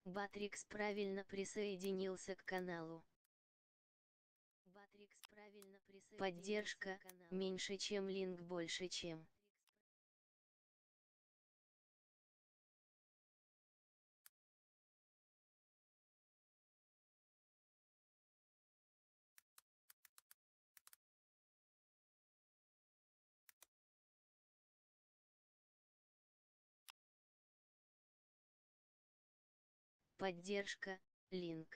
Батрикс правильно присоединился к каналу. Поддержка меньше чем линк больше чем. Поддержка, линк.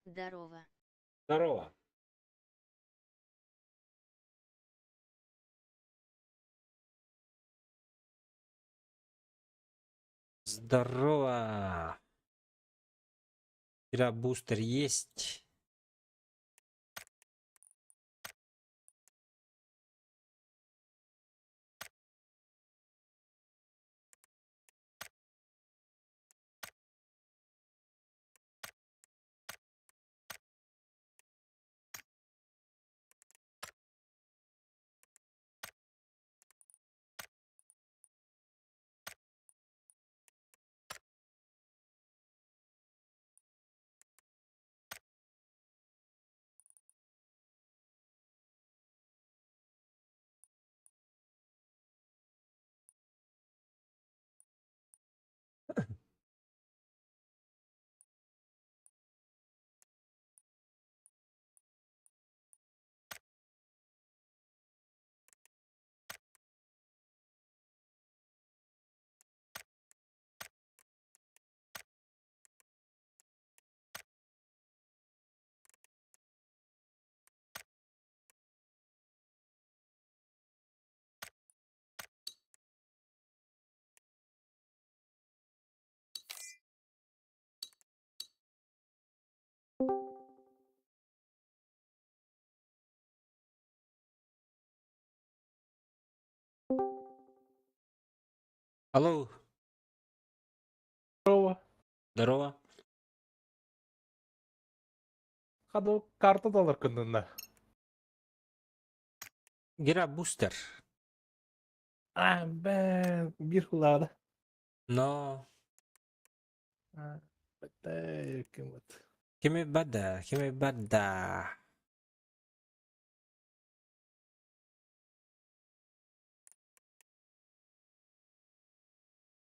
Здорово. Здорово. Здорово. Вчера бустер есть. Алло. Здорово. Здорово. Хаду карта доллар кыннына. Гера бустер. А, бэн, бир хулаада. Но. Ким Кими бада, кими бада.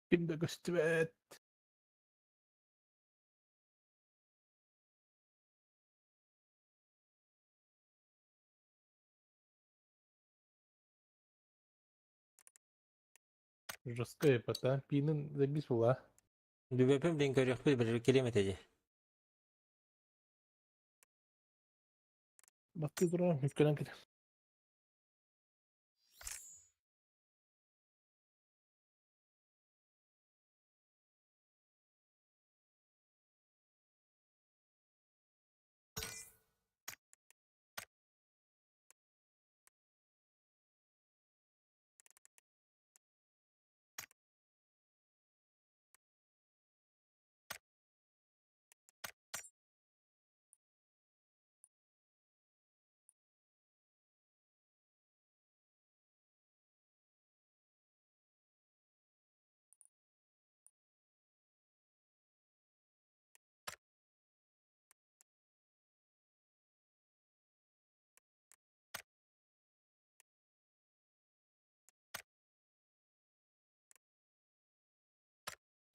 Ким да көстүбэт. Жесткая пота. Пинын забис була. Дүбөпүм ден көрүөхпүт бір келем этеди. Бакты туран үткөнөн кете.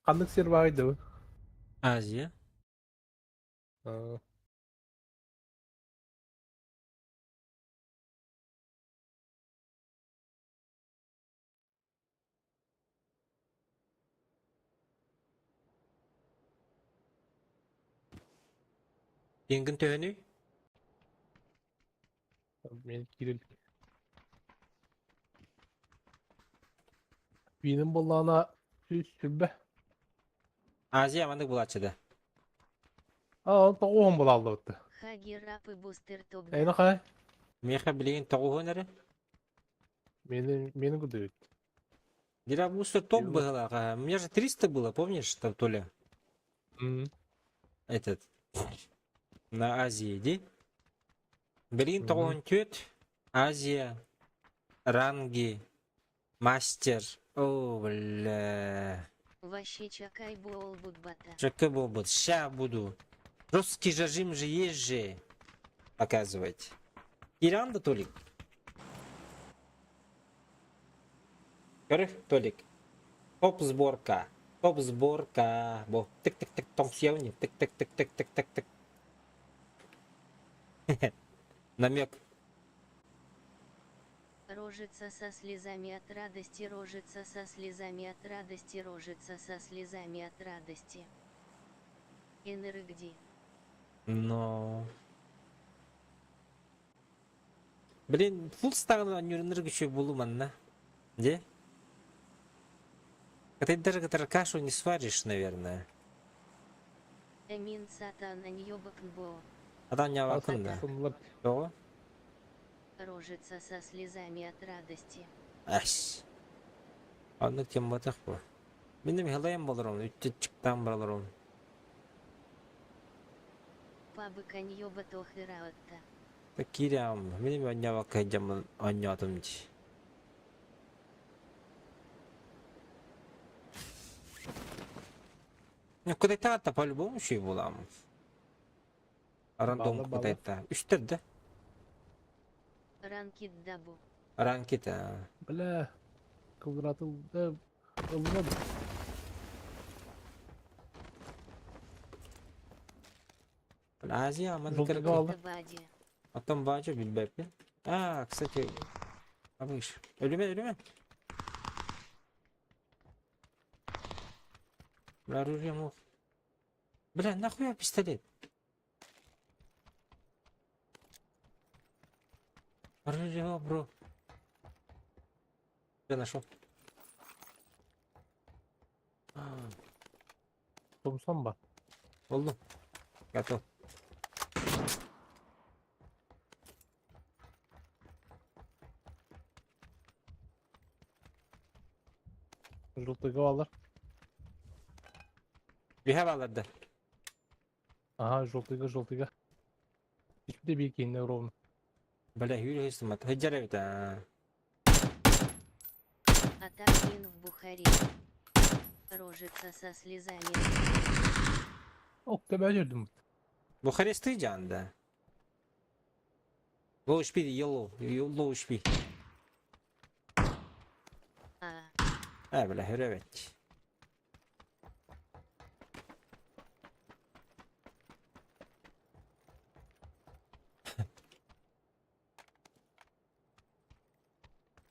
Ханнык сир баайды. Азия. Пингин төһөнүй? Мен кирил. Пинин боллаана сүз сүбэ. Азия маннык булааччы да. А, тоҕуһун булаллыбытты. Хагирапы бустер топ. Эйна хай? Миэхэ билигин тоҕуһун эрэ. Мени мени кудуют. Гера бустер топ быһылаах. У меня же 300 было, помнишь, там Толя? Этот. На Азии, иди. Билигин Мгм. 94 Азия ранги мастер. О, бля. Вообще чакай буолбут бата. Чөкө буолбут. Ща буду. Русский жажим же есть же. Показывать. Иран да Толик? Көрү, Толик. Топ сборка. Топ сборка. Бо. Тык-тык-тык тоҥсуйабын. Тык-тык-тык-тык-тык-тык. Намек. Рожица со слезами от радости, рожица со слезами от радости, рожица со слезами от радости. НРГД. Но. Блин, фул стагын аннюрыныр күчү булу манна. Где? Ты даже кашу не сваришь, наверное. Эмин сатана ньёбакнбо. Адан нявакын да. Того? Рожица со слезами от радости. Ас. Оннук темматах бу. Мин хылайым болорум, үттү чыктан бараларым. Пабыка ньёба тохыраотта. Киирям, мин анньавакка дьаммын оонньоотум дии. Ну, кытайтаҕа по-любому үчүгэй буолааммын. Рандом Баалла, баалла. кытайта. Үстэр да? Ранкит дабу. Ранкит, а. Бля, квадратыл ылла Азия аман Желтый кыргы. галла. Бади. Оттон баачы билбэппин. А, кстати, абыш. Өлүмэ, өлүмэ. Бля, оружие мог. Бля, нахуя пистолет? Оружие, бро. Я нашел. А, Томсон ба. Oldu. Готов. Желтыйга бааллар. Биһэ бааларда. Ага, желтыйга, желтыйга. Иккитэ биир кииннэ ровно. Бля, Юрий Хистамат. Хыджар эбит, а. А так мин в Бухаре. Рожица со слезами. Ок, тэбэ жүрдүм. Бухаресты жанда. Low HP, yellow. Low HP. А. Э, бля, хөрөбөт.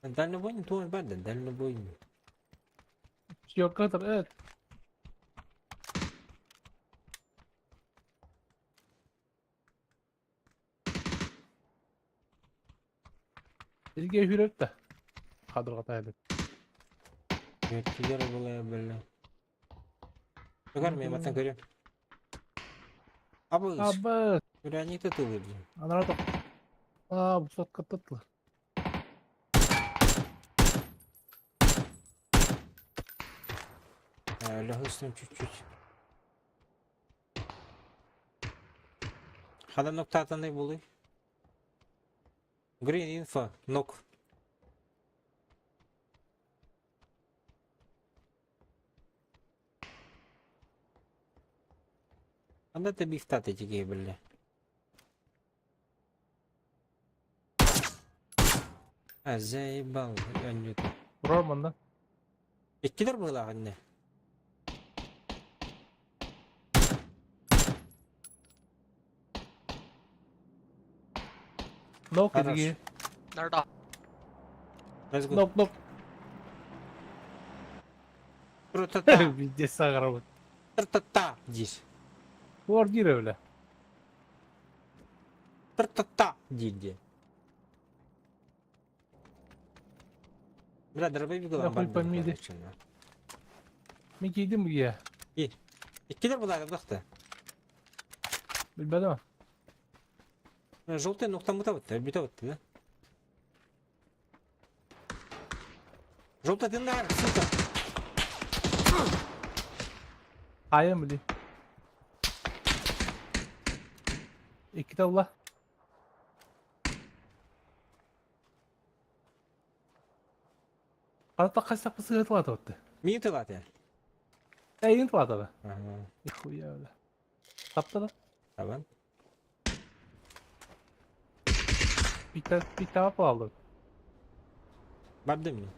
Дальнобойный туон бар да, дальнобойный. Сьорка evet. Сергей хүрөт да. Кадырга тайлы. Кигер була бля. Бүгөр мен маттан көрөм. Абы, Абы, Көрәни тытылы блин. анара тоқ. А, бу сотка тытлы. Лөхөстөн чуть-чуть. Хада ноктатанай булый. Green info, нок. Анда ты бифтаты тиге бля. А, заебал, аннюта. Роман да. Иккилер быһыылаах иннэ. Нок Хорош. Сергей. Let's go. Нок, нок. Тра-та-та. Везде сахар. Тра-та-та диир. Квартира, бля. Тра-та-та диир диэн. Бля, дробовик ылан Нахуй бардым, помиди. короче, на. Мен кийдим буге. Иккилер булар бахта. Билбедим. Желтый нуктан быта бытта, быта да? Желтый ты нар, сука. Айым били. Иккитэ ылла. Хата хайсаппы сыһа тылаатыбытты. Мин тылааты. Эйин тылаатаба. Ага. Нихуя бля. Тапта да. Табан. Биттэ биттэ алды. Бардым мин.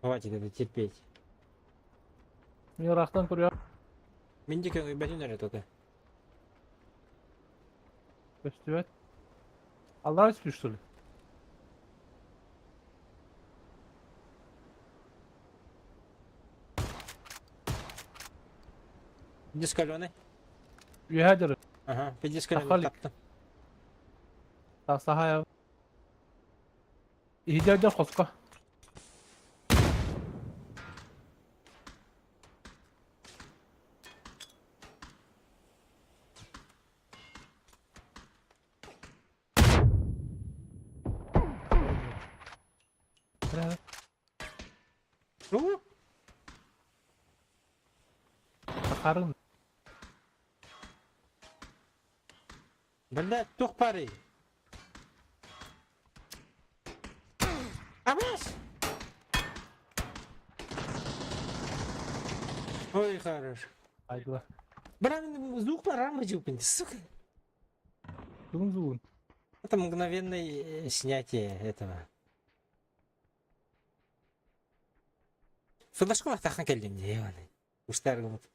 Хватит это терпеть. Мин ыраахтан көрүө. Мин де көҥүйбэтин эрэ тута. Көстүбэт. Аллара түспүт что ли? Дискаленый. Үөһэ дьары. Ага, педискаленый Сахалик. таптым. Сахая. Иһдьэ дьон хоско. Бля. Ну? Сахарын. Бля, туох баарый? Абас! Ой, хорош. Айдыла. Бля, звук пора жупин, сука. Тугун зуун. Это мгновенное снятие этого. Флешкалар тахан кэллим дии, ебаный. Уштар гымыт.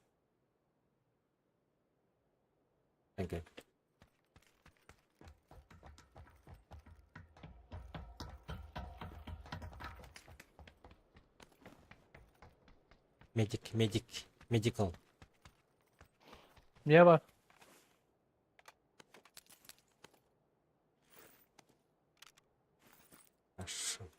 Окей. Медик, медик, медикал. Миэ бар. Хорошо.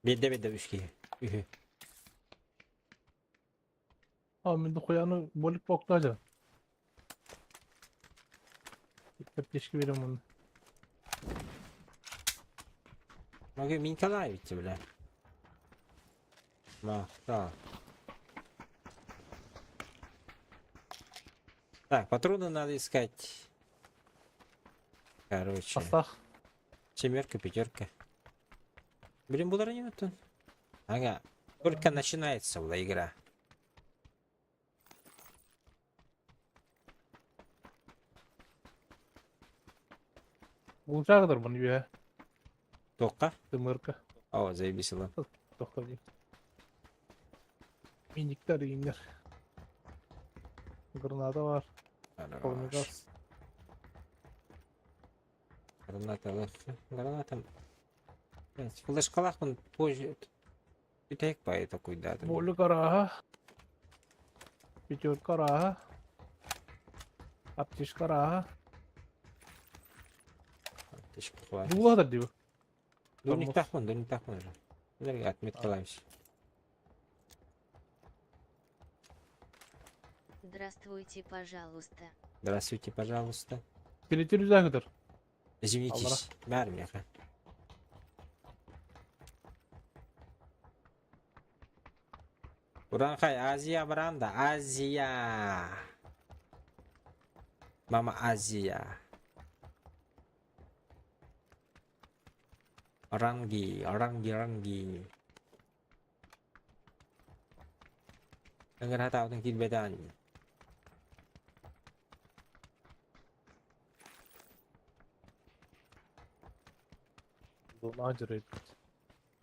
Биэрдэ биэрдэ үс киһи. Үһү. А мин дохуяны болик боктаажа. Аптечка берем оны. Могу Минкалаевич, бля. Махта. Так, патроны надо искать. Короче. Астах. Семерка, пятерка. Блин, булар не тут. Ага. Только начинается была игра. Булчаагыдыр бұны үйе. Тоққа? Тымырка. О, заебись ла. Тоқта дейм. Миниктер иңнер. Граната бар. Полный Хорош. газ. Граната, легко. Граната. Блядь, Флешкалах он позже. Бүтэк бай такой да. Болик араха. Пятерка араха. Аптечка араха. Дуулаһар дии. Дуник тахмын, дуник тахмын уже. Отметкалаемся. Здравствуйте, пожалуйста. Здравствуйте, пожалуйста. Килитир үзәгідір. Извинитесь. Бәрі меха. Уранхай, Азия баранда, Азия. Мама Азия. Ранги, ранги, ранги. Ыҥыра таабытын киирбэтэҕин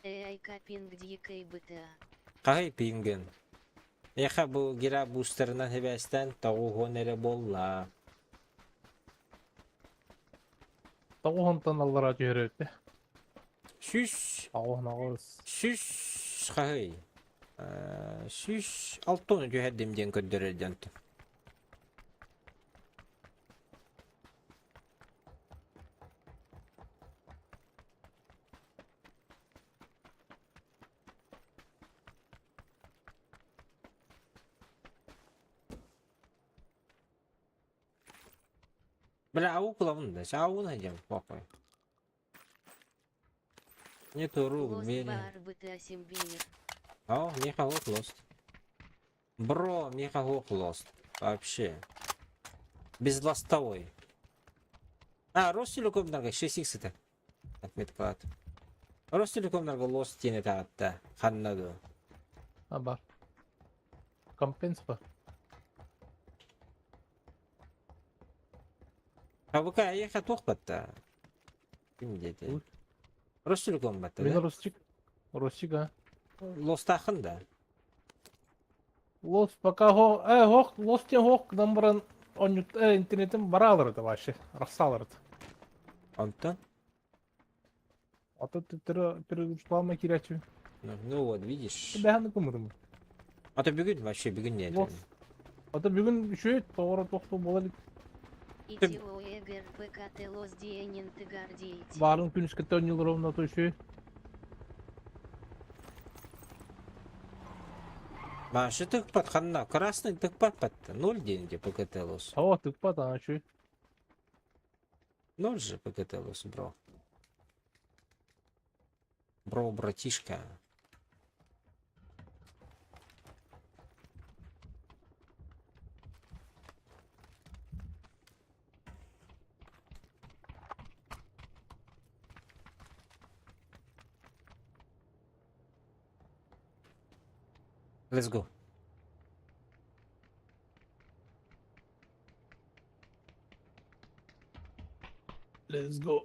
Эйка пинг дикой БТА. Хаһый пингин? Эйиэхэ бу гира буустарынан сибээстээн тоҕуһуон эрэ буолла. Тоҕуһунтан аллараа түһэрэ Сүүс Тоҕуһун аҕыс. сүүс хаһый? Сүүс алтыны түһэрдим диэн көрдөрөр диэн Бля, аук лавын да, ауын айдем, похуй. Нету рук, Лост двери. бар БТА Симбиир. О, не холод лост. Бро, миэхэ суох лост. Вообще. Безластовой. А, Ростелекомнарга 6x это. Отметкалаат. Ростелекомнарга лост диэн этаҕатта. Ханна дуо? А бар. Компенс ба. Абыка эйиэхэ туох батта? Ким диэтэ? Ростелеком батта, Мин да? Ростик. Ростик, а? Лостаахын да? Лос пока хо, э, хох, лос тен хох, гынан баран онньут, э, интернетим бараалар это вообще, рассалар это. Онтон? А то ты переключалма кирячу. Ну, ну вот, видишь. Бэһаны кымырым. А то бүгүн вообще бүгүн не Лос. А то бүгүн үчүгэй тоҕоро тохтуу буола илик. ИТОЭГРПКТ лос диэнин тыгардеете. Баарын күнүскэ онньулар ровно то үчүгэй. Маша тыкпат ханна, красный тыкпат патта. Ноль деньги ПКТ лос. Сава тыкпат ана үчүгэй. Ноль же ПКТ лос, бро. Бро, братишка. Let's go. Let's go.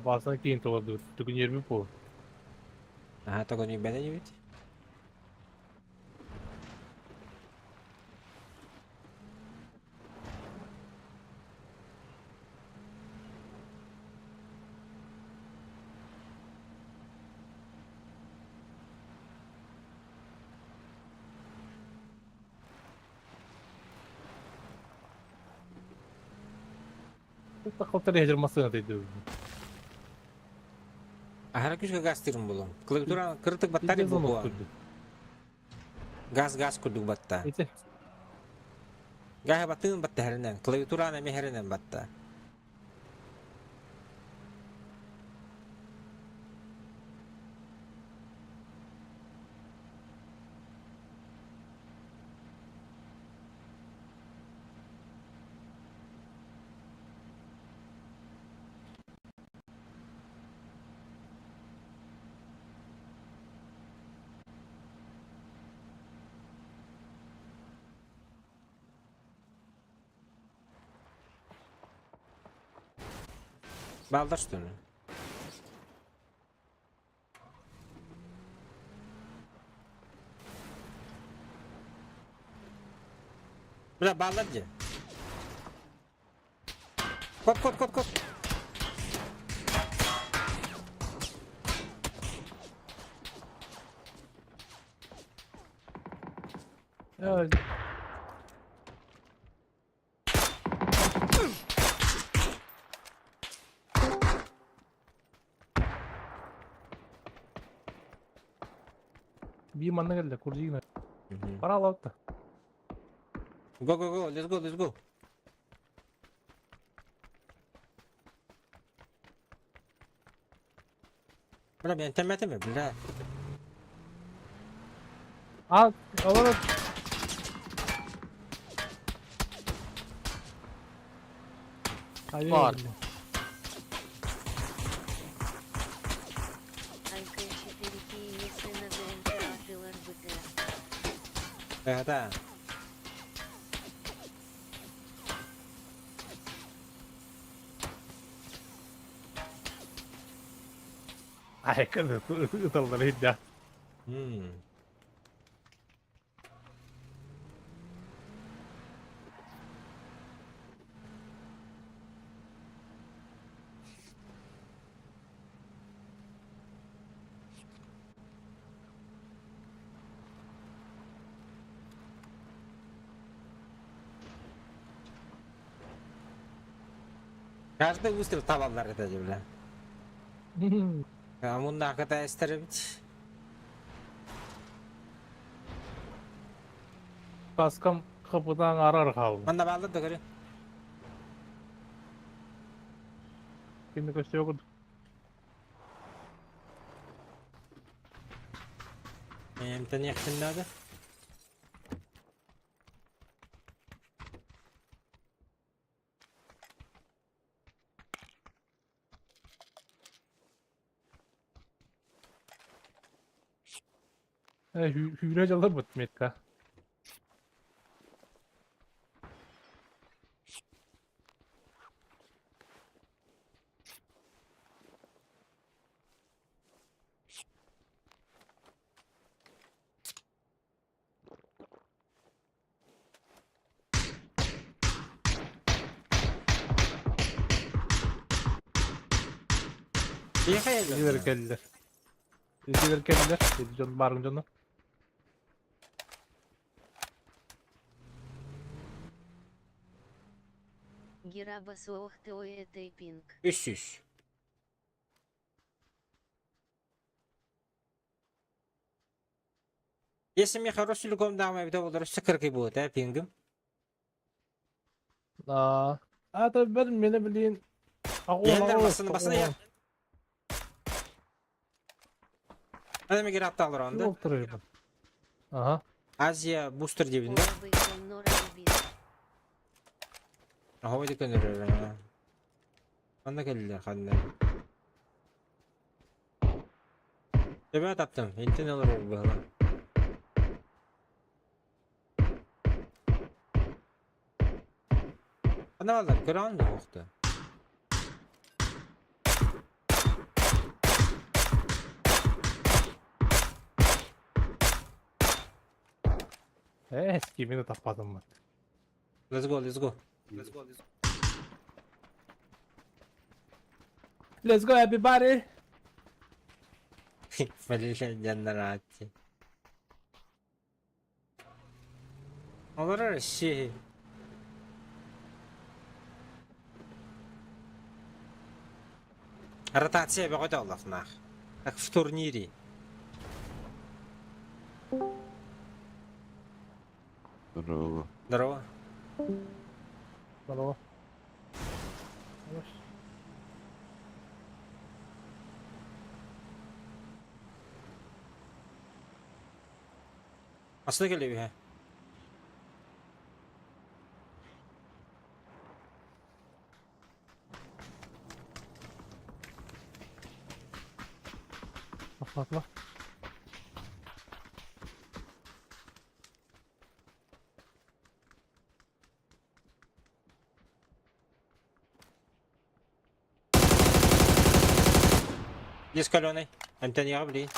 Баасына киин тугу түгүнүөрбүт буолуо. Ага, только не беда не ведь? Тахалтар иһдьэр массыына тыйдыбыт. Аһара күүскэ газ тыырын булуҥ. Клавиатураны кырытык баттар буолуо. Газ газ курдук батта. Ити. Гаһы баттыын батта хэринэн, клавиатураны эмиэ хэринэн батта. Балдар что ли? Бля, баллар дии. Кот, кот, кот, кот. Э, Биир манна кэллэ, курдьигина. Пора алаутта. Go, go, go, let's go, let's go. Бля, мен тэмэтеме, бля. А, олорор. Бар. АК-4К сына ДНК от ЛРБТ. Да. Айка ыталлар иһдэ. Каждый выстрел табаллар это бля. Амунна катаестер бит. Каскам капыдан арар хаалла. Манна бааллар да көрө. Кини көстүө курдук. Эмтэниэхпин наада. Э, хүүрэ дьалларбыт метка. Киэхэ Илер кэллэр. Илер кэллэр. Дьон баарым дьоно. Герабас ох ты ой этой пинг. 300. Если мне хороший люком дам, я буду өссө кыркый буолуо ээ пингим. Аа, ата бер мені билин. Иһэллэр басын басын иһэр. Ана мегер аттаалар онда. Олтырыйбын. Ага. Азия бустер диэбин да. Оробый коннор албин. Оһо ди көнөрөр. Манна кэллилэр ханна. Төбө таптым. Интен олорор быһыла. Ханна баллар көрөҕүн да охто. Э, эскимini таппадым мын. Let's go, let's go. Let's go everybody. Блин, Олорор си. Ротация бөҕөтө олохнаах. Как в турнире. Здорово. Здорово. Здорово. Аслы кэлэбиһэ. Atla. Есть каленый. Антонио, блин.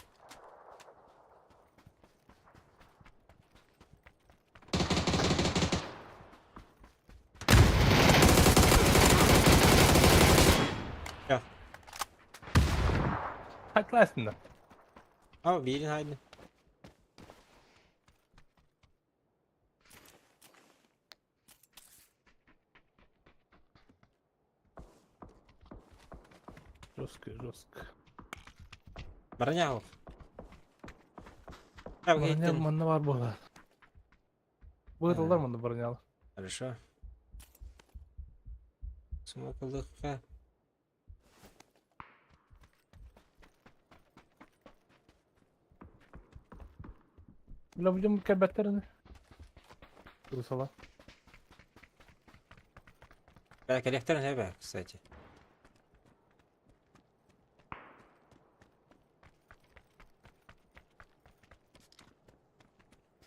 Всё. Хайтлайсың да. Ау, биирин хайдын. Жестко, жестко. Броня Броня манна бар буолар. Быытыллар манна бронял. Хорошо. Смокалыхха. Бля, будем кәбәттерini. Русала. Бля, коллектор не кстати.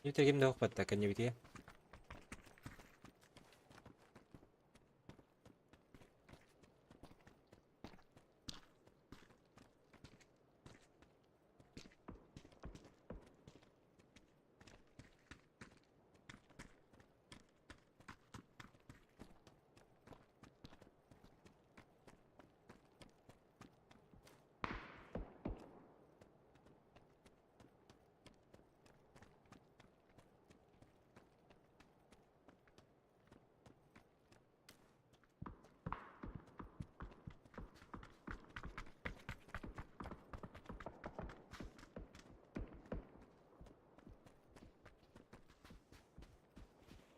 Нүтэгим да охпатта кэннибитигэ.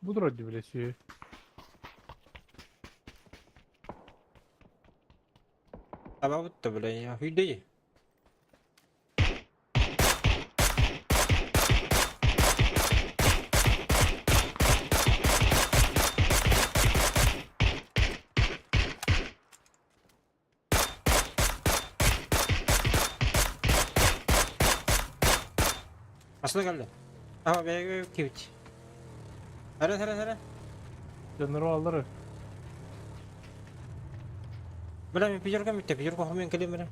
Бу вроде билесүү. Табабыт да, бля, хүлдей. Асына кэллэ. Аха бэйэ кибит. Эрэн эрэн эрэн. Дьоннору аллары. Бля, мен пятерка митте, пятерка хомен келем эрэ.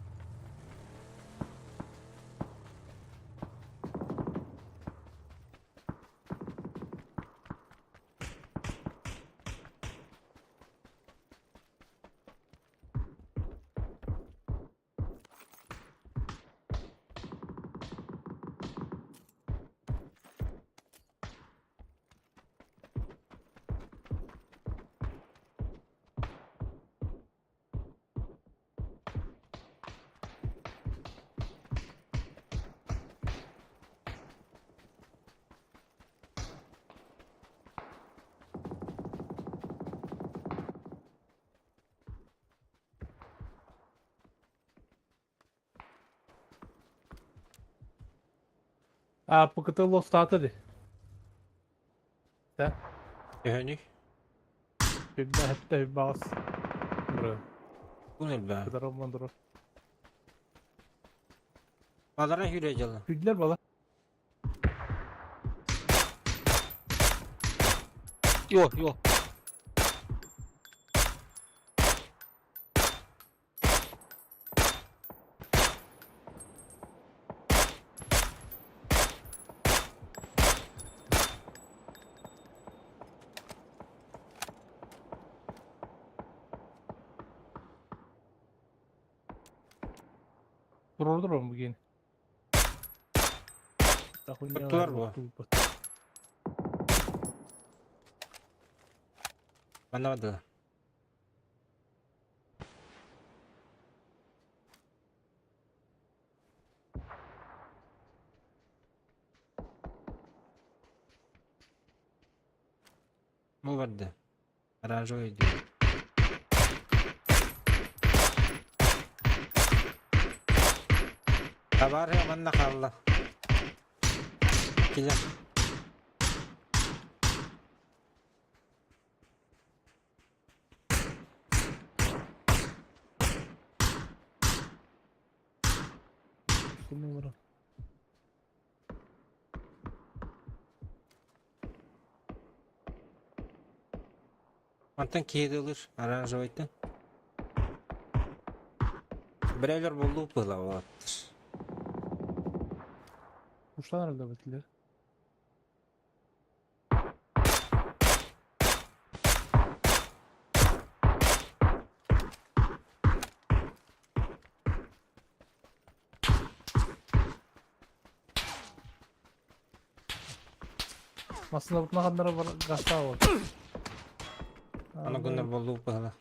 А, ПКТ лостаата ди. Да. Төһөнүй? Биббэ хэттэ баас. Бро. Бу нөлбә. Кыдар олмандыры. Балара хүрэ дьылы. Күдлер бала. Йо, йо. Турордур bu gene. Tuttular bu. Манна Бу барда. Оранжевый идет. Табар манна хаалла. Килер. Numara. Мантан киһи ылыр оранжевыйтан. Брелер болду пыла болаттыр. Kuşlar herhalde bittiler. Aslında bu kadar var gazda var. Аны гыннар болду пыла.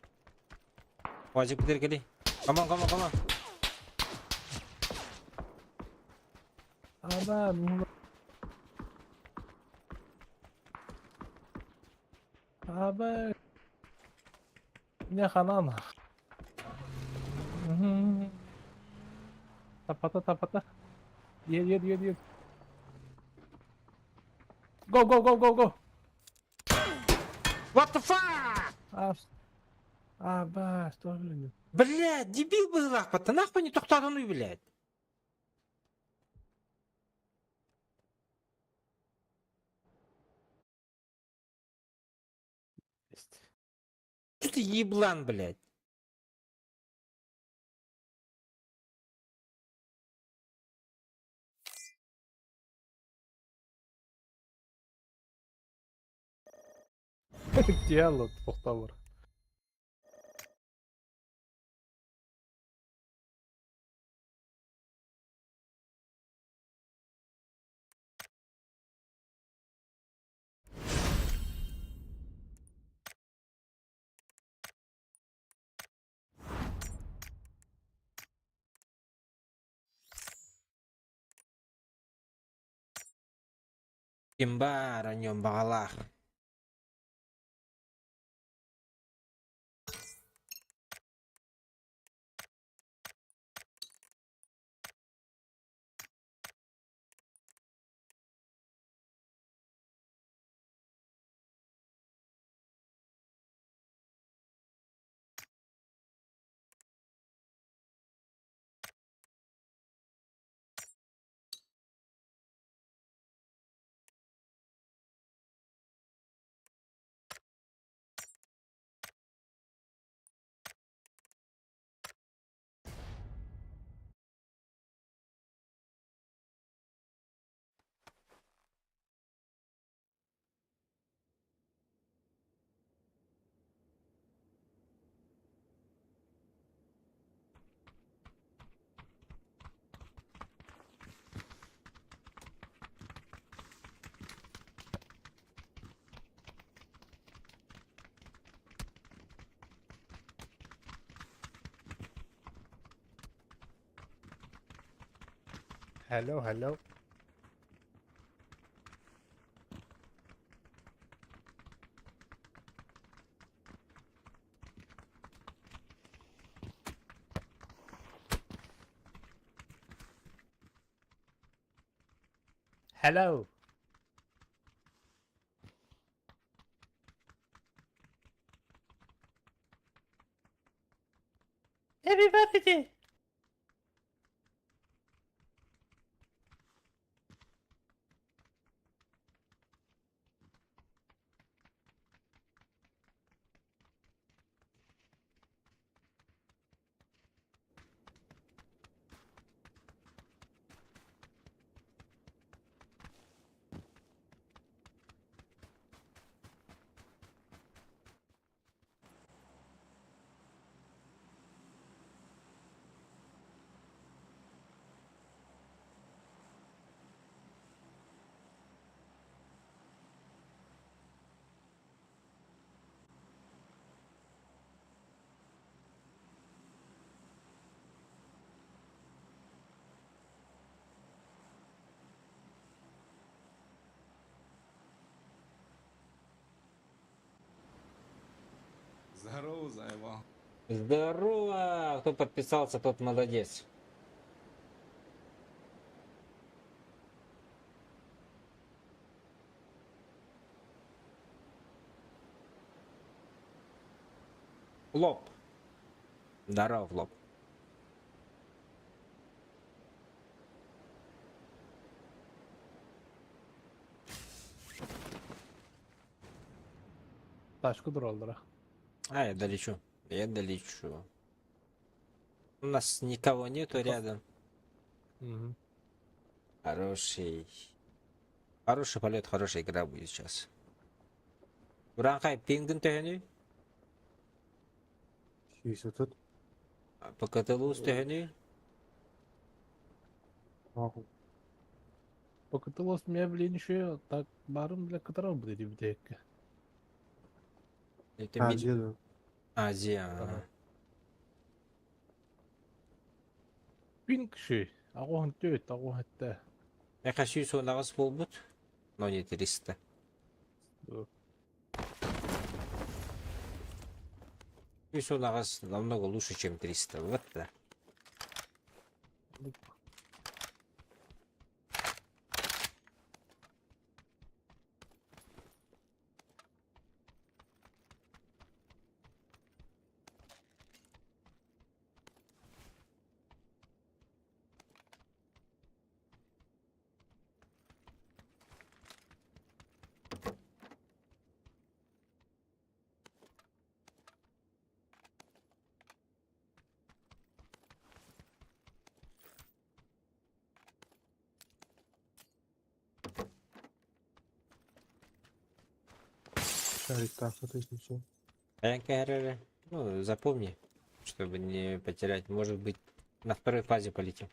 Вазик битер кели. Come on, come on, come on. Aba, Aba. Ne hanan. Tapata tapata. Ye ye ye ye. Go go go go go. What the fuck? А, Аба, что блин? Блядь, дебил был лахпата. Нахуй не тоқтадың блядь. Что ты еблан, блядь? Диалог тоқталыр. Ким бар, о нем бағалах. Hello, hello. Hello. Happy birthday. Здорово, заебал. Здорово! Кто подписался, тот молодец. Лоб. Здорово, лоб. Ташка тураллара. А, я долечу. Я долечу. У нас никого нету рядом. Мгм. Хороший. Хороший полет, хорошая игра будет сейчас. Уранхай, пингин төһөнүй? 130. ПКТЛУс төһөнүй? Маху. Покатылос меня, блин, еще так барым для которого будет библиотека. Это А, мид... деду. Азия. Ага. Пинг ши. Агохан төт, агохан та. Я хочу сонагыс болбут, но не 300. Сонагыс намного лучше, чем 300. Вот да. Шарик так, вот если все. А Ну, запомни, чтобы не потерять. Может быть, на второй фазе полетим.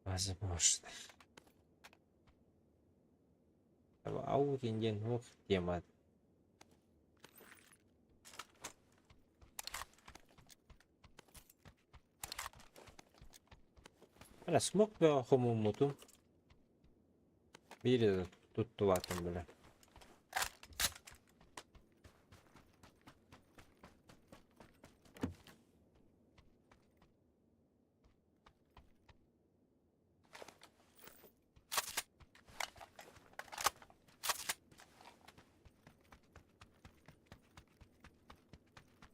Возможно. Аутинден, вот тема. Бля, смог бы хомумуту. Бири туттубатым, бля.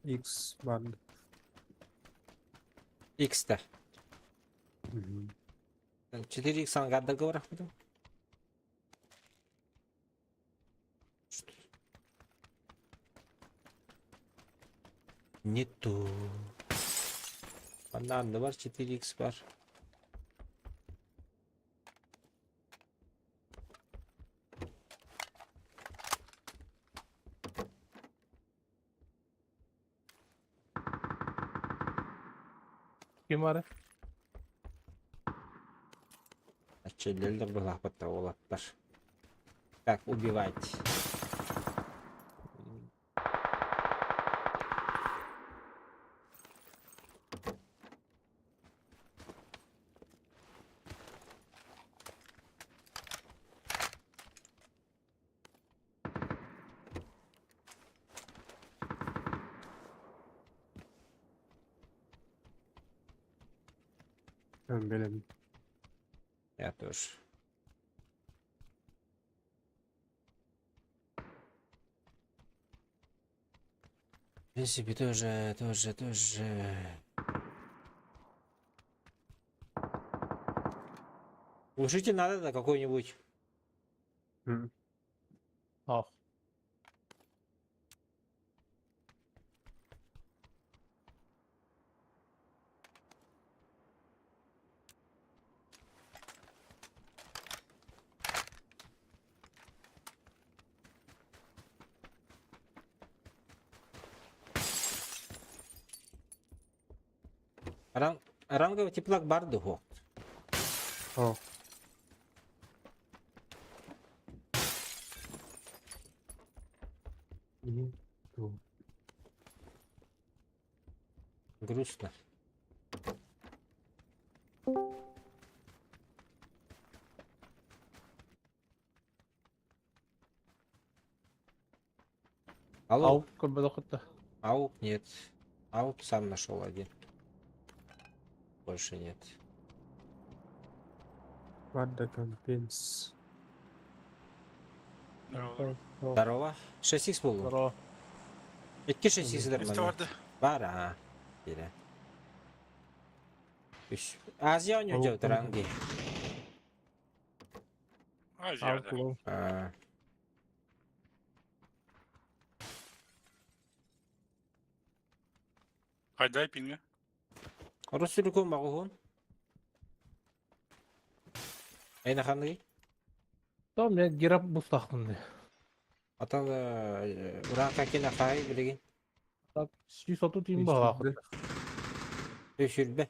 X банд. X-та. 4X ангар договорах буду. Не то. Банан бар, 4X бар. Ким бар? Ачеллер былахпатта олаттар. Как убивать? Ben benim. Я тоже. В принципе, тоже, тоже, тоже. Глушитель надо, да, какой-нибудь. Ах. Ранговый теплак барды хо. О. И ту. Грустно. Алло. Ауп көрбөтөх. Ауп нет. Ауп сам нашел один. Больше нет. Варда компенс. Здорово. Здорово. 6х был. Здорово. Икки 6х Место варды. Бар, а. Бире. Үш. Азия у него делает ранги. Азия, да. А. Хайдай пинге. Ростелеком могу. Айна ханны. Том мен герап бустахтым. Атан уранка кена хай билеген. Так, 130 тиын баға. Өшүрбе.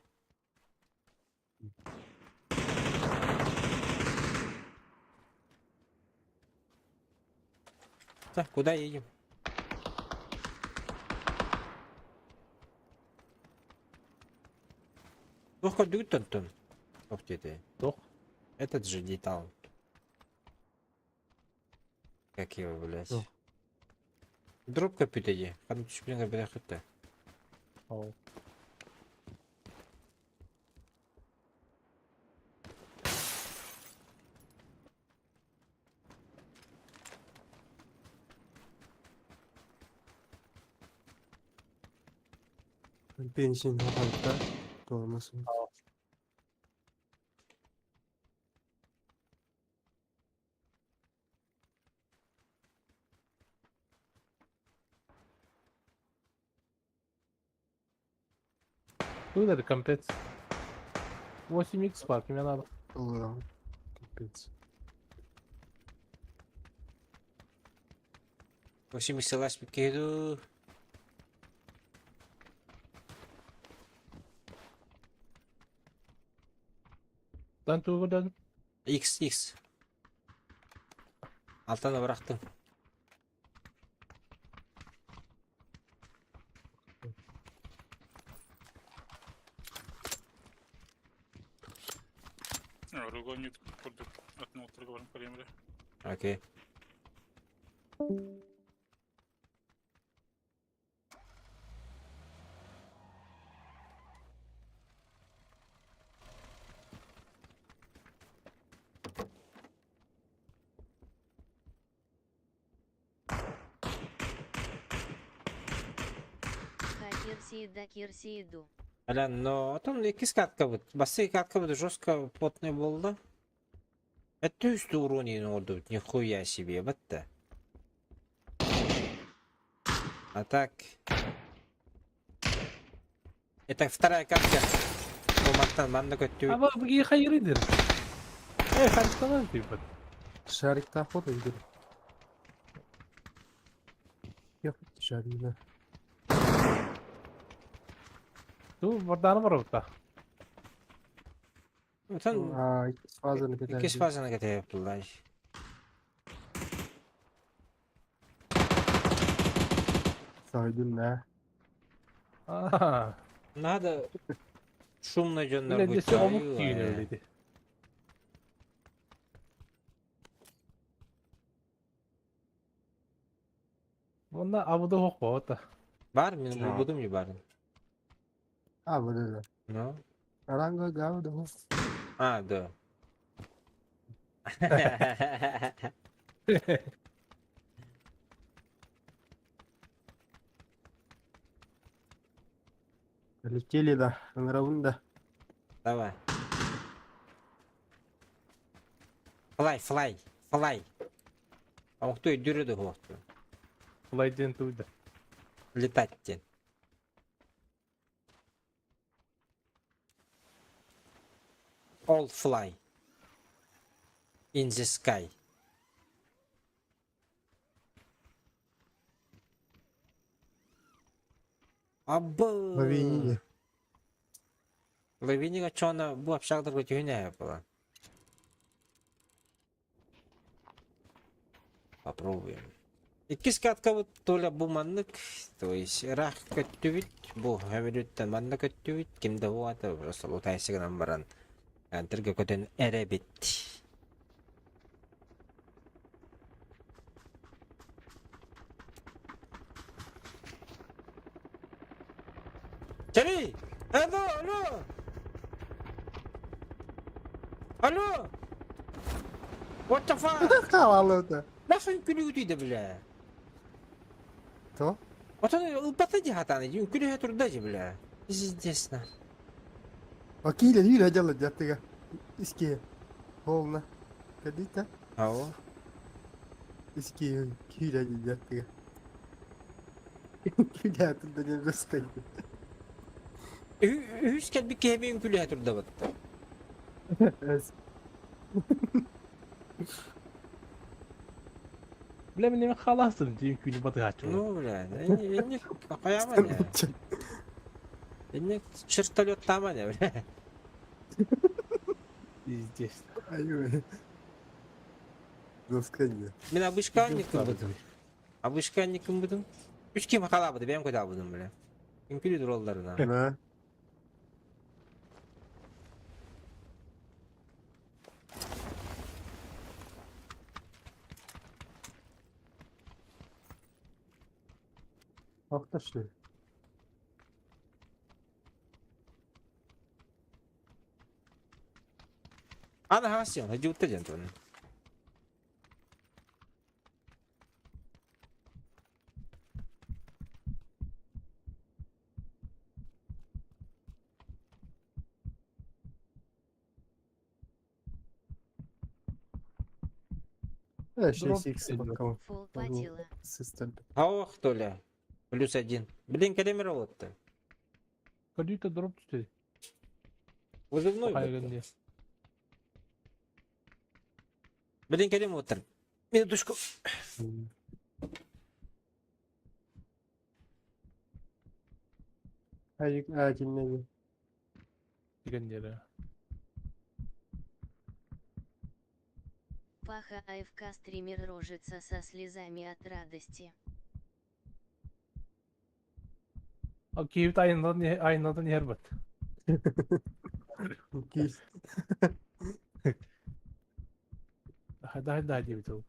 Так, куда едем? Ох, как дует тон. Ох ты. Тох. Этот же детал. Как его, блядь? Ох. Дроп капитади. Ханны түшпен бер хытта. Ау. Бензин алда. Dolmasın. Тут это компец. 8х парк, мне надо. Ла. Компенс. 8 лас бикеду. Дан тугудан. X X. Алтаны бырактым. Ругонит курдук от торговым полемре. Окей. Хакерсида кирсиду. Аля, но потом икки катка будет. Басы катка будет жестко потный был, да? Это үсті урони орду, нихуя себе, вот-то. А так... Это вторая катка. Бу мантан манна көттү. А бу хайрыдыр. Э, харчтанан типа. Шарик тахот öldür. Yok шарина. Ту варданы бар ота. Отон Aa, ikisi fazla ne икки фазаны кетеп буллай. Saydın ne? Аа. Надо шумно жоннор Биле десе омук түйүн öyleydi. Онда абыда хок бота. Бар, мен булдум не барын. А, вот это. Ну. Аранга гау да. А, да. Летели да, ыҥырабын да. Давай. Флай, флай, флай. Охту өйдүүрэ да уохту. Флай диэн туйда. Летать диэн. All fly. In the sky. Абы. Лавинине. Лавинига чона бу общагдарга түһүнэ была. Попробуем. Иккис каткабыт Толя бу маннык, то есть ыраах көттүбүт, бу өмүрүттэн манна көттүбүт, ким да буолата просто лутайсы гынан баран антырга көтөн эрэбит. Чали! Алло, алло! Алло! What the fuck? Хаалалыта. Нахуй үҥкүлүүтүйдэ бля? То? Отон ылбата дии хатааны, үҥкүлүһэ турда дии бля. Пиздец на. А киилэ киилэ дьалла дьаттыга. Иске. Холна. Кадита. Ау. Иске киилэ дьаттыга. Киилэ турда не достайды. Үһүс кэлбит киһи үҥкүлүһэ турда батта. Бля, мин эми халаастым дии күнү батыһааччы. Ну, бля, инник хайаама не. Инник чертолеттаама не, бля. Пиздец. Ай, Досканье. Мин обычканникым будым. Обычканникым будым. Үч ким халаабыды, бэйэм көтаабыдым, бля. Үҥкүлүү туралларына. Да. Ах ты что ли? Аны хаҕас дьиутта диэн туһунан. 6 икс пока. Фул патила. Систем. Ох, Толя. Плюс один. Блин, кэлэмэр олотто. Кадюта дроп түстэ. Вызывной. Хайган диye. Блин, кэлэм оттар. Минуточку. Айык а киннеги. Деген диye. Паха АФК стример рожица со слезами от радости. А Киевт айындан айындан иһэр бат. Кис. Да да диэбит ол.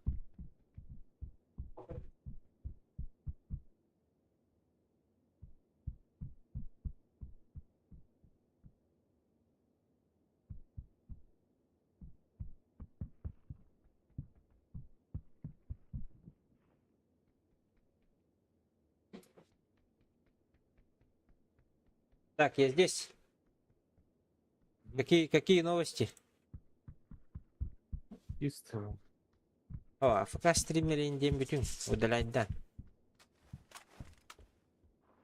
Так, я здесь. Какие новости? Есть. О, АФК стримерин диэн бүтүн удаляйдан.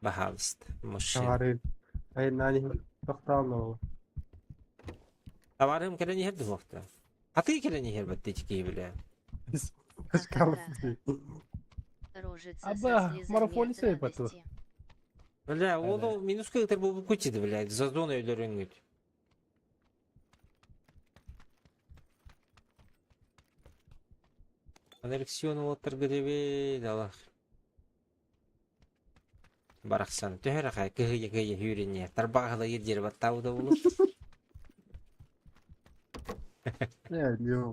Баһаалыста. Мужчина. Товары. Ай нани тохтаан Товарым кэлэн иһэр дуһуохта. Хатыы кэлэн иһэр баттички киһи билэ. Ха-ха-ха. Рожица со Аба, слезами марафон от сей батыл. радости. Бля, ол минуска ытыр буолбут куччиды, бля, за зону өлөрөҥҥүт. Анарексион уолаттарга диэбит, алах. Барахсан, төһө эрэ хай кыһыйа кыһыйа сүүрэнниэ, тарбаҕа ыһылайыр диэри баттаабыта буолуо. Э, дио.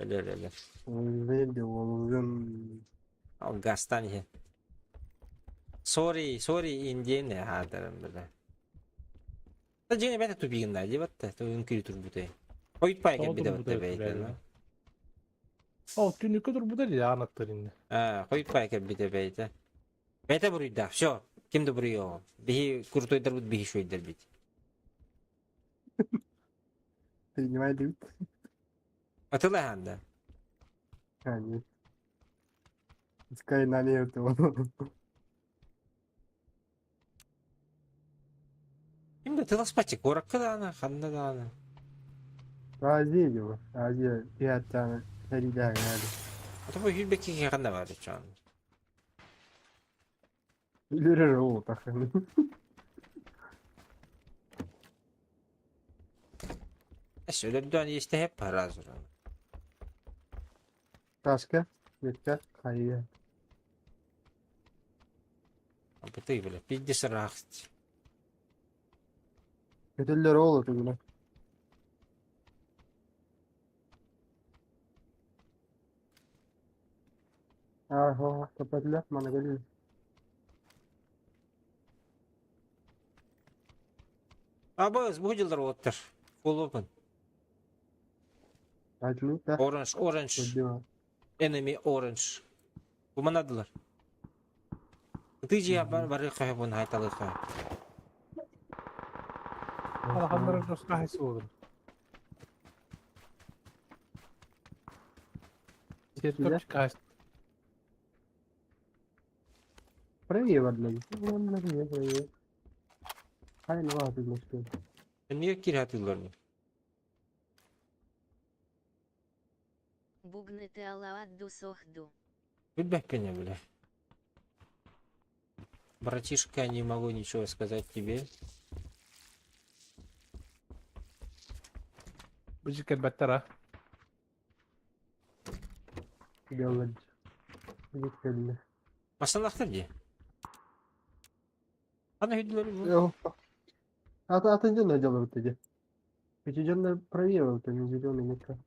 Өлөр, өлөр. Өлөр, олугун. Ол газтан иһэн. Sorry, sorry, Индиэн хаатарым бile. Та дьиҥэ бэйэтэ тупигинна диэбэт да үҥкүү турбутай. Хойут пай Тоҕо кэлбитэ турбута батта бэйэтэ. бэйэтэ? Ол түнүккэ турбута дии аанаттар иннэ. Аа, хойут пай кэлбитэ бэйэтэ. Бэйэтэ буруйдаах, все. Ким да буруйуоҕа. Биһи крутойдарбыт биһи шуйдарбит. Принимай дебит. Атылаһан да. А, нет. Пускай на ней этого. Ким да тыласпаччы куоракка даҕаны, ханна даҕаны. Азия его. Азия пятана. Сэрилээҥ А то бу сүүрбэкки киһи ханна баар чоон. Үлүрэр ол тахын. Эс өлөрдөөн иистэһэп паразыр. Таска, метка, хайа. Апытый бля, пиздец ыраахт. Көтөллөр ол отугуна. Аа, капатла, мана кэлли. Абыз, бу дьыллар уоттар. Full open. Айтылы да. Orange, orange. Көрдүм. Enemy orange. Бу манадылар. Ытыы дьиэ бар бары хаһыбын хайталыха. Алаханнары доска суолун. Церковь каас. Правее бардылар. Правее, правее. Хайын вааты мөскө. Эмиэ киирэ Бугныты алаадду сохду. Билбэппин бля. Братишка, не могу ничего сказать тебе. Бу жи кэлбэттэр а. Беллар. Бит кэллэ. Масалахтар дии. Аны хүдүлэр бу. Ата атын дьон дьалабыт дии. Эти дьоннор правее вот они зеленый метка.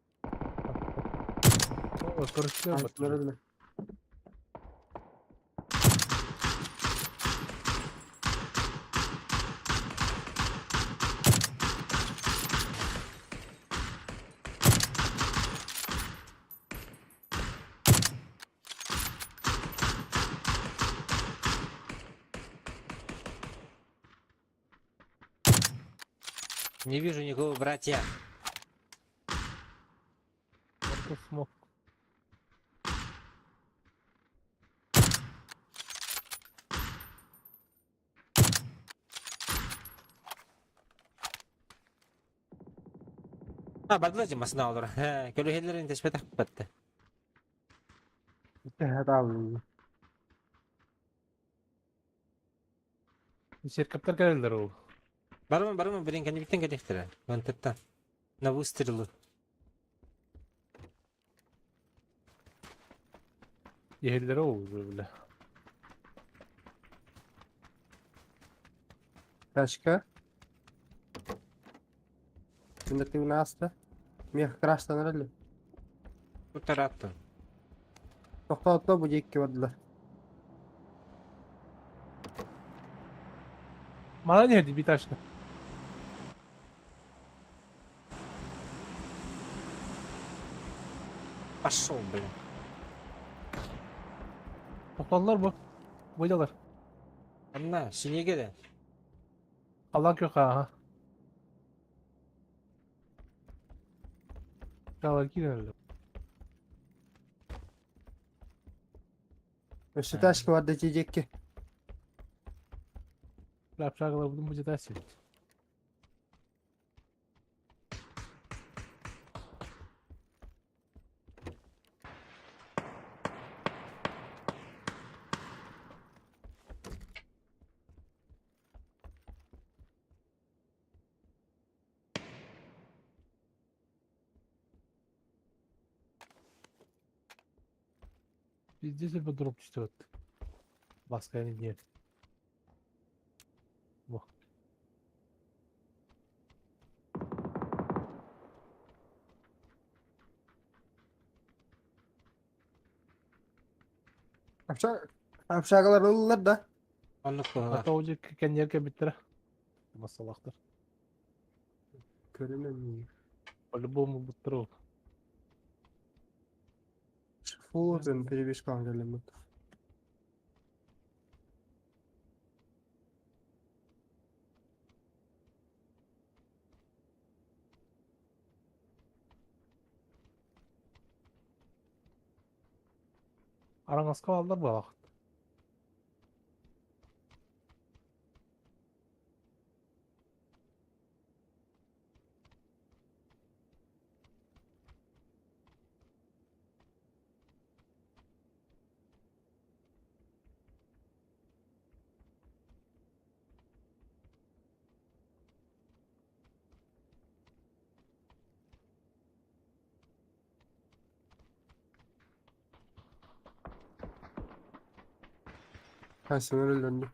О, көрүстүлэр баттар. Не вижу никого, братья. Орто смок. А, бардылар же масына олор. Көлөһелерин теспетах батты. Таабын. Церковтар кэлэллэр ол. Барымын, барымын, блин, кэннибиттэн кэлиэхтэрэ. Вантаттан. На выстрелы. Иһэллэрэ ол бile. Тачка. Күндәттигин ааста. Миэхэ крастанар эле. Утараттын. Тохтоотто бу диэкки бардылар. Манан иһэрди биташка. Пошел, блин. Тохтоллор бу. Быдалар. Анна, синеге да. Аллан көх аха. Жалар киирэн Өссө тачка барда ити диэкки. Лапшагалар будун бу жетасин. Везде себе дроп түстүбэт. Баска не. Во. Общагалар ыллар да. Оннук А кыһыла. то уже кэннер кэбиттэрэ. Масалахтар. Көрүмэн миигин. По-любому буттар ол. Full open перебежкаҕа кэллиммит. Араҥаска бааллар буолаҕыт. Хайсыңар өллөрдө.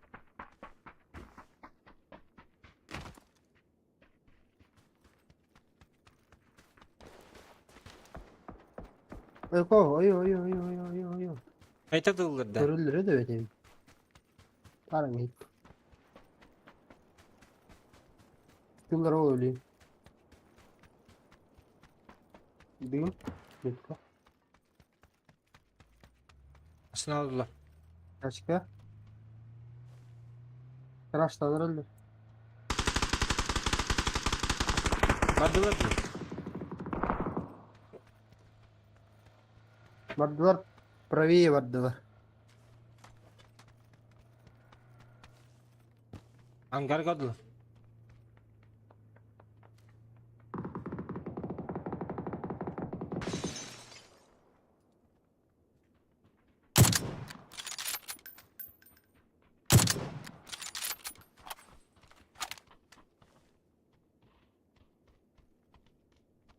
Ой, ой, ой, ой, ой, ой, ой, ой. Айта тылларда. Көрүллэрэ да бэтим. Тараң иһит. Тыллар ол өлүү. Дым. Метка. Асыналла. Тачка. Краштаныр өлдү. Бардылар дуу? Бардылар. Правее бардылар. Ангарга дылы.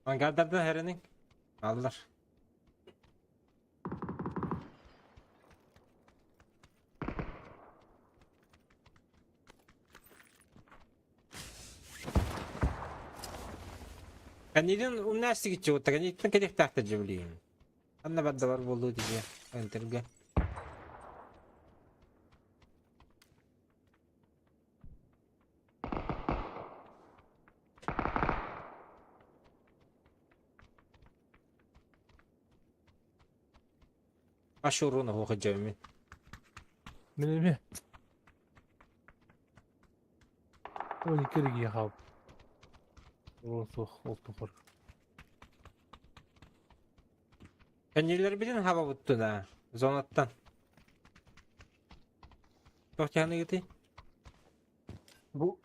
Ангардардан хэрэниҥ. Аллар. Кэннилин умнаастыгыччы уотта кэнниттэн кэлиэхтээхтэр дьэ билигин. Ханна барда бар буолуо дии энтергэ. Ашуруна хоһа Мин эмиэ. 12 эргийэ хаалбыт. Ол суох, ол тухары. Кэннилэрбитин хабабыттына зонаттан. Туох тиһаныгытый? Бу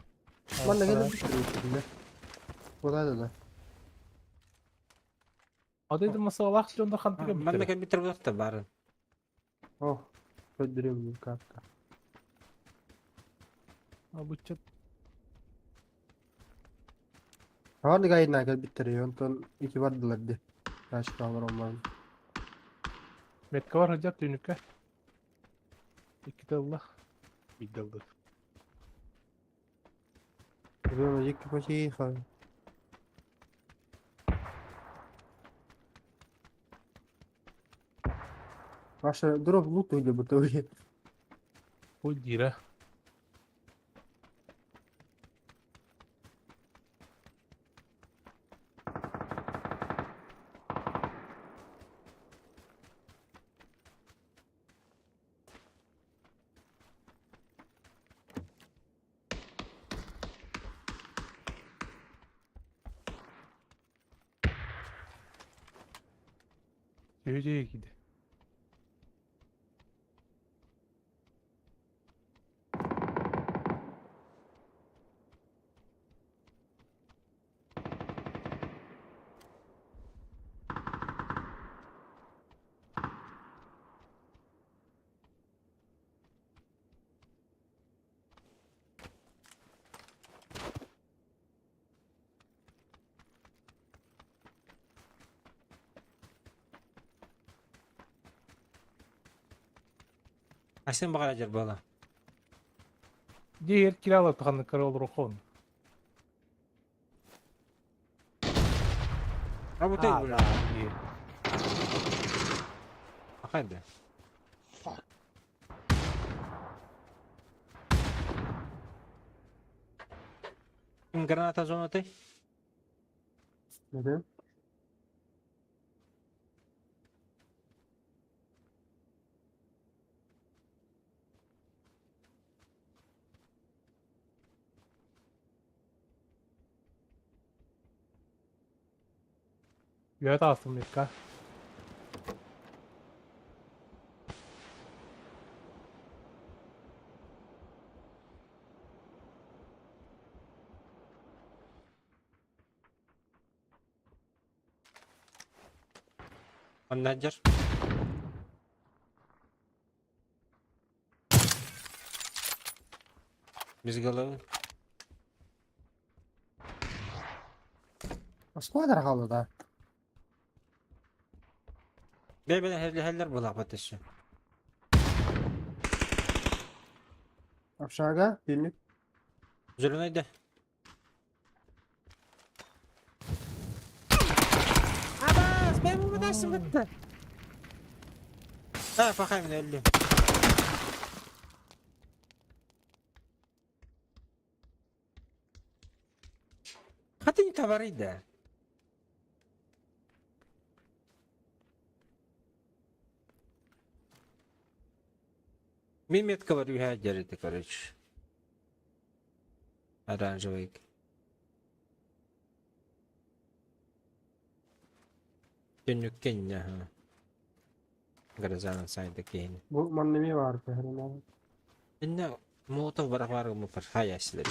манна кэлэн Куда да? Ады масалаах дьоннор хантыга Манна бүттэрэ. кэлбиттэр буолуохта баарын. О, көрдөрөм карта. Буччат Ханнык айына кэлбиттэр онтон ити бардылар ди. Тачка олорон метка бар сылдьар түүнүккэ. Иккитэ ылла. Биирдэ ылла. Зона дикки потихо. Ваша дроп лут или бытовые. Бу диирэ. Сүһүдьэ киирдэ. Айсен баҕара дьар буола. Дьиэ киирэ алар ханнык олорухон. Работай, А, бля. да, дии. Ахай да. Ким граната зонатай? Neden? Үөт аастым Микка. Манна дьар. Без головы. Москва хаалла да. Бэйбэнэ хэллэр булаапат өссө. Общага, фильмик. Зеленый да. Абаас, бэйбэ бу бытта. А, пахай мин өллүм. Хаты не товары да. Мин метка бар үһэ дьэрити, короче. Оранжевый. Түннүккэ иннэ, аха. Грозанан сайда киһини. Бу манна эмиэ баар көһөрүнэ. Иннэ молотов барах баар гыммыппар хайаасилэр.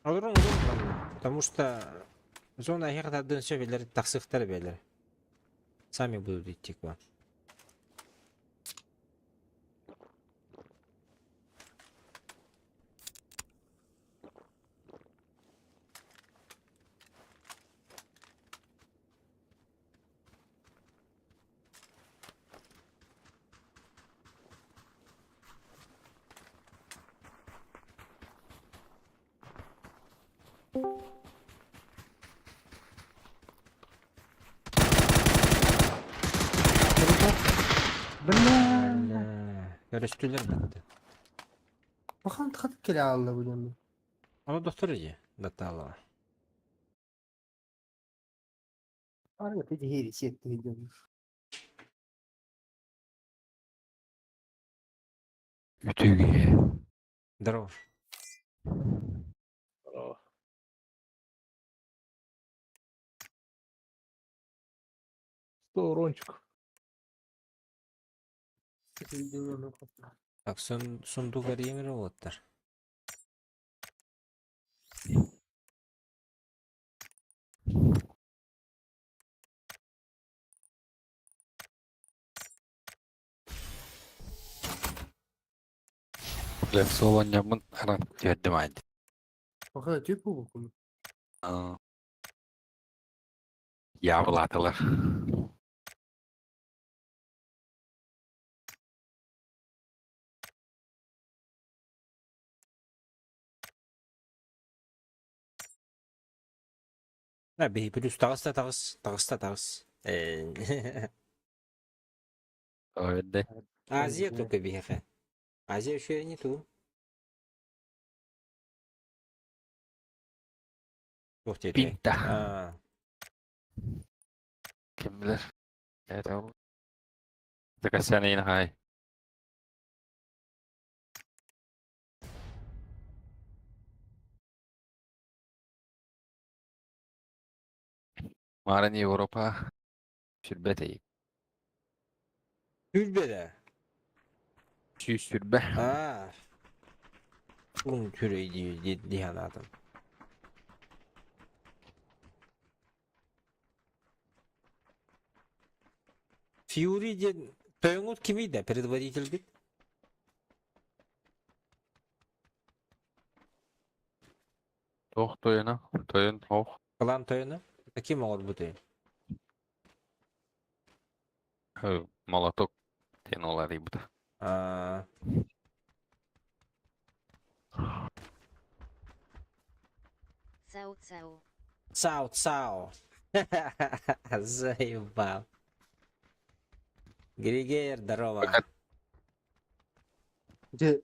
Олорун олорун потому что зона эһиэхэ тардыан сөп билэр тахсыахтара бэлэр. Сами будут идти к вам. Бля. Бля. Көрүстүлэр бытты. Бахан тахат келе алды бу дьон. Аны доктор иди, даталова. Арга пети хири сетти дьон. Үтүгү. Здорово. Здорово. 100 урончик. Так, сундук арьемер оттар. Лев солонньаммын аран түһэрдим аайды. Баха тип бу бу. Ябылаатылар. На, биһи плюс таҕыс да таҕыс, таҕыс да таҕыс. Öyle. Азия только биһиэхэ. Азия үчүгэй не туу. Туох диэтэй? Пинта. Аа, Kim bilir. Evet o. Takasyan hay. Maren Европа сүрбэ Сүрбэ да. Сүүс сүрбэ. Аа. Уун түрэй дии дии санаатым. Фьюри диэн тойоҥут кимий да предводительгит? Туох тойоно? Тойон ох. Клан тойоно? Ким оҥорбутай? Молоток диэн оларыйбыта. А, Цау-цау. Цао-цао. Заебал. Григер, здорово. Где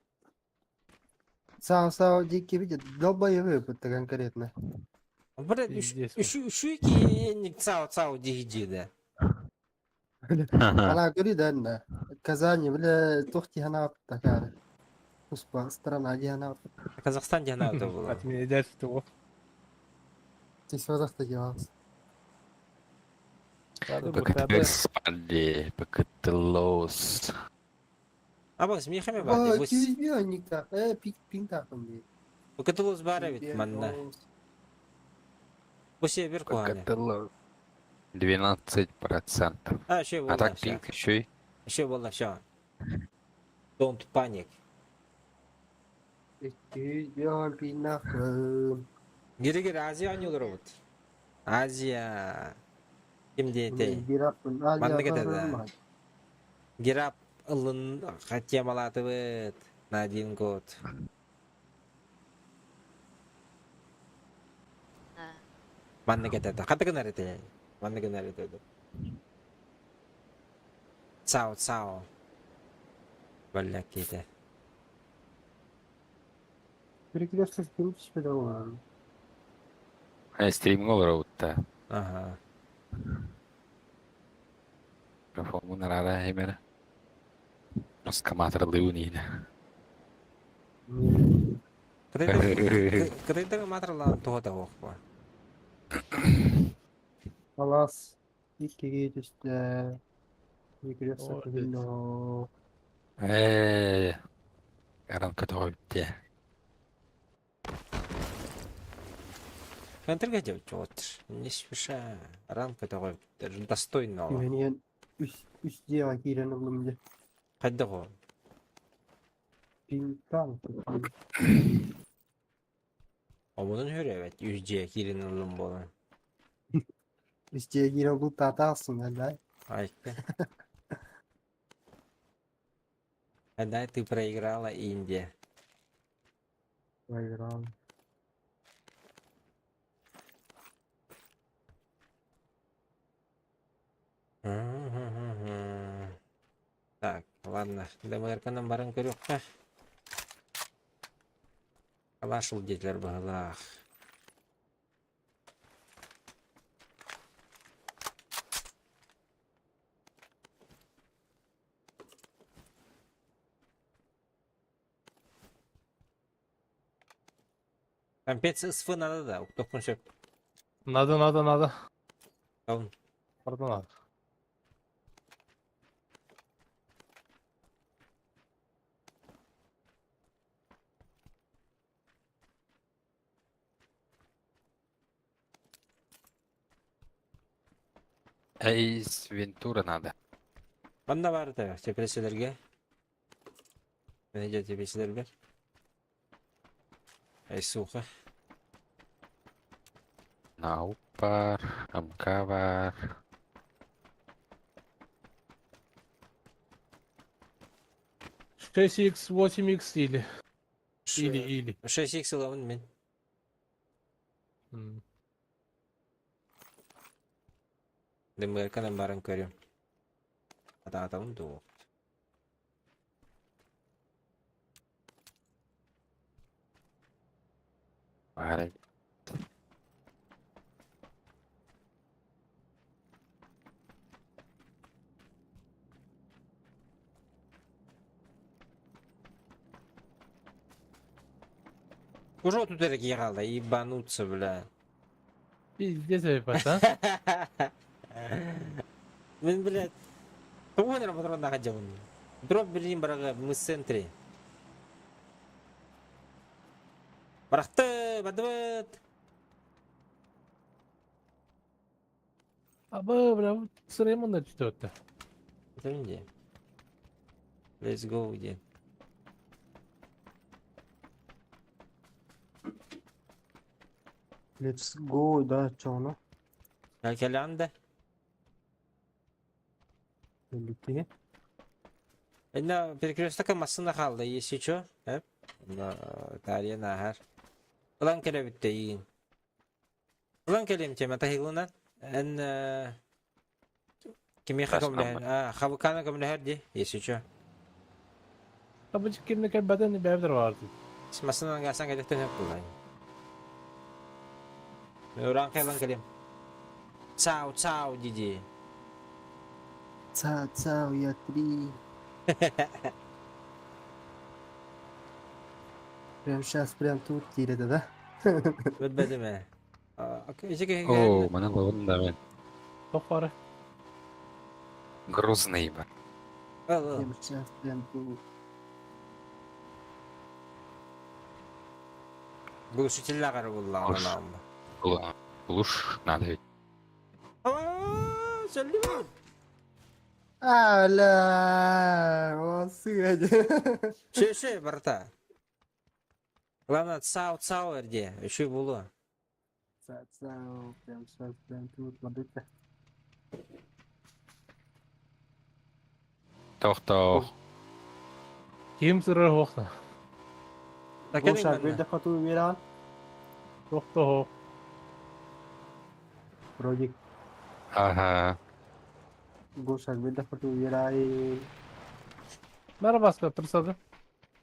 Сао-сао дикий видит, долбоебы это конкретно. Блядь, Пиздец. Үшү цао-цао дии да. Она говорит, да, да. Казани, бля, тухти она такая. Успа, страна, где она. Казахстан диэн аата буолар. От меня дядь его. Ты сюда делался. Бакытыс, бакытылос. Абас, миэхэ баар дии. Кирбионикта, пик пинта там. Бакытылос баар эбит манна. Бу север куһаҕана. Бакытылос. 12%. А, еще А так пинг еще и. Еще было все. Don't panic. Кирбионикта. Гири-гири Азия оонньуулар эбит. Азия. Ким диэтэй? Маннык этэ да. Герап ылын темалаатыбыт на один год. А. Маннык этэ да. Хата гынар этэ. Маннык гынар этэ. Цао цао. Балля киитэ. Перекресток түспэт. Стримҥэ олоробут да. Ага. Микрофоммун араара эмэр. Роскоматорлыыбын иһинэ. Кытайдар матрлаан туһа да суох. Алас иккигэ түстэ. Перекресток но. Ээ. Аран көтөҕөбүт. Контрга делать вот. Не спеша. Ранка такой даже достойного. Түһэн үс үс дьиэҕэ киирэн ыллым дьэ. Хайдах ол? Пинтан. Омунун хүрээбэт үс дьиэ киирин ыллым буолан. Үс дьиэ киирэн ылбыт таатаахсың да. Айка. Когда ты проиграла, Индия. Проиграл. Мгм. Так, ладно. ДМРК-нан баран көрүөххэ. Калаш ыл диэтилэр быһыылаах. Компец СФ надо да, уктуохпун сөп. Надо, надо, надо. Калын. Правда надо. Эйс Вентура надо. Манна баар да, тэпиэсэлэргэ. Мен тэпиэсэлэрбэр. Ай, сука. АУП баар, МК баар. 6х, 8х или. Или, или. 6x ылабын мин. ДМРК-нан баран көрүм. Атаатабын дуу. Баар. Уже тут эрэ хаалла, ебануться, бля. Пиздец, ебать, а? Мин, блядь, тугу эрэ патроннаах дьабын. Дроп билин барага мы в центре. Барахты, бадыбыт. А бы, бля, вот сырым что-то. Это где? Let's go, где? Let's go, да, чё оно? Кэлэн да? Лети. Инна перекрестокка массыына хаалла, если чё. Эп. Онно таарыйан ааһар. Ылан кэлэбит эйигин. Ылан кэлиэм тема таһыылынан. Эн кимиэхэ Красный көмөлөһөр? А, Хабыкана көмөлөһөр дии, если чё. Табычык кимне кэлбэтин бэйэбитер баар дии. Массыынан гаасан кэлэхтэн өп буллай. Ураан кэлэн кэлиэм. Цау, цау, диди. Ца, цау, я три. Прям сейчас, прям тут диир да? Билбэтим ээ. Ити Оо, манан лабын да мен. Туох баара? Грузный бар. Ыл, ыл. Прям сейчас, прям тут. Глушителлээх эрэ буллаҕына Ош. наамма. Глушь надо ведь. Сөллүбүт. Аля, молодцы. Все, все, барта. Главное, цау, цау, эрде. Еще було. Цау, цау, прям сейчас, прям тут, владыка. Тохтох. Ким сырар хуохта? Гоша, бир хоту веран. Туох Вроде Ага. Гоша, бир хоту верай. Merhaba Asper,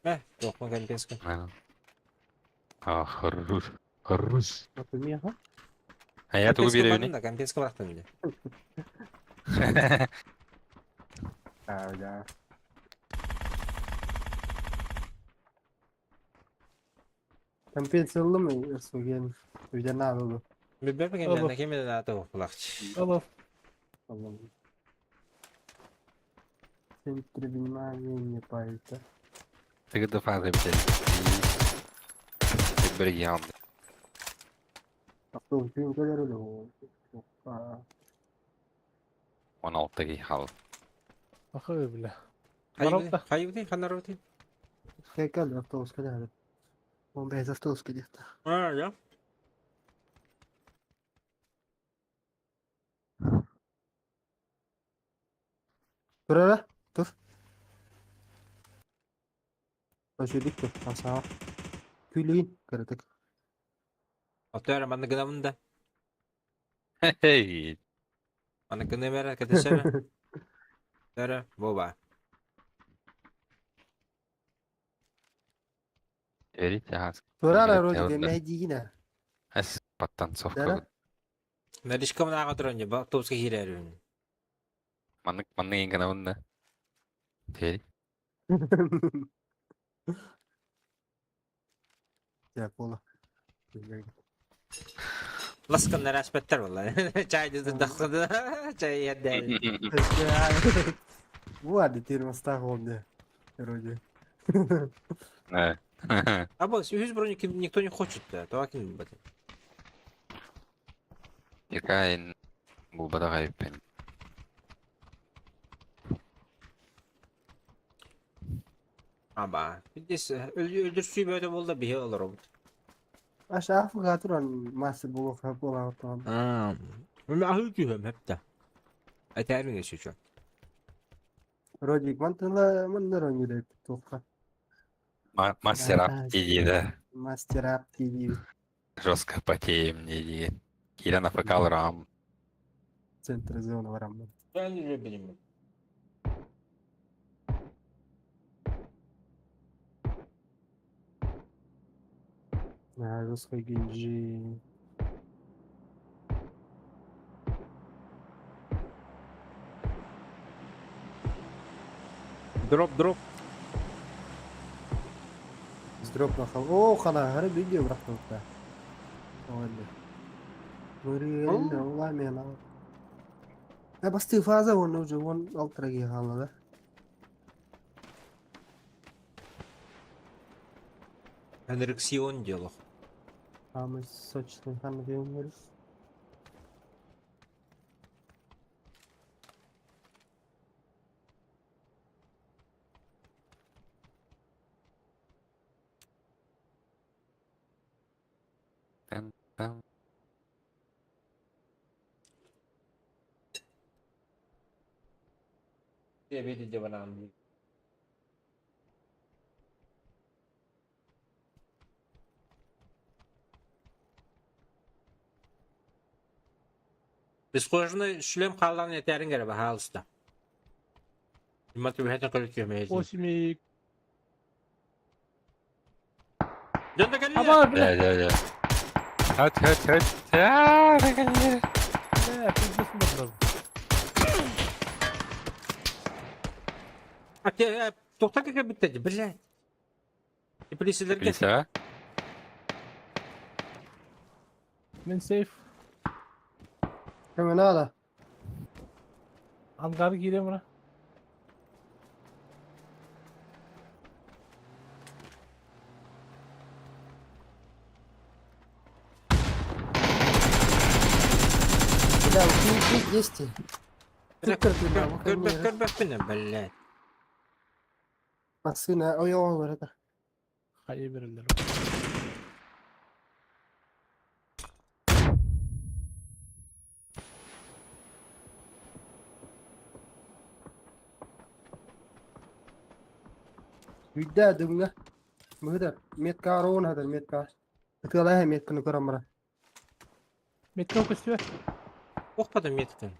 Э, туох кэмпиэскэ. А, хорош. Хорош. Например, а? А я тугу биэрэбиний? Да, кэмпиэскэ барахтан дии. А, да. Компенсиялы мы суген үйден алды. Билбэппин Алло. кэмнэн кимин аата булахч. Алло. Центр внимания не поэта. Тыгы фазы бит. Бір ялды. Автобус үйін келер өлі. 16 ки хал. Ахы бля. Баралта. Хайбытый, ханарбытый. Кел автобус келер. 15 автобус келер. А, я. Тур ара, тур. Өшүдүк тур, асаа. Күлүүн кырытык. Отуара манна гынамын да. Хей. Манна гынамера кэтесере. Төре, боба. Верите, ас. Тур ара вроде демэдигинэ. Ас подтанцовка. Наришка мына туран ба автобуска киирэрин. Маннык маннык ең гынамын да. Тери. Я пола. Ласкан аспеттер болла. Чай деді даққыды. Чай ядды. Ладно, теперь мостах он вроде. А бо үс броники никто не хочет да. Това ким бат. Якайн бу бадагай пен. Аба. Здесь өлдүрсүй бөтө болду бихе олор. Аш Африка туран масса болуп бола туран. Аа. Мен ахы күйөм хепте. Айтарың эши чо. Вроде мантала маннар ойнойт тоққа. Мастер ап дейді. Мастер ап дейді. Жестко потеем не дейді. Киран АФК рам. Центр зона барам. Ben de bilmiyorum. А, русской гинжи. Дроп, дроп. Дроп нахал. О, хана, гары видео брахтылта. Ладно. Ламена. Да басты фаза он уже он алтраги хала, да? Анрексион дело. А мы сочный хан вымер. Там. Я видел, где она. Бесхожный шлем хааллан этээриҥ эрэ, баһаалыста. Дима түбэһэтин көрүтүөмэйэтин. Восемь. Дьон да кэллилэр. Аба, бля. Да, да, да. Хат, хат, хат. Аа, кэллилэр. Бля, пиздец мордор. А те, тоқта кэлбиттэр, блядь. Теплицэлэргэ. Теплица. Мен сейф. Кому надо? Ангар киирем ра. Бля, у есть. Көрбөх көрбөхпүн, блядь. Массыына ойоҕо это. Хайа береллер. Үйдә дүңгә. Мыһыдар. Метка ароон хатар метка. Ытыалаһа метканы көрөммара. Метро көстүө. Охпата меткин.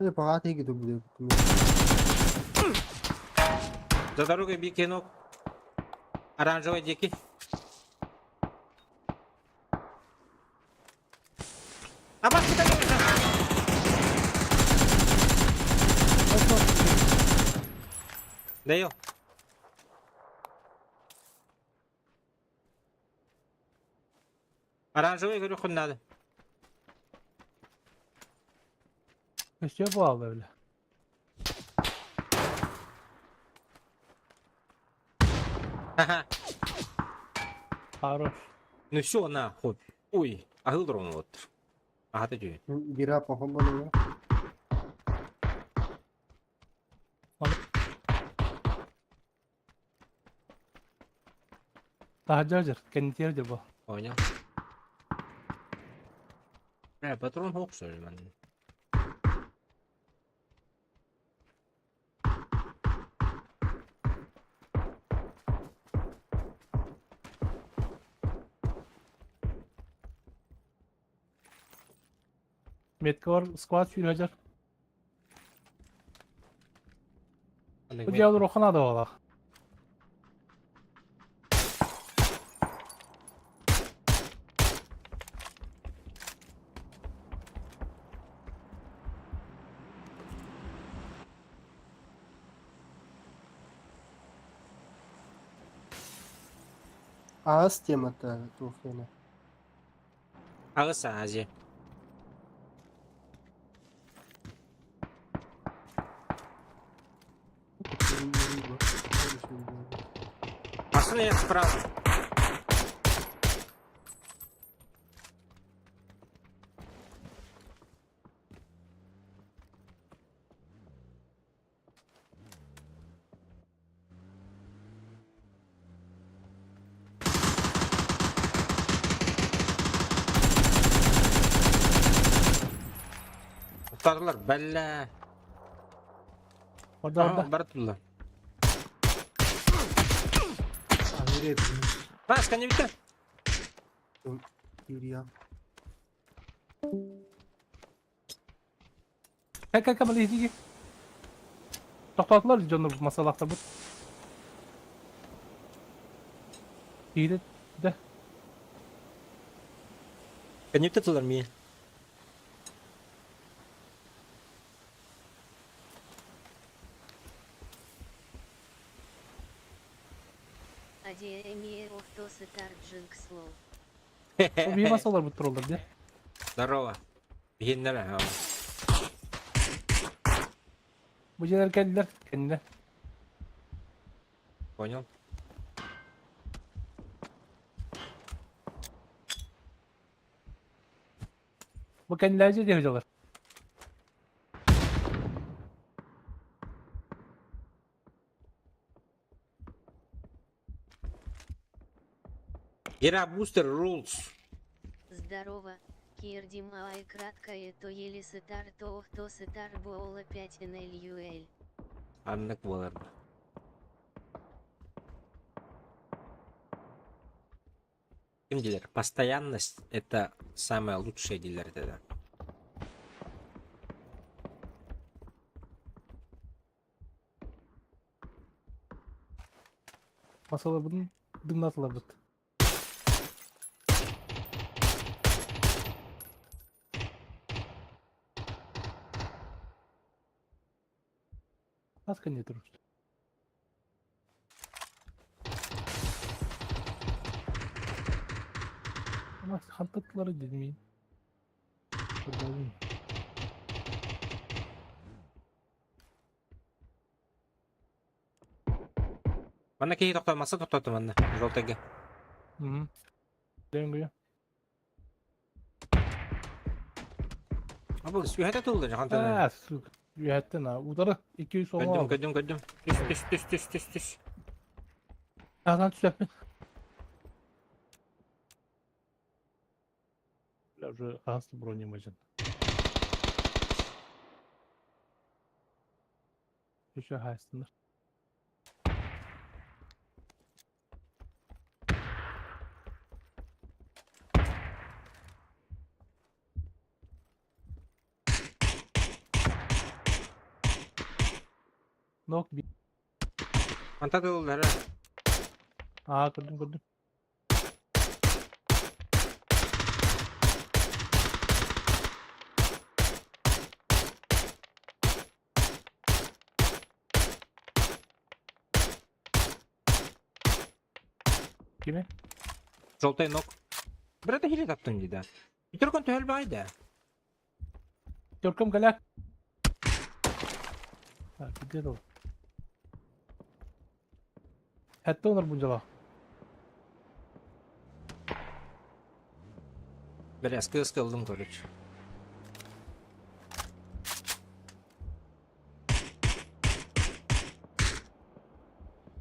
Это паҕа тиги дубу. За дорогой бикенок. Оранжевый дикий. Абас Даю. Оранжевый, говорю, хуй надо. Көстүө буолла бля. Ага. Хорош. Ну все, нахуй. Ой, а дрон вот. Ага, ты чё? Гира похобону. Таһдьа кэннитиэр дьэ бу. Понял. Бля, патрон хок, что ли, man? Метка бар склад сүүрөжөр. Аны Бу дьиэлэр охана да буолла. Аас темата туохена. Ағыс Азия. Машина я справа. Утарлар, бәллә. Орда орда. Бар тулар. Маска не битте. Юрия. Кэ кэ кэ бали Тоқтатылар дьону масалахтар бут. Ииде да. Не битте тулар ми. Охтосы Тарджинкслоу. Бу масалар бут туралар де. Здорово. Бихиннер. Бу жерler келдилер кенде. Понял. Бу кенделерже де hocalar. Гера Бустер Рулс. Здорово, Кирдима ай краткое то еле сытар то охто сытар бола 5 НЛЮЛ. Аннык болар. Ким дииллэр? Постоянность это самое лучшее дииллэр этэ да. Масалабытын дымнатылабыт. Хас кэннэ турар? Хантаттылары дедим. Манна киһи тохтоомасса тохтоотум манна, желтайга. Угу. Дэнгү. А бұл үһәтэ тулла жахан Аа, сука. Үһәттен а. Удары 210 Көрдүм, алды. көрдүм, көрдүм. Түс, түс, түс, түс, түс, түс. Ағдан түсәппін. Бля, уже ағасты броня мажын. Еще хайстындар. Нок би. Манта тыллара. Аа, көрдүм, көрдүм. Кими? Желтый ног. Брата хили таптым дейді. Түркөн түһэл байды. Төркөм кэлэ. Так, где ол? Хәтта онор бунжала. Бер эски ылдым короче.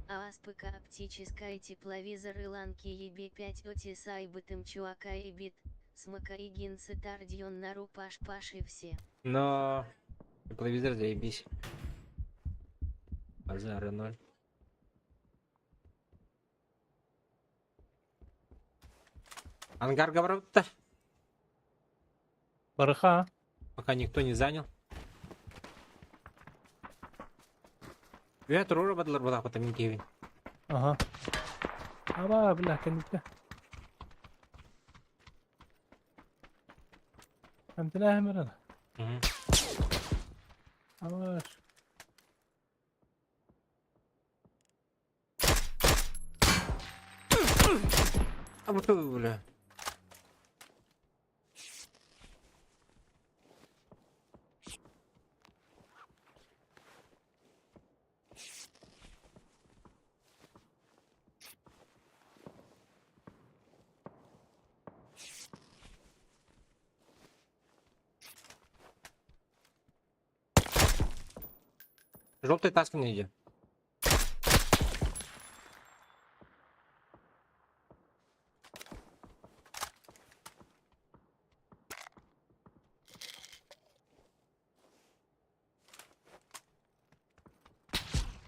АСПК оптическая тепловизор Иланки ЕБ5 Отисай Бытым Чуака и Бит, Смака и Гинцы Тардион Нару Паш Паш и все. Но тепловизор заебись. Базара ноль. Ангар говорит-то, Барыха. пока никто не занял. Үө турура бадылар булаапата мин киһибин. Ага. Аба, бля, кэнниттэ. Антына хэмэрэн. Абаш. А вот бля. Желтый таска не иди.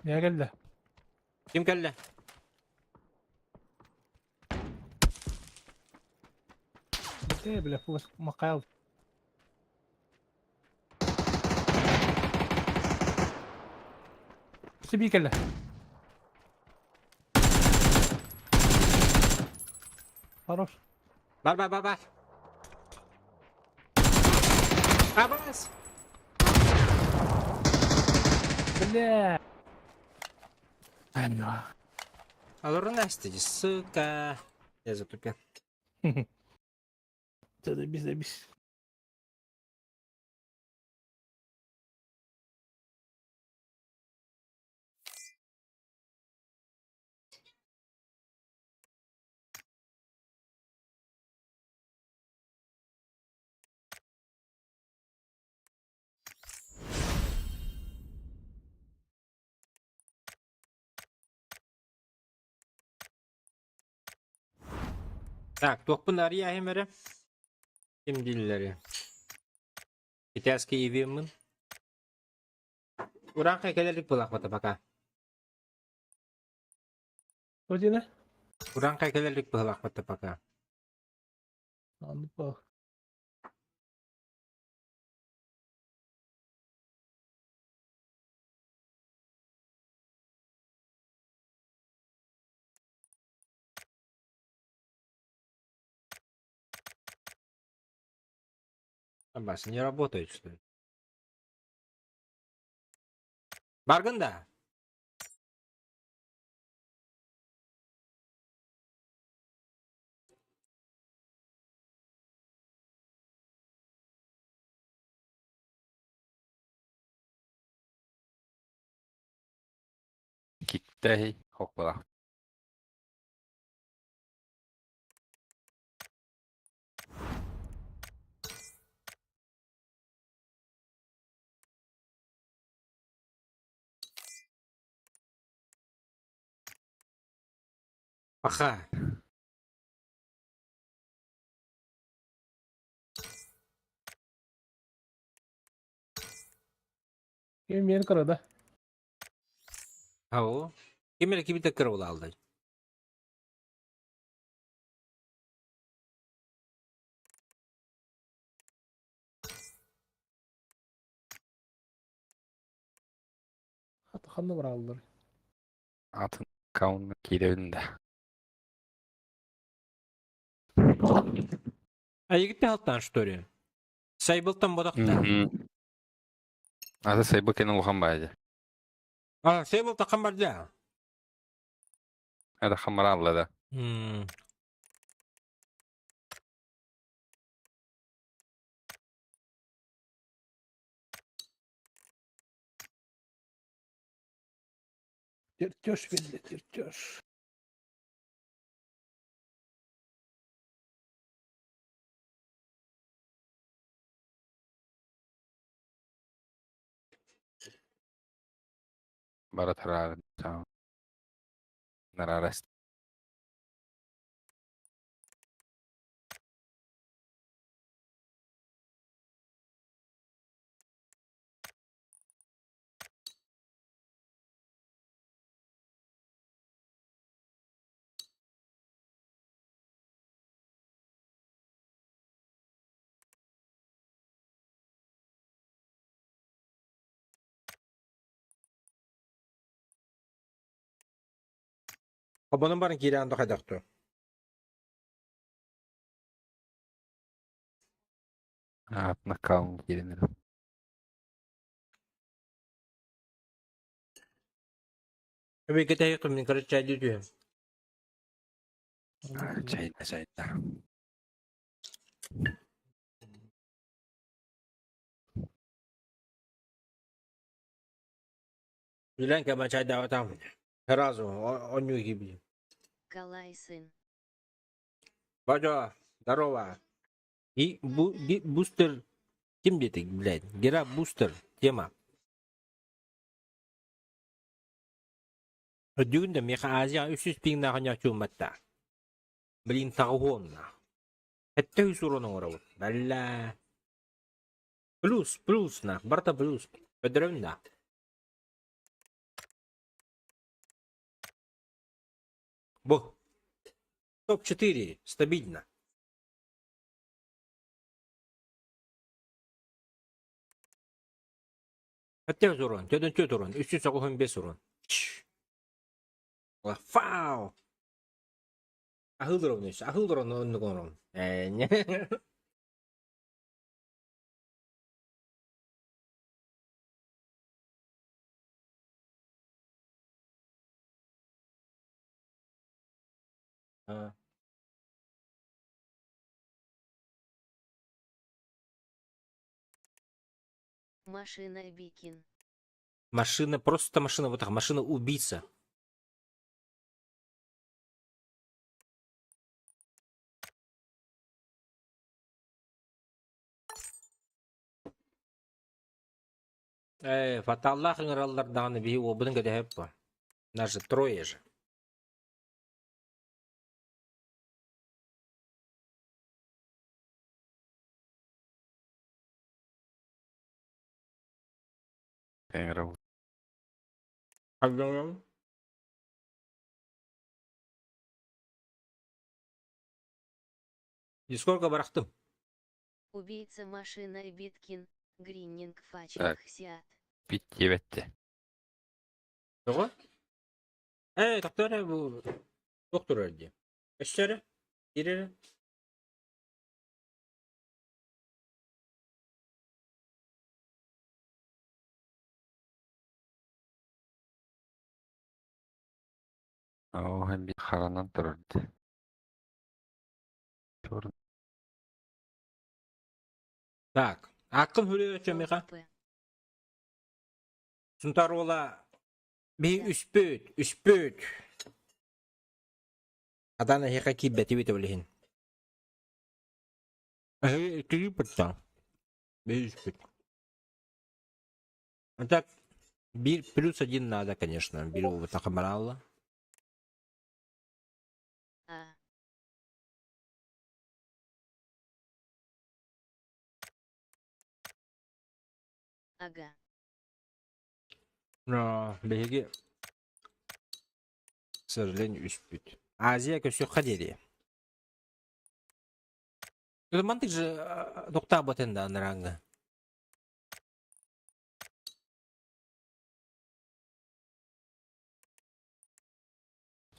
Я кэллэ. Ким кэллэ? Э, бля, фугас Махайл. Сиби кэллэ. Хорош. Бар бар бар бар. Абас! Бля. Алорун астыди, сука. Я затупил. Заебись, заебись. Так, туохпун арыйаһым эрэ. Ким дииллэри? Китайский ивиммын. Урааҥхай кэлэрик буолаахпата пока. Что диэнэ? Урааҥхай кэлэрик быһалаахпата пока. Оннук буо. Абас, не работает, что ли? Баргын да? Киктэй хокпала. Паха. Ким миэн көрө да. Ау. Ким эрэ кими да кыра алды. Ханна бараллар. Атын аккаунна киирэбин да. А египте халтан что ли? Сайбылтан бодақта. Аты сайбы кен улахан баайы. А, Сайбыл тақан бар да. Это хамаралла да. Чертеж билле, чертеж. Бара тараар. Нарарас. Абонын барын киирэн дохайдахту. Атын аккаун кииренер. Эбе кетей мин короче чай дүйдү. Чайда чайда. Билен кема чай даватам. Сразу оню гиби. Калай сын. Бажа, здорово. И бу, ги, бустер ким дети, блядь? Гера бустер тема. Дүгүн да меха Азия 300 пиң наханя чуматта. Блин тагуонна. Этте үсурон оңоробут. Балла. Плюс, плюс на, барта плюс. Өдөрөм на. Бу. Топ-4 стабильно. Өттө урон, төдөн төт урон, 395 урон. Фау! Ахыл урон, ахыл урон оннук урон. Э, А. Машина Бикин. Машина, просто машина, вот так, машина убийца. Э, фаталлах ыңыраллар даҕаны биһи уолбутун кэтэһэп бу. Нас же трое же. Кэҥэрэ. Алло. Дискорга барахтым. Убийца машина Биткин, Гриннинг Так. Фачинг Сиат. Бит диэбэтти. Тоҕо? Ээ, тохтоо эрэ бу туох турар дии. Өссө эрэ, киир эрэ. Оо, һэн бит харанан турар дии. Тур Так, ааккын хүрүө миха. П. Сунтаар уола биһи үспүт, үспүт. Адан эһиэхэ киирбэтибит билиһин. Эһиги иккилии Биһи үспүт. А так, биир плюс один надо, конечно. Биир уолбута бараалла. А. Ага. Но биһиги, к сожалению, үспүт. Азия көсүөххэ диэри. Мантык же тоқтаабатын да анарааҥҥа.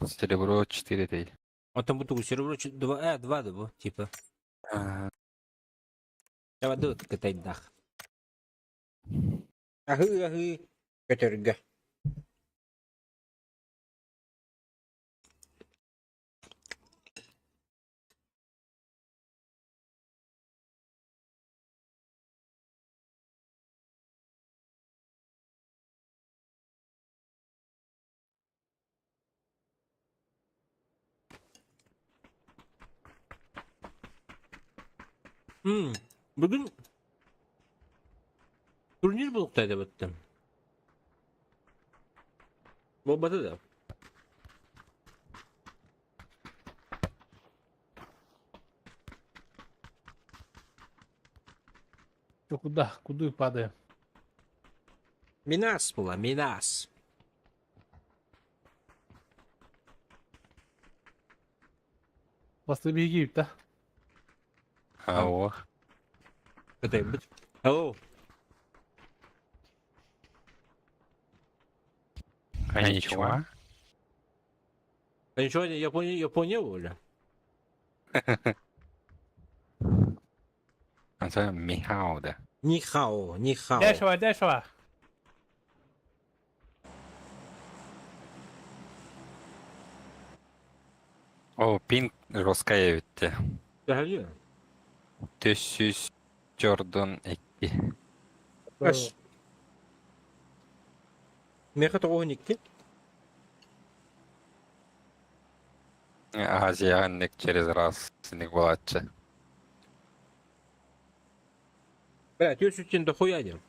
Серебро 4 дей. Оттон бу тугу серебро два, два да бу, типа. Давай кытайдах. Аһыы аһыы көтөргө. Бүгүн турнир буолуохтаах эбиттим. Буолбата да. Чё, куда? Куда падаем? Минас була, Минас. Басты биһиги да? Оо. Кытайбыт. Hello. Конничуа. А ничего, Япония, Япония воля. Ансаа Михао да. Нихао, нихао. Дешево, дешево. Оо, пинг жесткая эбитте. Төһөлү? Төссүс Jordan 2. Ас. Меха 92. Азия аннык через раз синик буолааччы. Бля, түс үттен дохуя дем.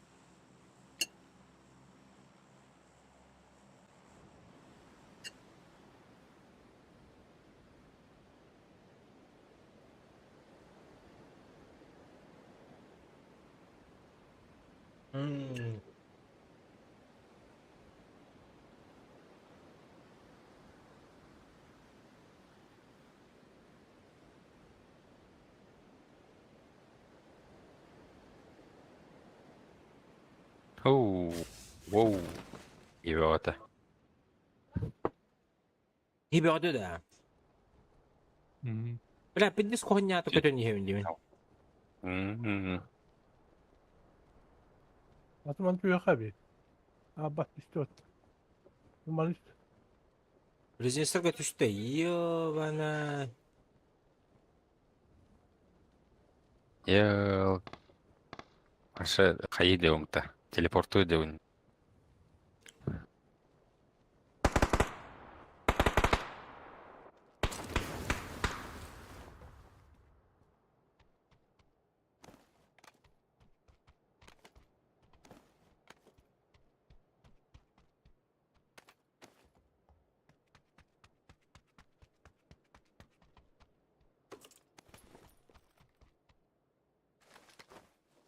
Оу, воу. Ибэҕэтэ. Хибэҕэ да. Бля, пиздец хуйня только не иһэбин М-м-м. Атыман түйэхэ би. А, бат түстэ от. Ман үст. Близнецтерге түстэ. Ёбана. Йыл. Аша хайы деумта. Телепортуй деун.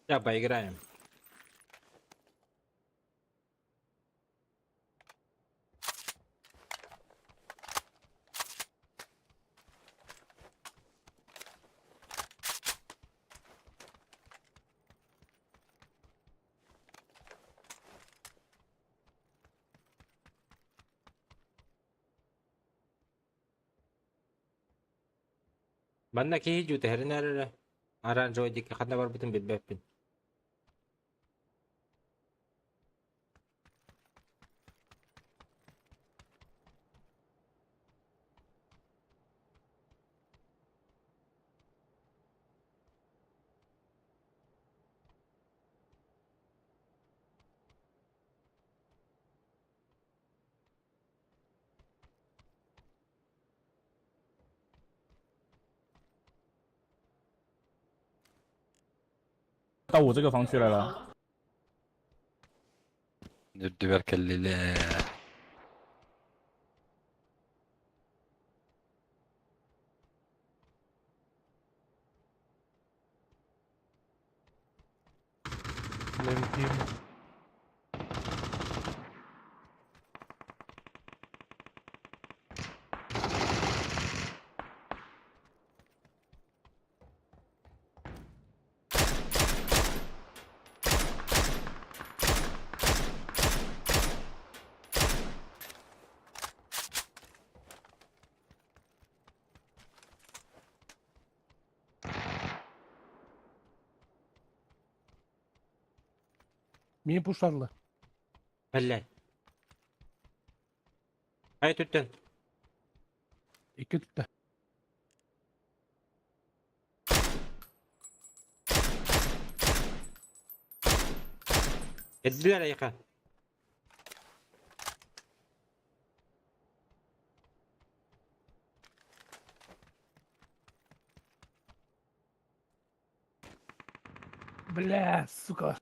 Сейчас поиграем. Манна киһи дьүтэһэрин эрэ оранжевай диэки ханна барбытын билбэппин. 到我这个房区来了。 Үрдүбэр кэллилэр. Лентим. Мини пуштарлы. Бэллэ. Ай түттэн. Икки түттэ. Эддилэр эйиэхэ. Бля, сука.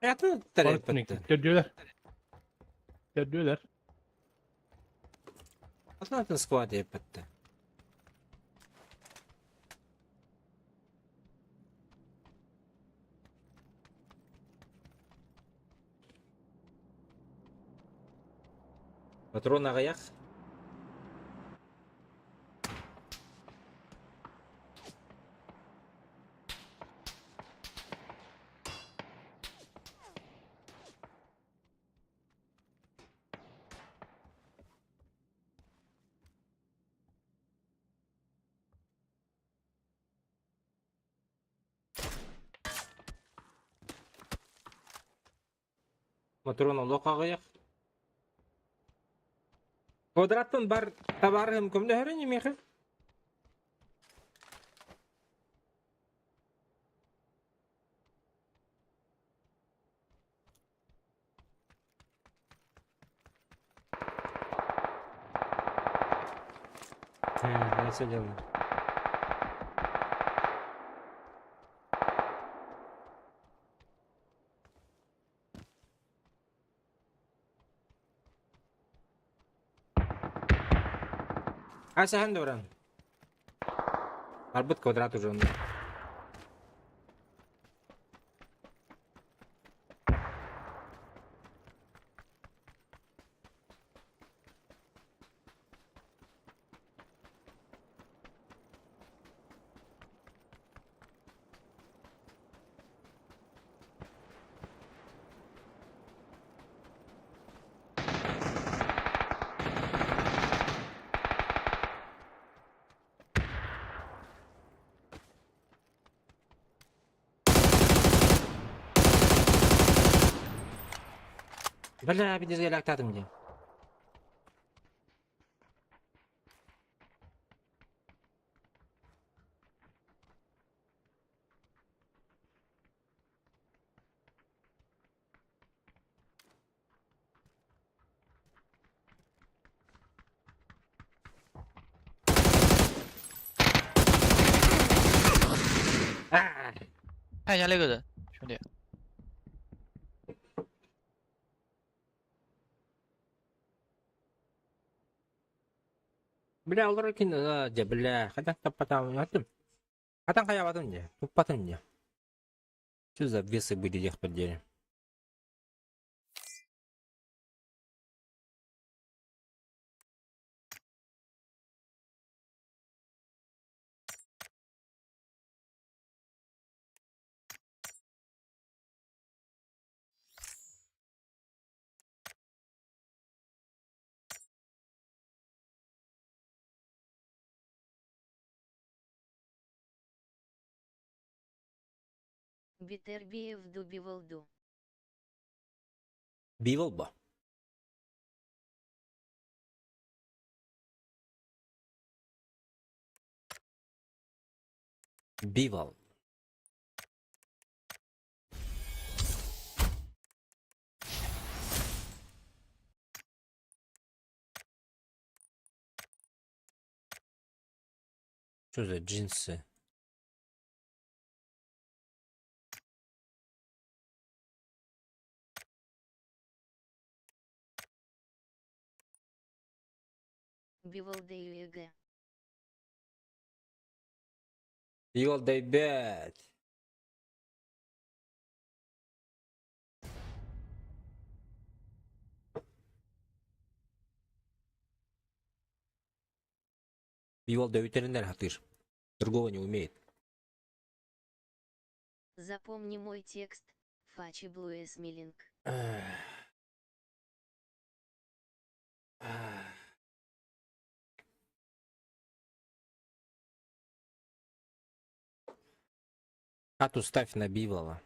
Атын Барыттын тарыппыттан. Төрдүөлэр. Төрдүөлэр. Атын атын squad еппетте. Патрон аҕыйах. Патрон олох аҕыйах. Квадраттан бар табаарыһым көмөлөһөрүн миэхэ. Э, делаю. Ася Хендоран. Арбыт квадрат уже. Бля, бидизгелактадым дии. А! 看一下那个人，兄弟， Бля, олор кино, дьэ, бля, хатан таппатам, атым. Хатан хаябатым дьэ, туппатым дьэ. Что за весы были тех поделе? Бетербиев дубивалду. Биволба. Бивол. Что за джинсы? Бивалдеюег. Бивол дэйбэт. Бивол дэвитеринер хатыр. Другого не умеет. Запомни мой текст. Фачи Блуэсмилинг. Хату ставь на Бивола.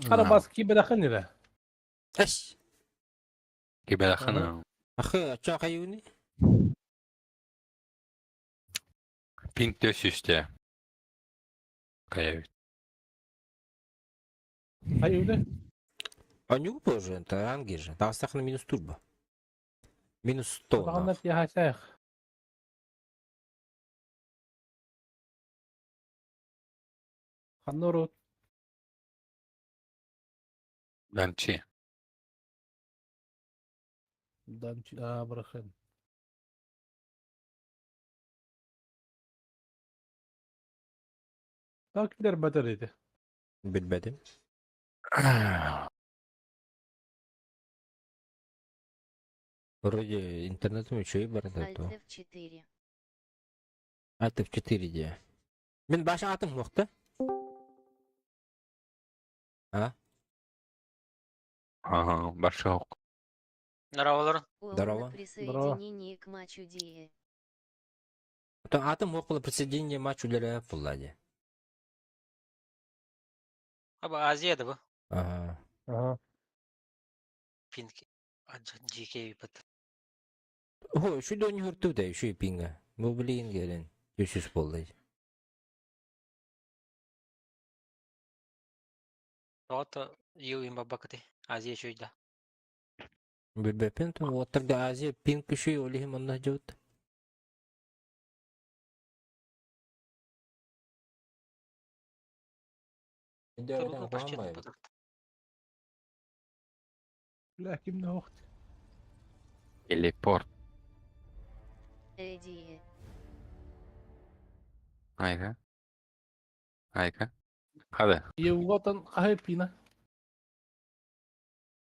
Хара бас киберахын эрэ. Эс! Киберахана. Ахы, ача хаюни? Пинг төс үсте. Кая. Айуды. А не тоже, это ранги же. Там на минус турбо. Минус 100. Бағандар нах. яхасайх. Ханнору Данчи. данчи а брахын. Так килер бәтер edi. Билбедим. Вроде интернетом еще и бар Альт это. F4. Альт F4 де. Мен баша атым мықты. А? Ага, башок. Здорово, О, Здорово. на присоединении к матчу Дие. То атым около присоединения матчу для Фуллади. Аба Азия да бу. Ага. Ага. Пинг. GK бат. О, şu dön hürtü de şu pinga. Bu bilin gelin. Yüzsüz boldu. Тоото ю им бабакати. Азия чуйда. Билбепин то оттарда Азия пинг şu олихим онна жут. Турбо почти бат. Бля, ким не охт. Телепорт. Эдие. Айка. Айка. Хада. Евготан кахай пина.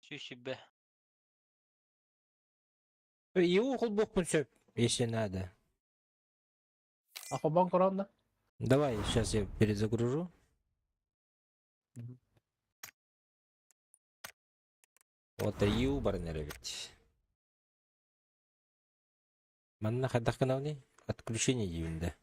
Сүүсүбэ. Его холбок все, если надо. Ахобан коранда. Давай, сейчас я перезагружу. Мгм. Вот ю барнер ведь. Манна хадах канални отключение дивинде.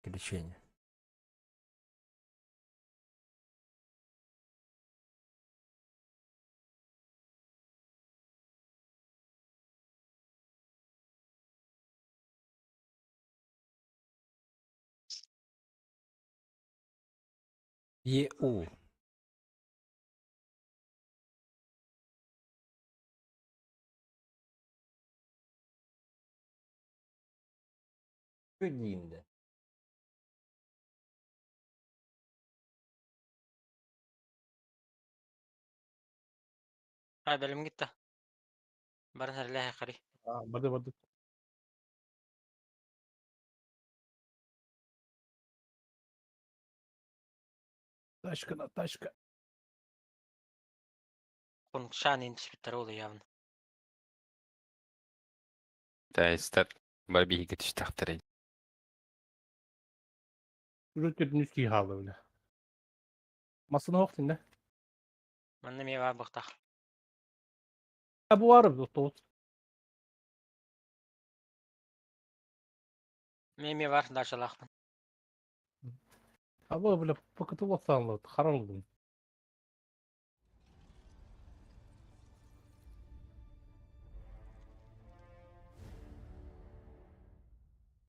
Включение. ЕУ. Дивинде. Ай бэлэм гитта. Баран харлаа хари. Барды барды. Тачка на тачка. Куншан интспектор ол явно. Тайстар. Барби гитиш тахтары. Rütür nüski halı öyle. Masını охт инде. Манна ме бар бахтах. Бу баар эбит. Меми бар дачалаахпын. Аба бля пакыты лосанлы харалдым.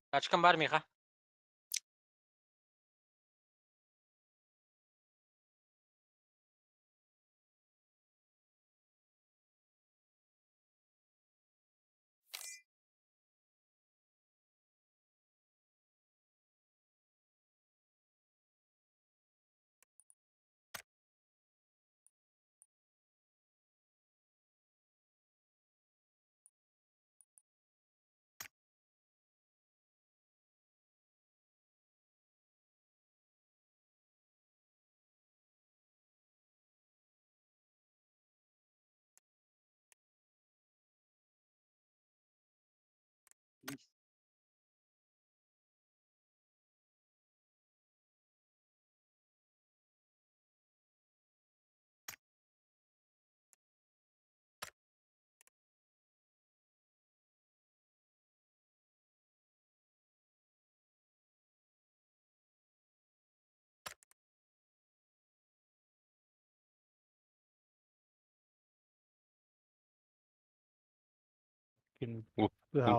Тачкам бар Миха.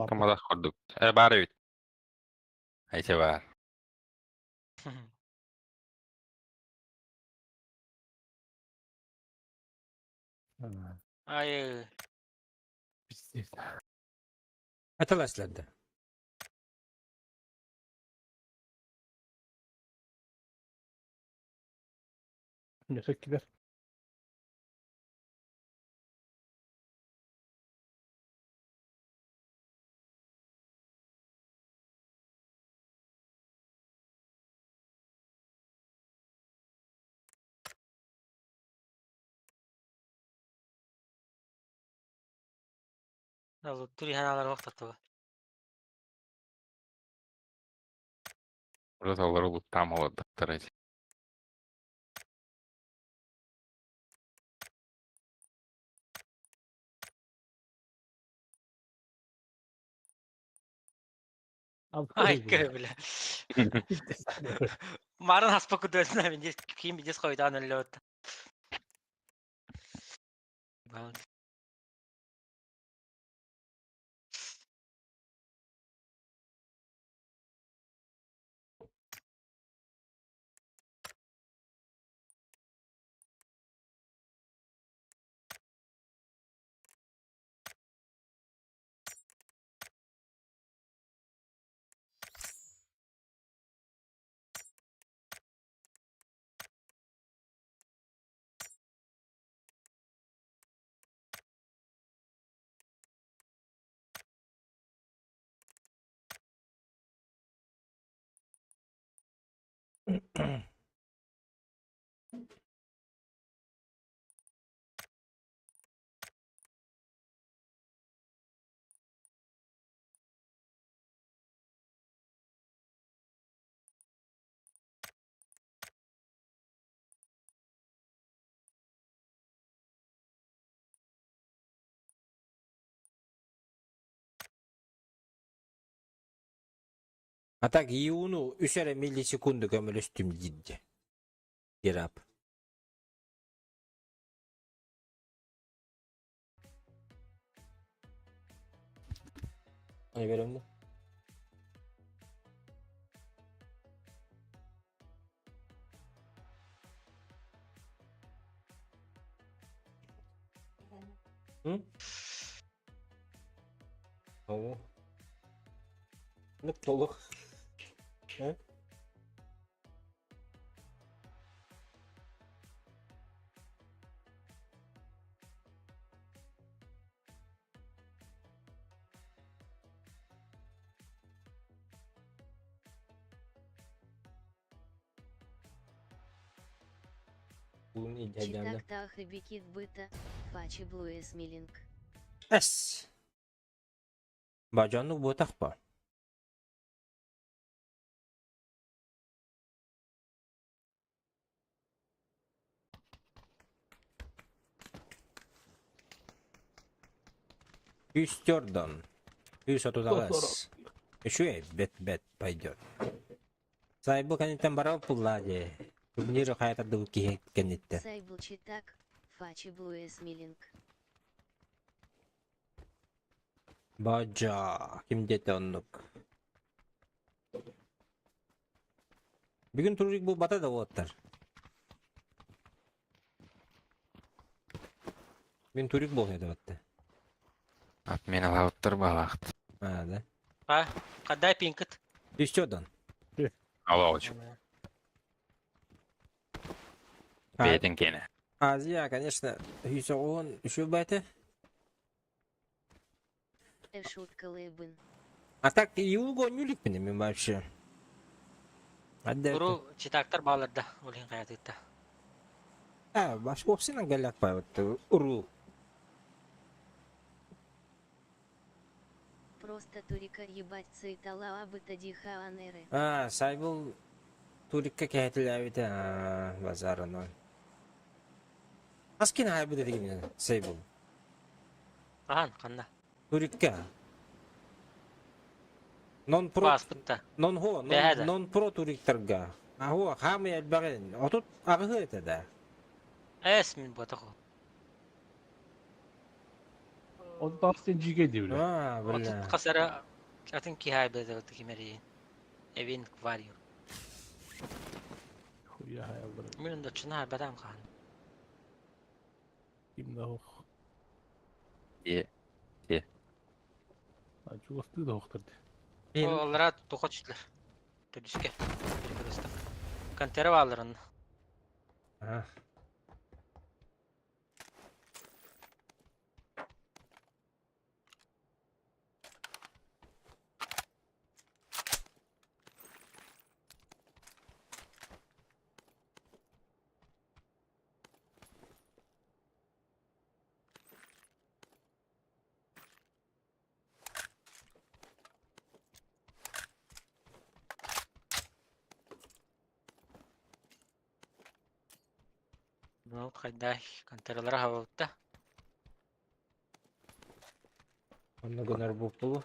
Камалах курдук. Баар эбит. Айча баар. Ай, Пиздец. Аталасларды. Не кидер. Тури ханалар вақтаттыга. Урут олор улуттаам олордохтор эти. Ай, бля. Марын хаспа күдөрсүнө мен кийин бидес койдаан эле өттү. А так иуну үс эрэ миллисекунда көмөлөстүм диирдэ. Герап. Аны берем да. М? Оо. Толук. Э? Бугун илдьэ Читак бикит быта, фачи блуэс милинг. Эс. Бажаннык буотах ба. Үстөрдөн. Үс отутаҕас. Үчүгэй, бэт-бэт пойдет. Сайбыл кэнниттэн барар пуллаа дии. Турнир хайа тардыбыт киһи кэнниттэн. Сайбыл читак, фачи блуэс милинг. Бадьа, ким диэтэ оннук. Бүгүн турик булбата да уоттар. Мин турик буолуо этэ Отмена лауттар балаахт. А, да. А, когда пинкыт? Үстөрдөн. Алаочу. Бэйэтин киэнэ. Азия, конечно, үсөҕүн үчүгэй Шутка лыбын. А так юго оонньуулукпун мин вообще. Адда Уру читактар баалар да, ол иһин хайатыытта. А, баш вовсе галят вот уру. Просто турика ебать цитала абыта дихаанеры. А, сайбыл турикка кэһэтилээбитэ базарынан. Аскин хайбыт этигин сайбыл. Ахан, ханна? Турикка. Нон про Пааспытта. нон хо Бэһэ да. нон про туриктарга. Ахуа хаамый элбэҕин. Отут аҕыһы этэ да. Эс мин буотах. Он тастын жиге дивле. А, Отут бля. хасара атын киһи бэдэ кимери. Эвин кварио. Хуя хаялдыр. Мин да чына бадам хаан. Ким да хох. Е. Чугасты да хохтырды. Олара тоқо түстүлэр. Төрдүскэ. Контера бааларын. А. Ну, хайдай контералара хабабытта. Онно гынар буоллу.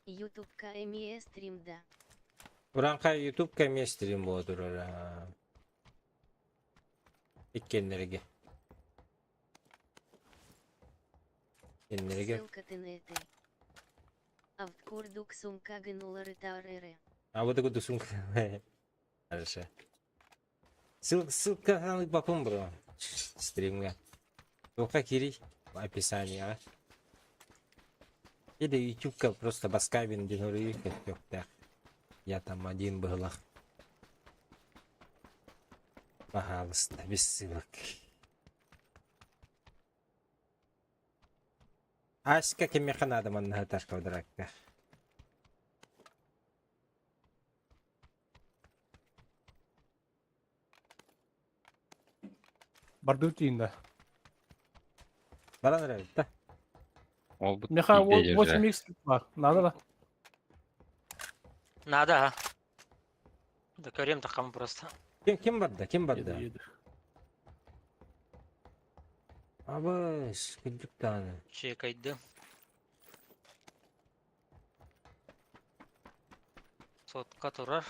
Ютуб КМЕ стрим да. Уранка YouTube кэмиэстирин буолар. Иккеннерге. Кеннерге. Ссылка ты на этой. Авткурдук сумка гнулары тареры. А вот такой сумка. Хорошо. Ссылка, ссылка бапым бро. Стримга. Тока кири в описании, а. Или ютубка просто баскабин диноры Я там один был. Пожалуйста, без ссылок. Аська кимиэхэ надо манна таш квадратка. Барды тиинда. Баран нравится, да? Ол бут Меха тиийдэ 8 же. х бар. Надо да. Надо, а. Да көрем тақам просто. Ким, ким барда? Ким барда? Еди, еди. Абыс, күндүк дааны. Чекайды. Сотка турар.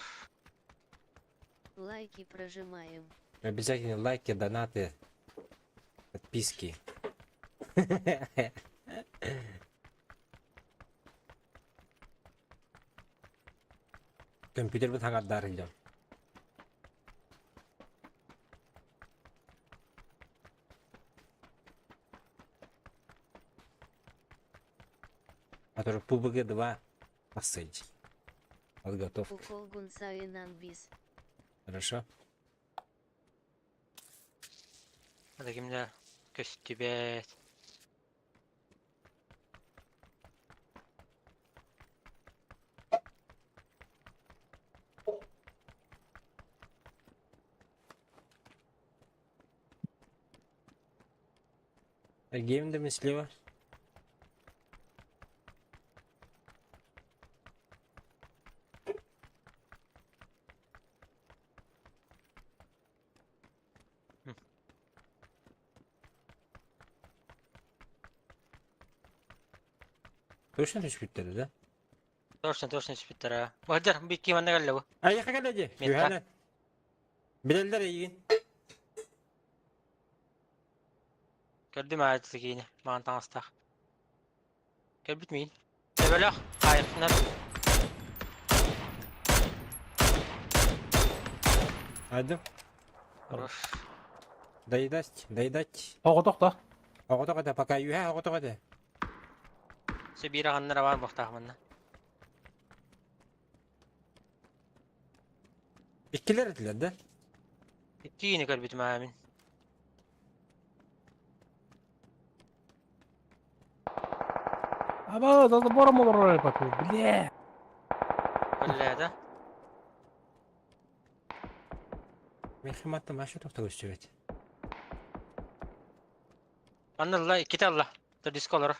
Лайки прожимаем. Обязательно лайки, донаты, подписки. Компьютер бит идем. А то PUBG 2 посыльте. Подготовка. Укол гунсаинанбис. Хорошо? Это кимде көстүбэт. Геймдами слева. Точно түспүттэр да? Точно, точно түспүттэр аа. Баһдыр, бикки манна кэллэ бу. Айыха кэлэ дии. Метка. Үһэнэ. Билэллэр эйигин. Көрдүм аа киини. Маҕан таҥастаах. Көрбүт миин. Төбөлөөх. Хаайыктынар. Айдым. Хорош. Доедать, доедать. Оҕотох да. Оҕотох этэ, пока үһэ оҕотох этэ. Се биир аҕаннара баар буохтаах манна. Иккилэр этилэр да? Иккиини көрбүтүм аа мин. Аба, за забором олорор эпаку. Бля. Бля, да? Мехматта маша тоқтап өстүбэт. Манна ылла, иккитэ ылла. Төрдүскэ олорор.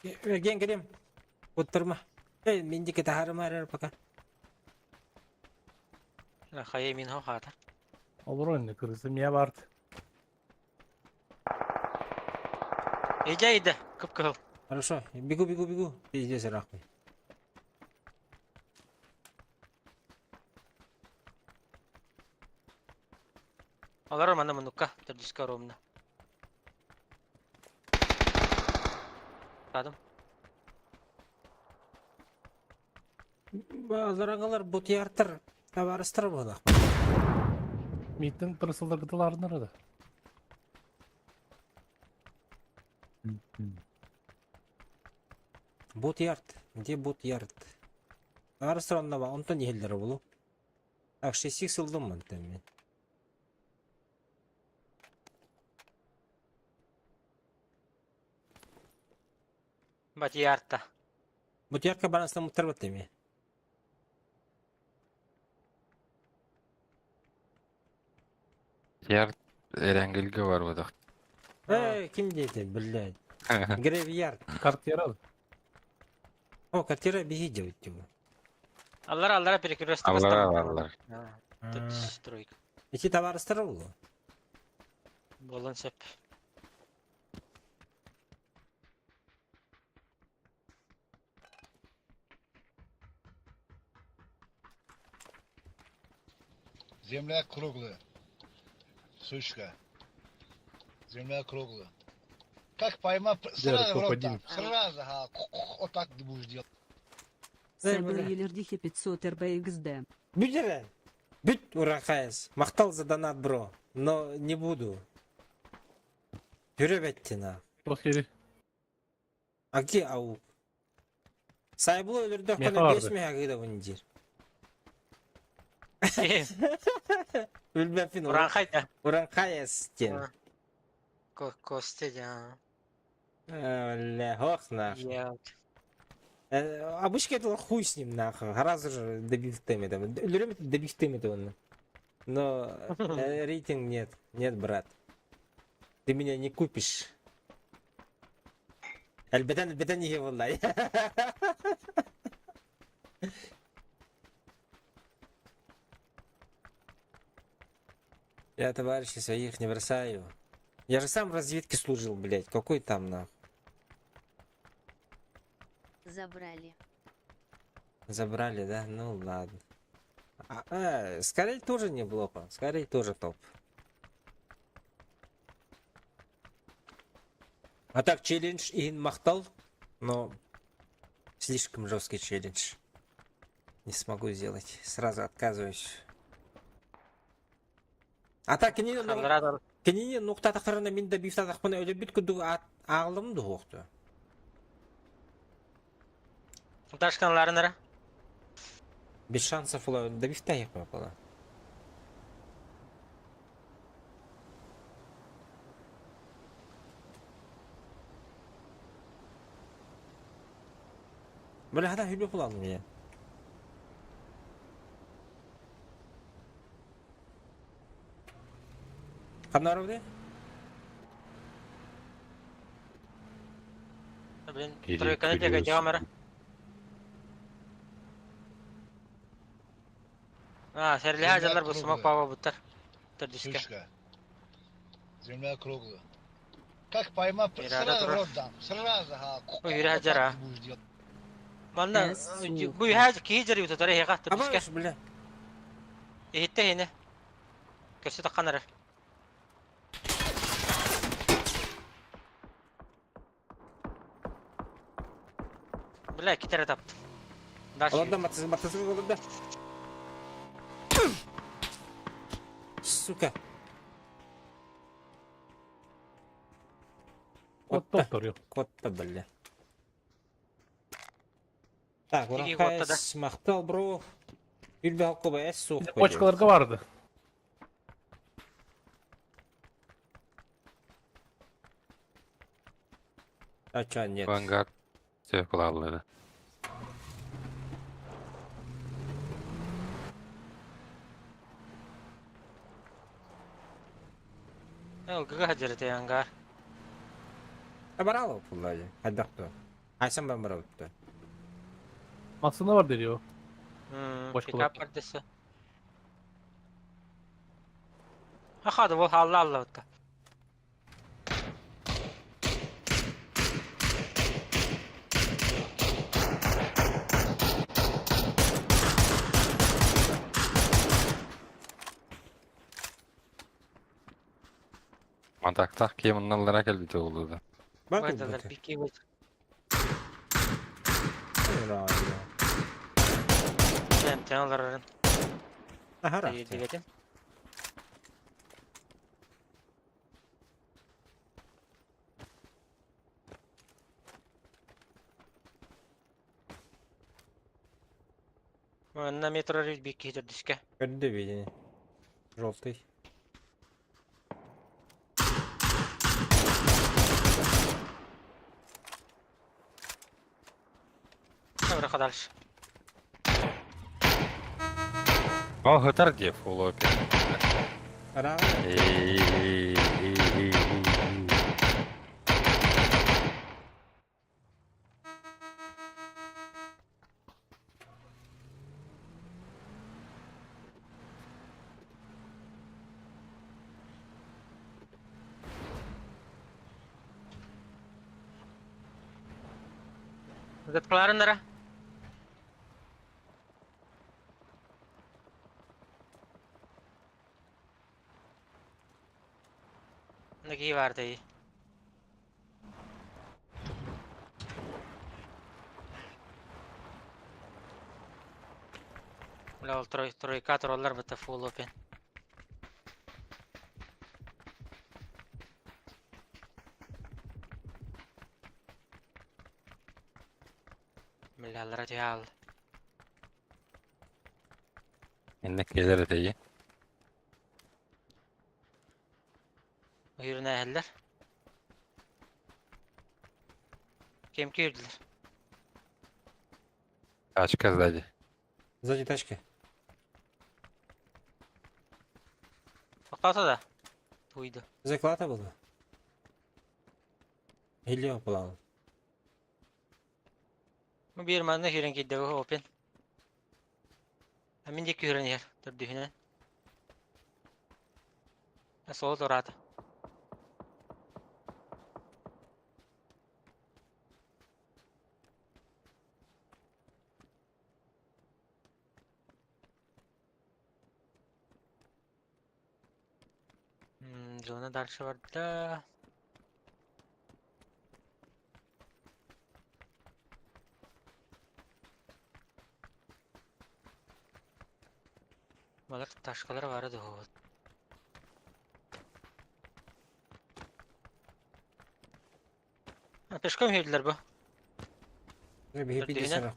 Ген кэлим. Уттарма. Эй, мин диэки таһаарыма эрэр пока. Хайа мин хо хаата. Олорор инде кырысы мия барт. Иде иде, кып-кыһыл. Хорошо, бегу, бегу, бегу. Пиздец, рахмай. Олорор манна муннукка, төрдүскэ оруомна. Таадым. Аларагалар бутиартар табаарыстар буолах. Миттен тырысылдыргытыларынар да. Бутиарт, где бутиарт? Табаарыстар онно ба, онтон иһэллэр булу. Так, шестик сылдым мантан мен. Батиарта. Бутиартка баран муттарбат эми. Яр Эренгилге бар бодох. Эй, ким диэти, блядь. Грейвьярд. Картера. О, квартира беги делать типа. Аллара, аллара перекресток Аллара аллар. Төрдүс тройка. Ити табаарыстар булу. Болон сөп. Земля круглая. Сучка. Земля круглая. Как поймал, сразу в рот там, сразу, ага, вот так ты будешь делать. Бля. Елердихе 500 РБХД. Бүт эрэ. Бүт урахайс. Махтал за донат, бро. Но не буду. Түрөбэттина. Тох кери. А где ау? Сайбылы өлөрдөх Меха көне барды. бес меха гыда вундир. Үлбәпин Уранхай да. Уранхайс тен. Косте да. Бля, ох нах. Я. Обычно это хуй с ним нахуй. Сразу же добив теме там. Өлөрөм добив теме он. Но рейтинг нет. Нет, брат. Ты меня не купишь. Әлбәтән, әлбәтән не валлай. Я товарищей своих не бросаю. Я же сам в разведке служил, блядь. Какой там нахуй? Забрали. Забрали, да? Ну ладно. Скорей тоже неплохо. Скорей тоже топ. А так, челлендж иһин махтал, но слишком жесткий челлендж. Не смогу сделать. Сразу отказываюсь. А так, кинини Аллара кинини нуктатахтарына мин да бифтатахпына өлө бүт курдук аалым дуһуохту. Ташканларынара. Без шансов ула да бифтайх была. Бля, хата хүлбэ буламын я. Ханна барабыт? Блин, тройканы диэки эрэ. А, сэрилэһэ Земля дьаллар бу смок круглая. паба буттар. Төрдүскэ. Сучка. Земля круглая. Как поймал, Ирада сразу в турар. рот дам. Сразу, ха. Бу үһүрэ Вот сылдьар так а. ты будешь делать. Манна С бу үһэ киһи дьарыйбыта тара эһиэхэ төрдүскэ. Абаш, бля. Иһиттэ иһинэ. Көрсө таххан эрэр. Бля, китер таптым. Дальше. Олорда мотоцикл, мотоцикл олорда. Сука. Отто отторуyor. Котта, бля. Так, Тиги котта да. урахай махтал, бро. Үлбе халкоба эс суох. Почкаларга барды. А чё, нет. Vanguard circle Ылгыга хадьарыты ангар. А барало пуллады. Хаддахту. Айсан бан барабытты. Masına var diyor. Бочкалар. Пикап бардысы. Ахады ол алла алла бутта. Матактах кемынналара келбите oldu. Бар Бардылар кулбаты. бики бут. Тен оларын Ахара. дибетим. Манна метро бики төрдүскэ. Көрдө видение. Желтый. Добре, дальше. О, хытар деп улопи. Ара. Заткаларыннара. Наги барды. Бля, ол трой тройка троллар быта full open. Бля, радиал. Инне келер этеги. Үйрүнэ әһэллэр. Кем күйрдилер? Тачка сзади. Сзади тачка. Тоқтата да. Туйды. Заклата было. Или оплал. Бу биир манна киирэн киирдэ бу open. А мин диэки күүрэн иһэр төрдүһүнэн. Суол тураата. Зона дальше барда. Балар ташкалар бары дуһуот. Пешком киирдилэр бу. Бихипиди Төрдүһүнэн. сарак.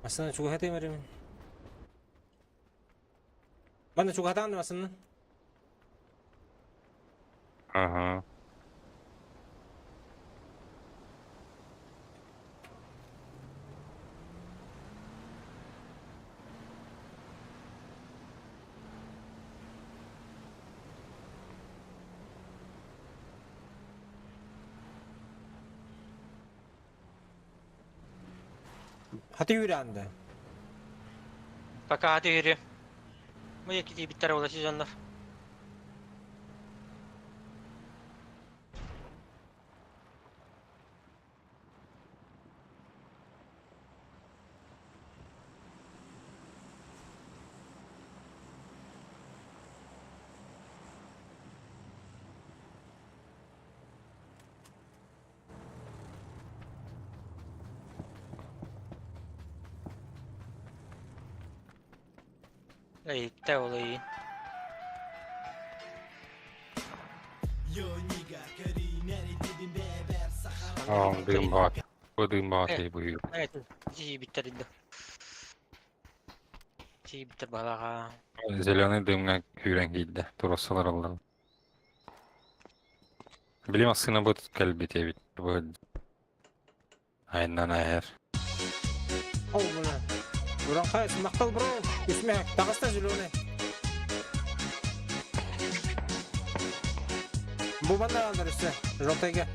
Масына чугахаты мерим. Бана чугахатан масына. Ага. Хаты үүрэнді. Пока хаты үүрү. Бу екі тиийбиттэр буола сезоннар. Ыйытта ол ыйын. Оон дыым баҕат. Бу дыым баҕат быһыы. Тиийбиттэр да. Тиийбиттэр балаҕа. Зеленый дымҥа күүрэн киирдэ. Туруорсалар аллар. Били массыынабыт кэлбит эбит. Бу айаннан ааһар. Ол мына. Уранхай, махтал бро. Үсмэк, таҕыста зеленый. Бу манна алдар үсте. Желтыйга.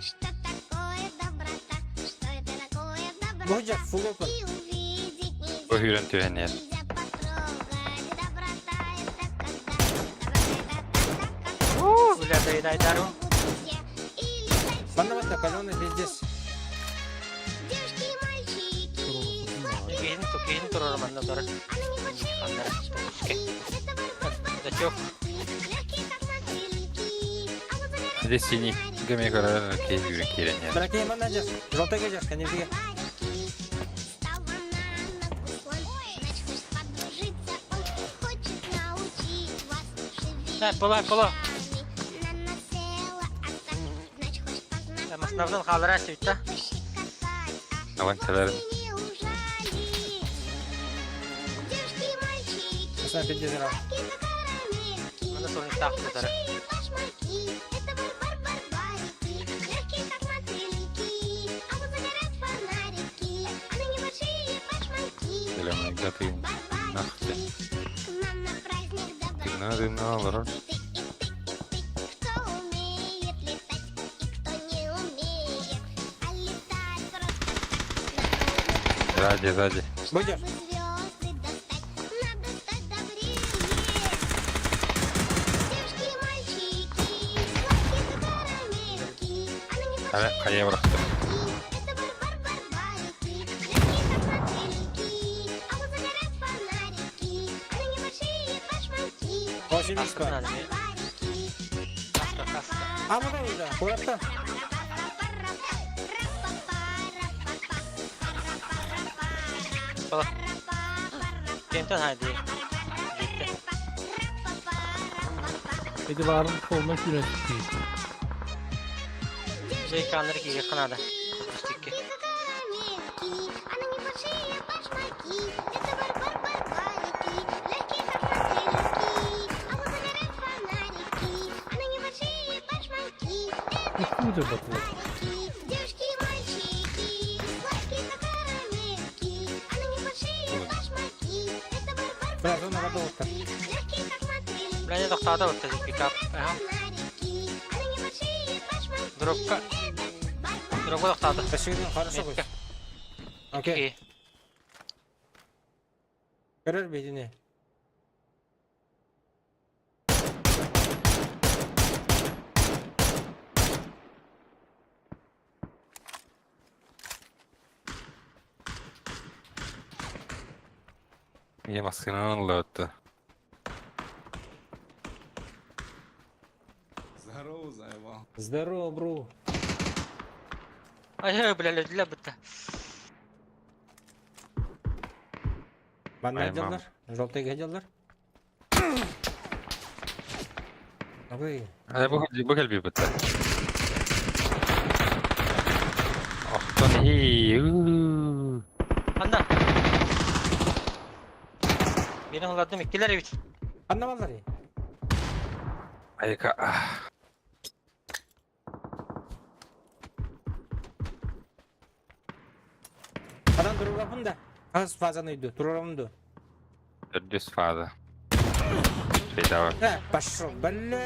Что такое доброта? Что это такое доброта? Бу жак, full open. И увидеть нельзя, Бу сүүрэн түһэн иһэр. нельзя потрогать. Доброта это когда, доброта это тогда, когда Уу, бля, доедайдару. могут все и летать Манна манна, каленый пиздец. Девушки и мальчики, Киһин киһин турар манна турар. а на небольшие Ханнара. башмаки. Это Дачок. легкие, как мотыльки. А вот загорать Здесь синий гөмө көрөр киһи сүүрэн киирэн иһэр. Браке манна жак. Желтыйга жак, кеневге. Стала на ногу слон, значит, хочет подружиться он, хочет научить вас шевелить Э, пола, пола. ушами. На насела оса, значит, хочет Маснавдан познакомиться хаалара сүттэ. и пощекотать, а Алан кэлэр вовсе не ужалить. Девушки и мальчики, Осна пиздец. сладкие, как карамельки, Манна а солнечтаах тутара. небольшие башмаки, это бар-бар-барбарики, легкие, как мотыльки, а вот загорят фонарики, а на небольшие башмаки, зеленый гатын. Нахте. к нам на праздник добра. Дымна дымна олорор. И ты, и ты, и ты, кто умеет летать и кто не умеет, а летать просто так. Сзади, сзади. Бу жак. Чтобы звезды достать, надо стать добрее. Девушки и мальчики, сладкие как карамельки, а на Ара небольшие хайа бырахтым. это бар-бар-барбарики, легкие как мотыльки, а вот загорят фонарики, а на небольшие башмаки, Очень близко. Астынан эмиэ. барбарики. Хаста, хаста. А, мына уже, куратта. Пола. Кемтэн хайдыы. Бүттэ. Эти баарын солунан күүрэн түстүү. Жейканнар киирэ канада. Түстүккэ. А на небольшие башмаки, это бар-бар-барбарики, легкие как мотыльки, а вот загорят фонарики, а на небольшие башмаки, это Откуда батыл? Девушки и мальчики, сладкие как карамельки, а на небольшие башмаки, это Бля, зона готова. бар-бар-барбарики, легкие как мотыльки, Бля, тохтоото бутта пикап. Аха. фонарики, а на небольшие башмаки, Дропка. Дропка тохтоото. Ташыгын хорошо Метка. будет. Окей. Көрөр бедине. Ийэ массыынанан ылла Здорово, заебал. Здорово, бро. Ай, бля, өлдүлэр бутта. Манна Ай, мам. дьаллар. Желтыйга дьаллар. Абый. Ай бу бу кэлбит бутта. Охтон хи. Анда. Бирин ылладым иккилэр эбит. Анна баллар. Айка. Адан турурапын да. Аз фазаны үйдү, турурапын да. Төрдүс фаза. Шейдава. Э, пошел, бля.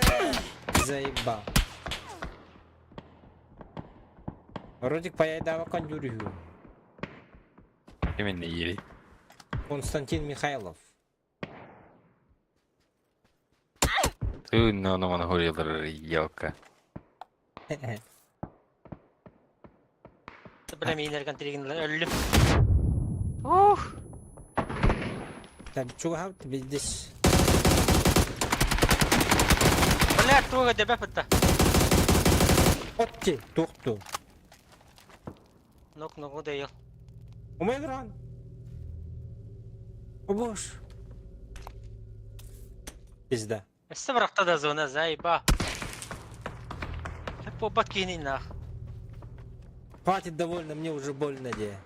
Заебал. Родик паяйдаабаккан дьүрүһүү. Киминне иири? Константин Михайлов. Тыын ону маны хуруйалар елка. Бля миинэргэн тиригин өллүм. Ух! Так, чугаһап билдис. Бля, туга дэбэ пытта. Отти, туохту. Нок ногу дэйил. Умай ран. О боже. Пизда. Өссө бырахта да зона заеба. Попат киһини нах. Хватит довольно, мне уже больно де.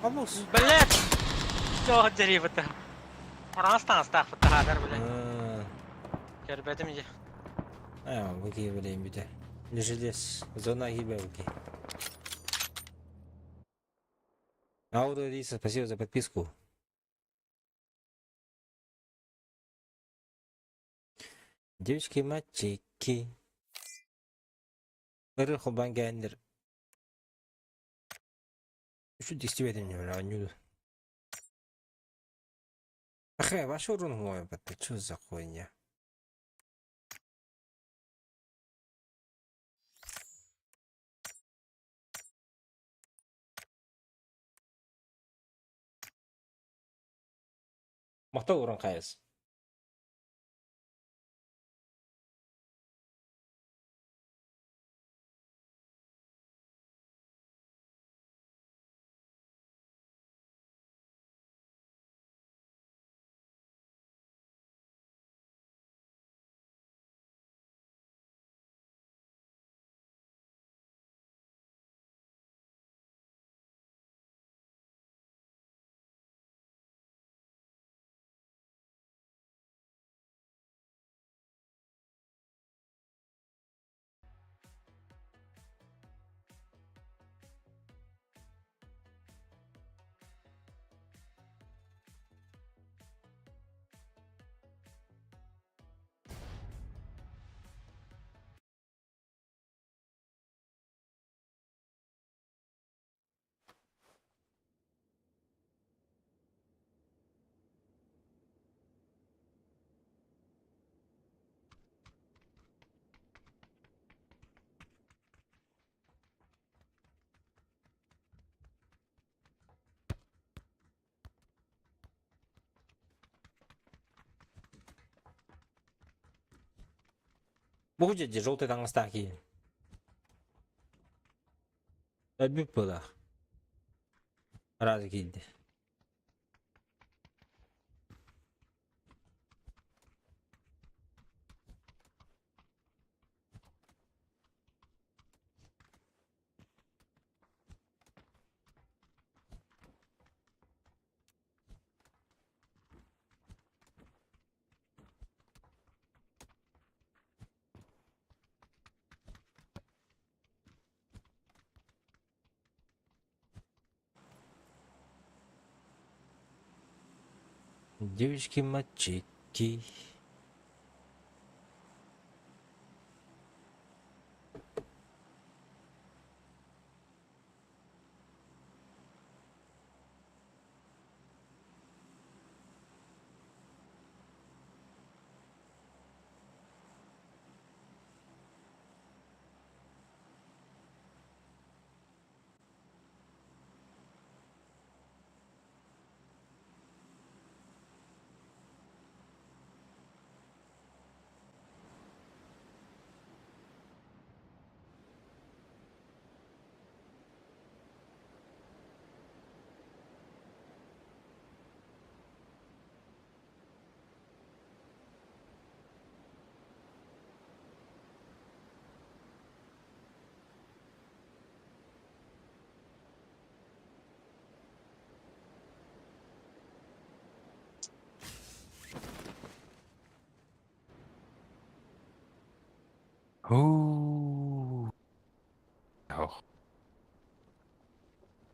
Vamos. Блять! Что деревото? Араас таҥастаах таһаарар бля. Көрбөтүм дьэ. А, выки блин бүтэ. Не желез. Зона гибе выки. Аура Риса, спасибо за подписку. Девочки, мальчики. Ыры холбан кээннэр. Үчү истибэтим ньүмэр оонньуур. Ахэ, ваш урун хуой батта, чё за хуйня? Махтал уран хайас. Бу дьэ желтый таҥастаах киһи. Өлбүт быылаах. Араас киирдэ. Девочки, мальчики. Уу. Ох.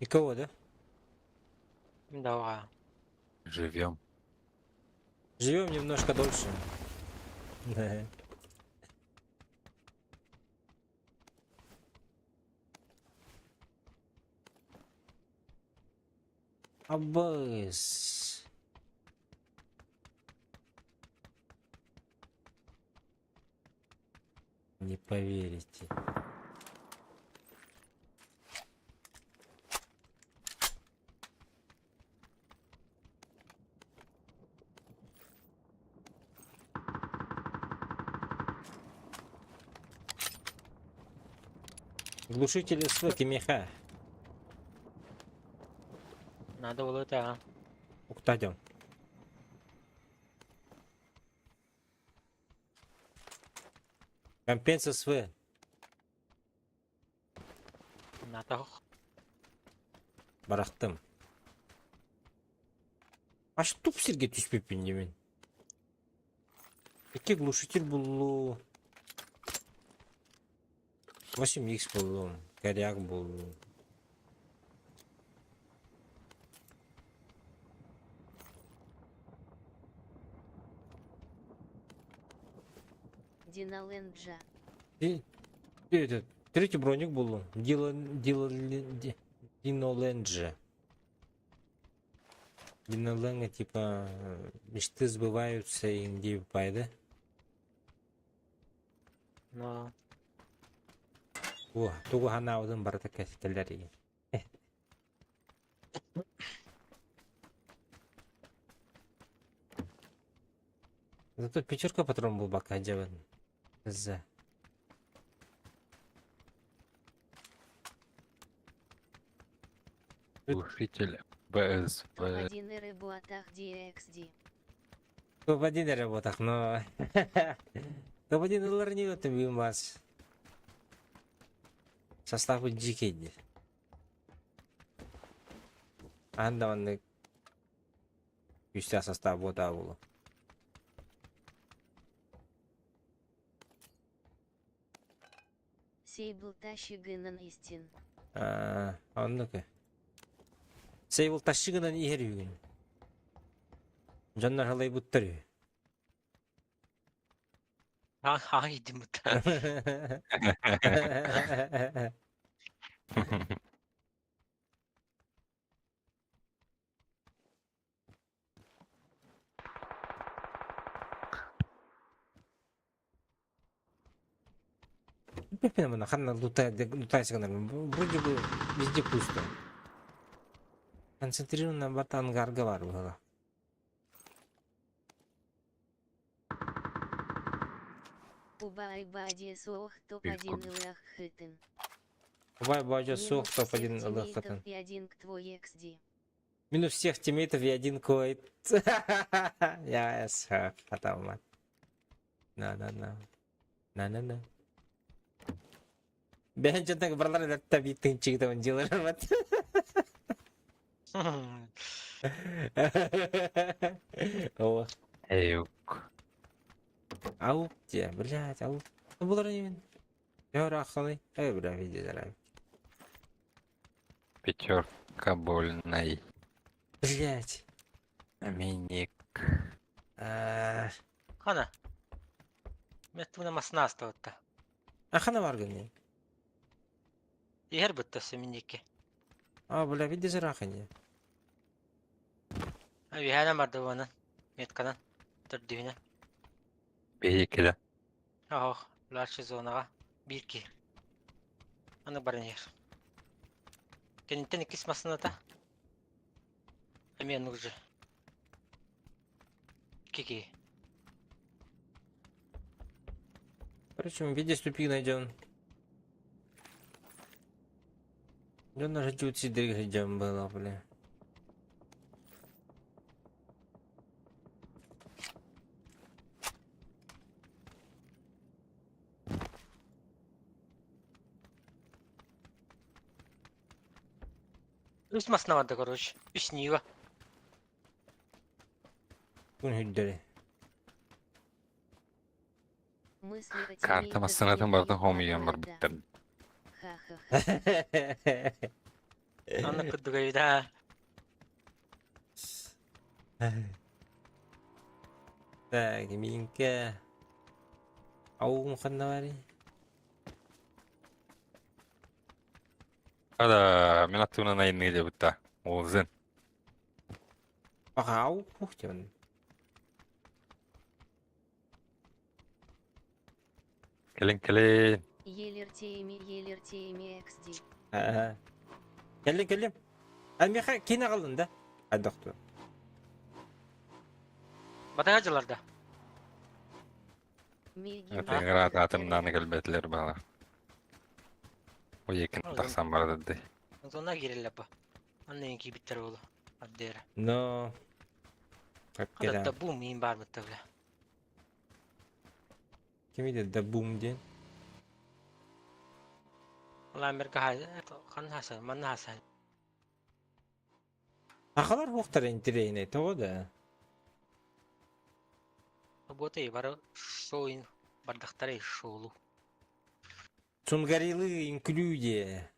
Никого, да? Да. Живем. Живем немножко дольше. Абыс. Не поверите. Глушители СВ меха. Надо было это. Уктадем. Компенса СВ. Надо. Барахтым. Аш туп сиргэ түспүппүн диэмин. Икки глушитель буллу. 8х буллум. Коряк буллум. Диналенджа. И, этот, третий броник буллум. Дила, Дила, Диноленджа. Диноленга, типа, мечты сбываются и где да? Но. О, тугу ханаабытын барыта кэллэр игин. Зато пятерка патрон был бака дьэбин. За. Глушитель БСВ. Топ-1 рыбуатах DXD. Топ-1 работах, но... Топ-1 ылар не өтім бүймас. Состав дикий. Анда онны күүстээх состав буотаа буолуо. Сейбл тащыгынан истин. Аа, оннук. Сейбл тащыгынан иһэр үһүгүн. Дьоннор халайбыттар үһү. Хаһан иһдим бутта. Пеппин ханна лутайся вроде бы везде пусто. Концентрированно барта ангарга бар было. Убай бади суох топ-1 ылаххытын. Убай бади суох Минус топ-1 всех ылаххытын. тиммейтов и один к твой XD. Минус всех тиммейтов и один койт. Я с хатамат. На-на-на. На-на-на. Бэһэн дьонтон барлар элэтта биир тыынчыгытабын дьыларабат. О. Эйук. Ау, те, блядь, ау. Ну, булар именно. Өр ахалый. Эй, бля, види, зарай. Пятерка больной. Блядь. Миник. А, Хана. Меттуна маснаста отта. Ахана варгани. Иһэр бытта миники. А, бля, види зарахани. Үһээнэ барды уонан. Метканан. Төрдүһүнэн. Биһикилэ. Оһох, младший зонаҕа биир киһи. Аны баран иһэр. Кэнниттэн иккис массыыната. Эмиэ оннук же. Икки киһи. Короче, мы виде ступи найдем. Дьон ждут сидри идем было, бля. Үс массыына барда, короче. Үс Нива. Күн хүддери. Мысли о Карта тиммейтах массыынатын не барытын дают хомуйан покоя, да. барбыттар. Ха-ха-ха. Анна курдук эбит, аа. Так, Минка. Аугум ханна барый? Ада, мен аттыбынан айынныы дебитта. Олзын. Аха, ау, ух тем. Кэлин кэлин. Елертееми, елертееми XD. Ага. Кэллим, кэллим. А миэхэ киин аҕаллын да? Хайдахту? Батаһа дьыларда. Тыҥыраат аатымнааны кэлбэтилэр баҕа. Уйекин тахсан барадырды. Онтонна киирэллэр бу. Анна киирбиттэр буолу. Ардыра. Но. Хата бум иин баар бытта бля. Кими да бум диэн? Ламерка хан хасан, манна хасан. Сахалар уохтара интэриэһинэй тоҕо да? Работай бары шоу бардахтара шоулу. Сунгарилы инклюдия.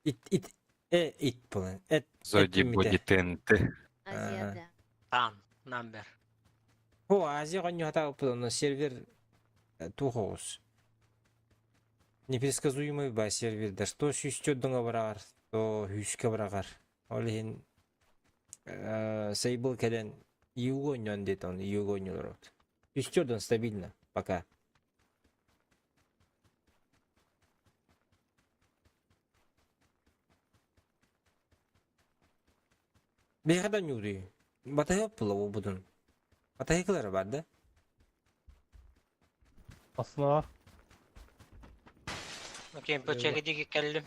Ит ит э ит буолан эт Зоди эт боди ТНТ. Азияда. Тан number. О, Азия оонньоһотаабыппыт онно сервер туох оҕус. Непредсказуемый ба сервердэр то сүүсчэ дыҥа быраҕар, то сүүскэ быраҕар. Ол иһин Сейбл кэлэн ИУ оонньоон диэтэ, ону ИУ оонньуулар Сүүсчэ ордон стабильно пока. Биһиэхэ да оонньууруй. Батыһыап була буолбутун. Батыһыкылара бар да? Аслаа. Окей, бөчөгө диэки кэллим.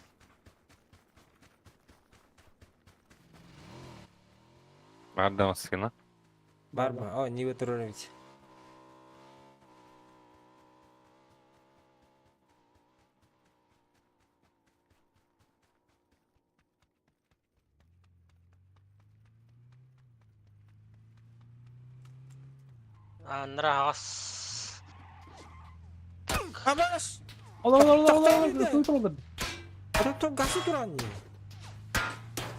Бар да массыына. Бар ба? О, не турар эбит. Аннара аҕас. Абаш! Allah Allah Allah Allah Allah. Суй туралар. Ата гасы туран.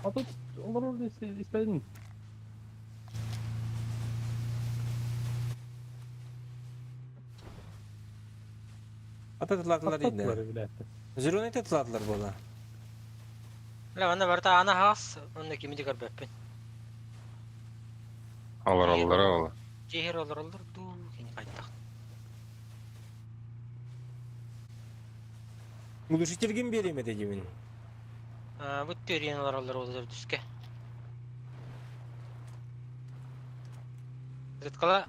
Ата олар orada istedin. Ата тылаатылар Patlattılar инде. билээттэ. Зеленый тылаатылар буола. Бля, манна барыта аана аҕас, онно кими да көрбөппүн. Олор олор олор. Дьиэһэр олороллор дуу, кини хайдах. Глушительгин биэриэм этэ диибин. Бу төрүөн олороллор ол төрдүскэ. Рыткала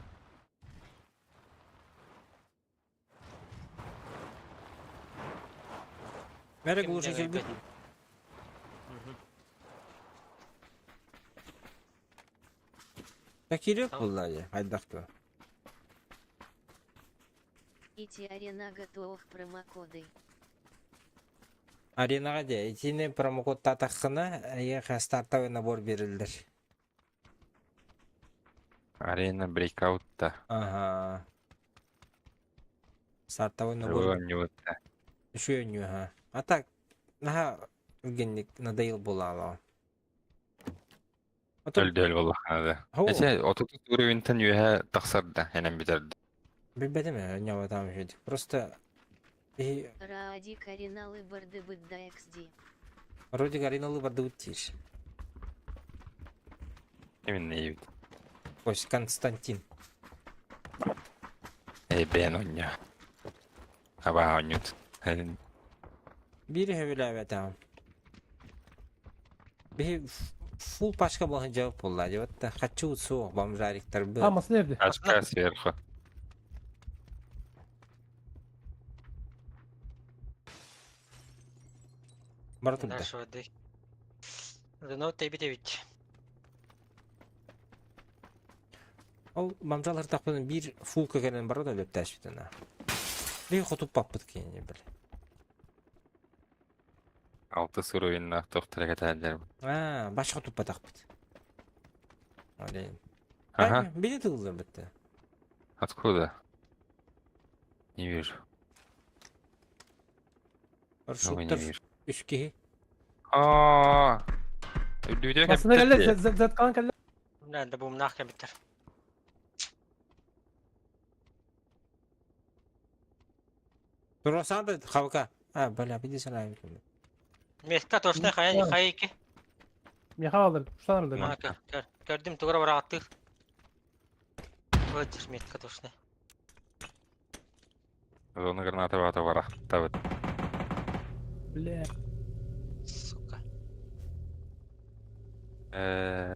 Мэрэ глушительгин. Кириэк буолла дии, хайдах дуо? Ити аренага туох промокоды. Аренаҕа дьэ итини промокодтаатаххына эйиэхэ стартовый набор биэрэллэр. Арена брейкаутта. Аха. Стартовый набор Оонньуутта. үчүгэй оонньуу аха. А так наһаа түргэнник надоел буолаалаҕа. Отон Өлдөөл буоллаххына да. Оо. Эчэ отут уровеньтан үөһэ тахсар да энэн бүтэрдэ. Билбэтим ээ, оонньообатаҕым үчүгэйдик. Просто киһи Ради Кариналы бардыбыт да XD. вроде ареналы бардыбыт диир. Именно иибит. Ось Константин. Эй бэйэн оонньоо. Абаа оонньуут. Биир сөбүлээбэтэҕим. Биһи фул пачка буолан дьабыт буолла дии да хочу суох бомжариктарбыт. А, массыына эрдэ. Пачка сверху. Бара турда. Дальше воды. Ну, тэбит эбит. Ол бомжалар тахпын биир фул кэлэн бара да өлөптөөспүтүнэ. Биһи хотуппаппыт киһини били. Алтыс уровеннаах туох кэтээллэр. Аа, баш хотуппатахпыт. Олейн. Ага. Били тыллар битте. Откуда? Не вижу. Ну, не Маршруттар вижу. үс киһи. Аа. Үрдүгүтэ Массыына кэллэ, кэппит. заткаан кэллэ. Да, да бумнаах кэбиттэр. Турасан да хавка. А, бля, види сана. Места точно хайа хайа ики. Михаил, что Мана көр, көр. Көрдүм тугура барааттыр. Ой, метка точно. Зона граната бата барахтабыт. Бля. Сука. Э,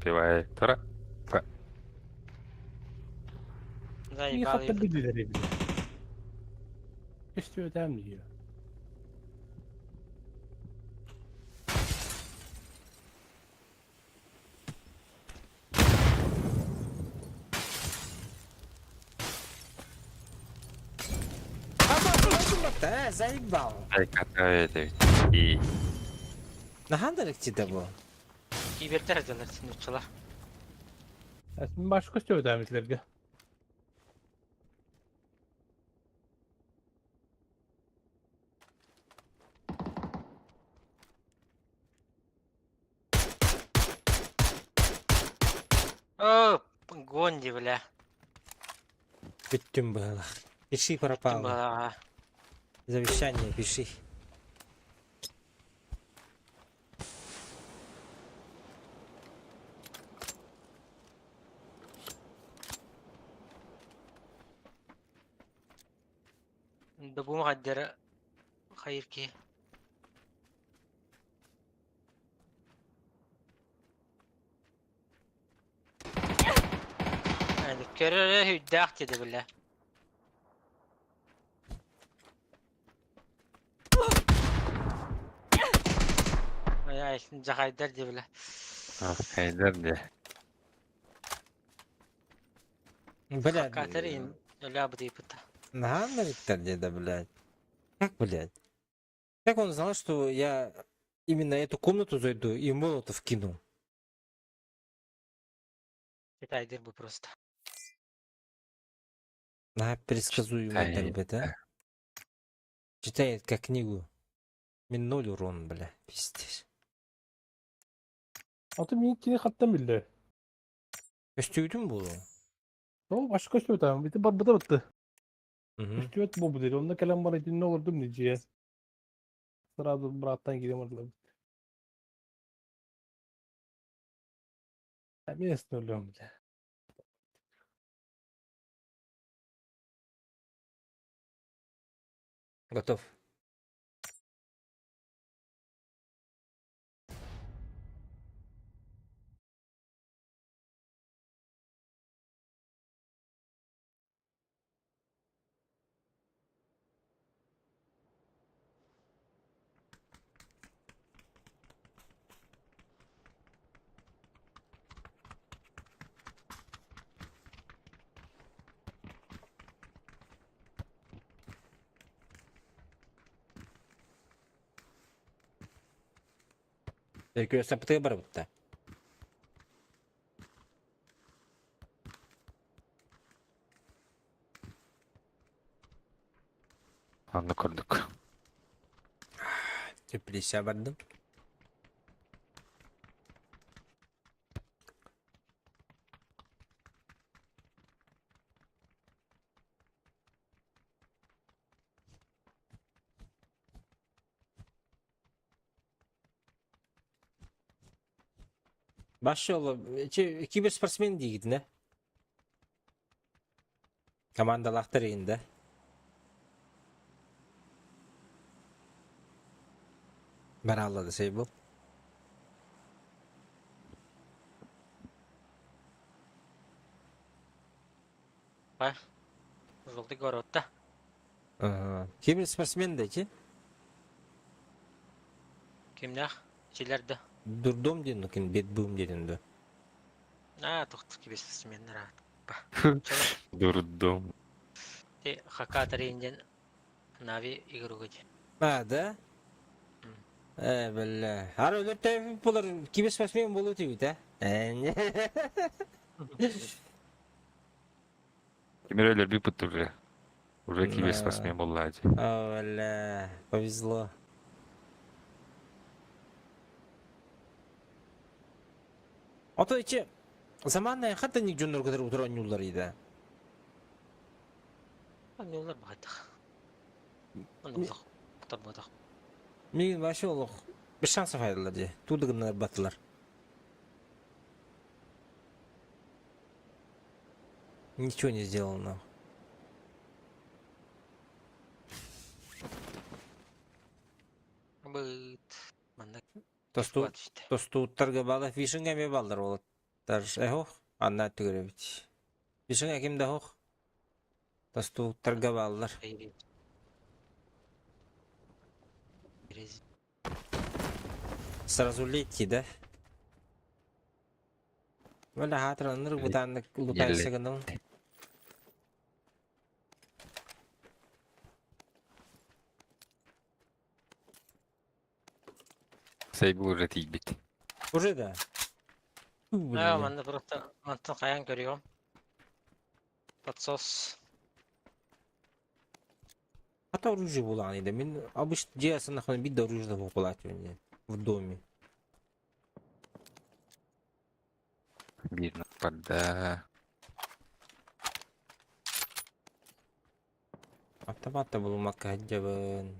пивай тура. Не Заебал хатта ебать. билилер бile. Көстүөтәм дии. Да, заебал. Ай, катает. И Нахан да бу. Кибердер дьоннор синуччалар. Мин баш көстүөтәм итилерге. О, Гонди, бля. Бүттүм было. Пиши пропало. Бла. Завещание пиши. Да бум гаддера хайыр ки. Yani körere hüddak dedi bile. Ay ay жахайдар дии бile. хайдар де. Бля. Катерин ля бдыпыта. Нахан где-то, блядь. Как, блядь? Как он знал, что я именно эту комнату зайду и молотов кину? Китайдыр бу просто. На предсказуемый Читает, так бы, да? Читает как книгу. Мин ноль урон, бля. Пиздец. Аты мин кини хаттан билде. Көстүүтүм булу. Ол баш көстүөтәм. Бити бар быта бытты. Мгм. Көстүөт бу бу дири. Онда кэлэн бар итинне олордум нижие. Сразу браттан кирем ордулар. Мен өлөм бile. Готов. Көрсөппүтэ барбытта. Анны көрдүк. Теплисе бардым. Башол, киберспортсмен дейгитин, да? Командалахтар да? Бараллады сей бұл. Бай. Желтый город, да? Ага. Киберспортсмен да чи? Кимнях? Чилерді. Дурдом ден, ну кин бетбум дедин да. А, тоқтық киберспортсмен рад. Дурдом. Те хакатар инден Нави игру А, да? Э, бля. Ары өлөртө булар киберспортсмен болу тийбит, а? Э, Кимер өлөр бит уже. Уже Да. киберспортсмен боллади. О, бля, повезло. Ото ичи. Заманная хата ник дьоннор кытары утары оонньууллар ида. Оонньууллар баҕайдах. Оннук тарбатах. Мин вообще олох без шансов айдылар дии. Тууды гыннар баттылар. Ничего не сделано. Быт. Манна Тосту тостууттарга баала фишинг эмиэ баллар уолаттар. Эхох, анна түгөрөбүт. Фишинг ким да хох. Тостууттарга бааллар. Сразу лети, да? Валя хаатыранныр бытааннык лутайса гынам. Сейбл уже тиийбит. Уже да. Аа, манна просто мантан хайаан көрүөм. Подсос. А то оружие булаан да. Мин обычно дьиэ нахуй бит да оружие буолааччы в доме. Биир барда. Автомат да булумакка сылдьабын.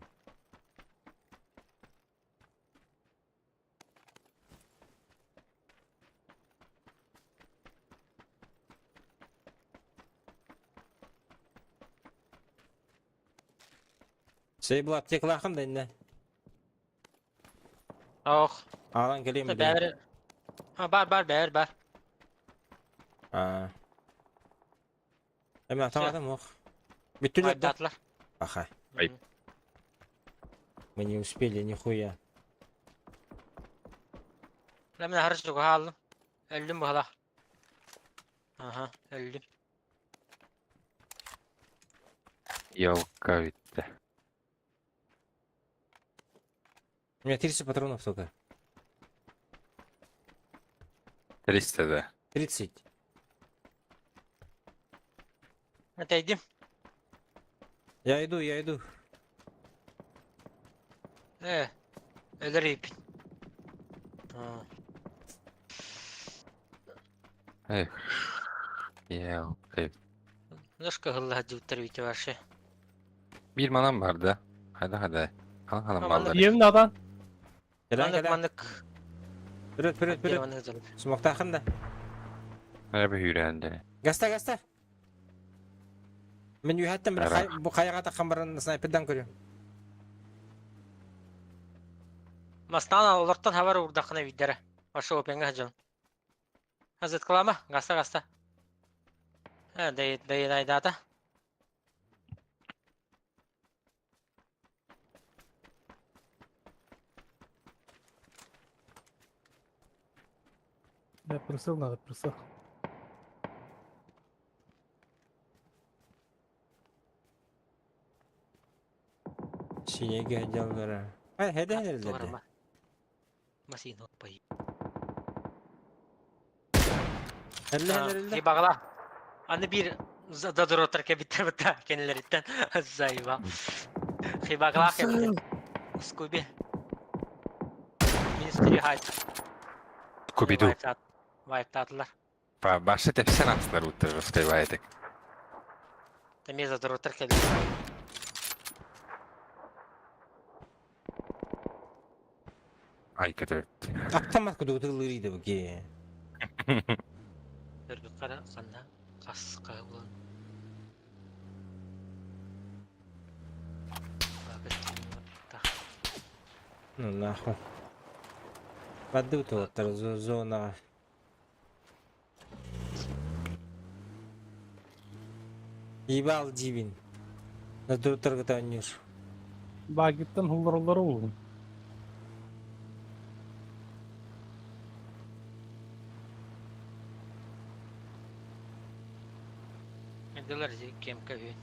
Сейбл аптекалаахын да иннэ. Ох. Аалан кэлиэм билигин. Бәрі. А, бар, бар, бәрі, бар. Аа. Эми автоматым ох. Бүттүлэр да? Айдатылар. Аха. Ай. Мы не успели нихуя. Мен харыс чугаһа алдым. Өлдүм быһалах. Аха, өлдүм. Елка бүттэ. У меня 30 патронов только. 300 да. 30. Отойди. Я иду, я иду. Өлөр ииппин. Эх. Елка. Ножка кыһылла сылдьыбыттар Витя вообще. Биир манан бар да. Хайда хайда. Хаlan хаlan баллар. Ием надан. Кэлэн Маннык кэлэн. маннык. Вперед, вперед, вперед. Маннык золот. Смоктаахын да. Эбэ үүрэнде. Гаста, гаста. Мин үһэттэн били Ара. бу хайаҕа таххан баран снайпердан көрүөм. Мастаан олортон хабар уурдаххына виддэрэ. Вообще опеҥҥа сылдьабын. Азыткалама, гаста гаста. Э, дайдата. Да, прицел надо, прицел. Синеге дьаллара. Ай, хайда эрэллэр. Масина пай. Эрэллэ эрэллэ. Багла. Аны бир дадыротар кебиттер бutta кенилериттен зайва. Хибагла кебиттер. Скуби. Министри хайт. Скуби-Ду. Вайптатылар. Башы тепсен астылар уттар русской вайтек. Теме задыротар кебиттер. Ай көтөр. Автомат кудук тыллыр бу ки. Өрбүт кара ханна каска булан. Ну нахуй. Бадды туоттар зона. Ебал дибин. На туттарга таанньуур. Багиттан хуллараллара улун. Эдилер кемка үн.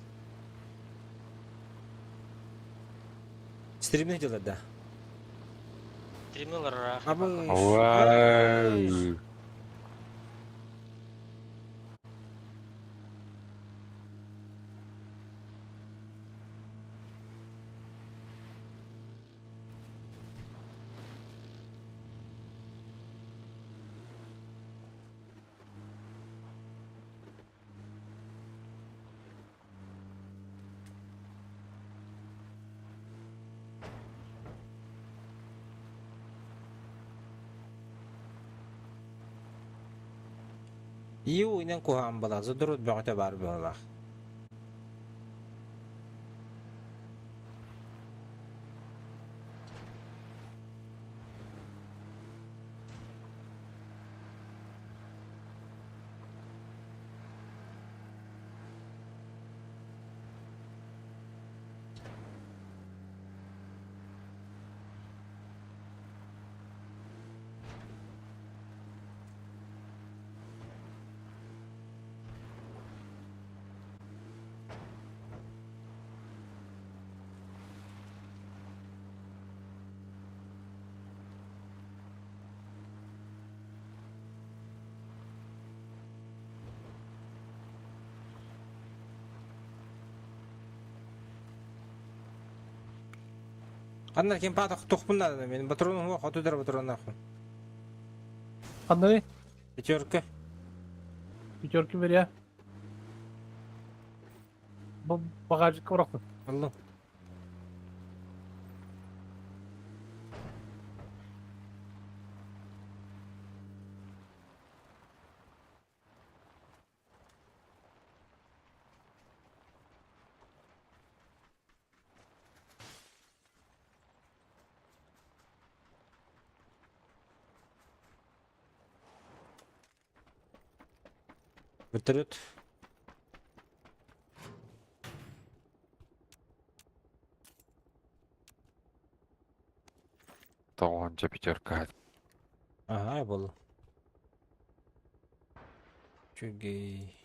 Стримни делать, да. Стримнылар. Абы. Вау. Иу инэн куһаҕан буолар, зудурут бөҕөтө баар быһыылаах. Ханна ким паата тохпун наада мен патрон уһуа хоту дар патроннаахпын. Ханнай? Пятерка. Пятерки берия. Багажникка бырахтым. Алло. Вертолет. Тоҕуонча пятерка. Ага, был. Үчүгэй.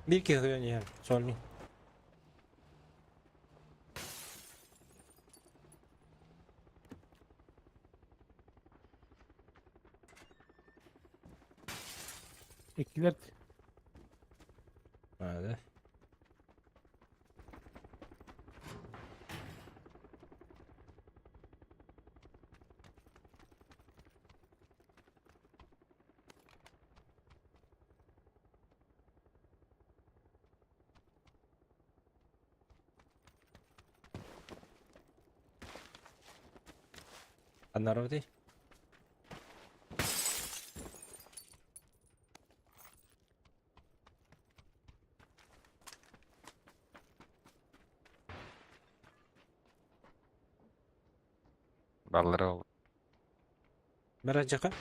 Биир киһи көрөн иһэр, сольник. Иккилэр Надо. Аннаровый. Баллары ол. Бараджака.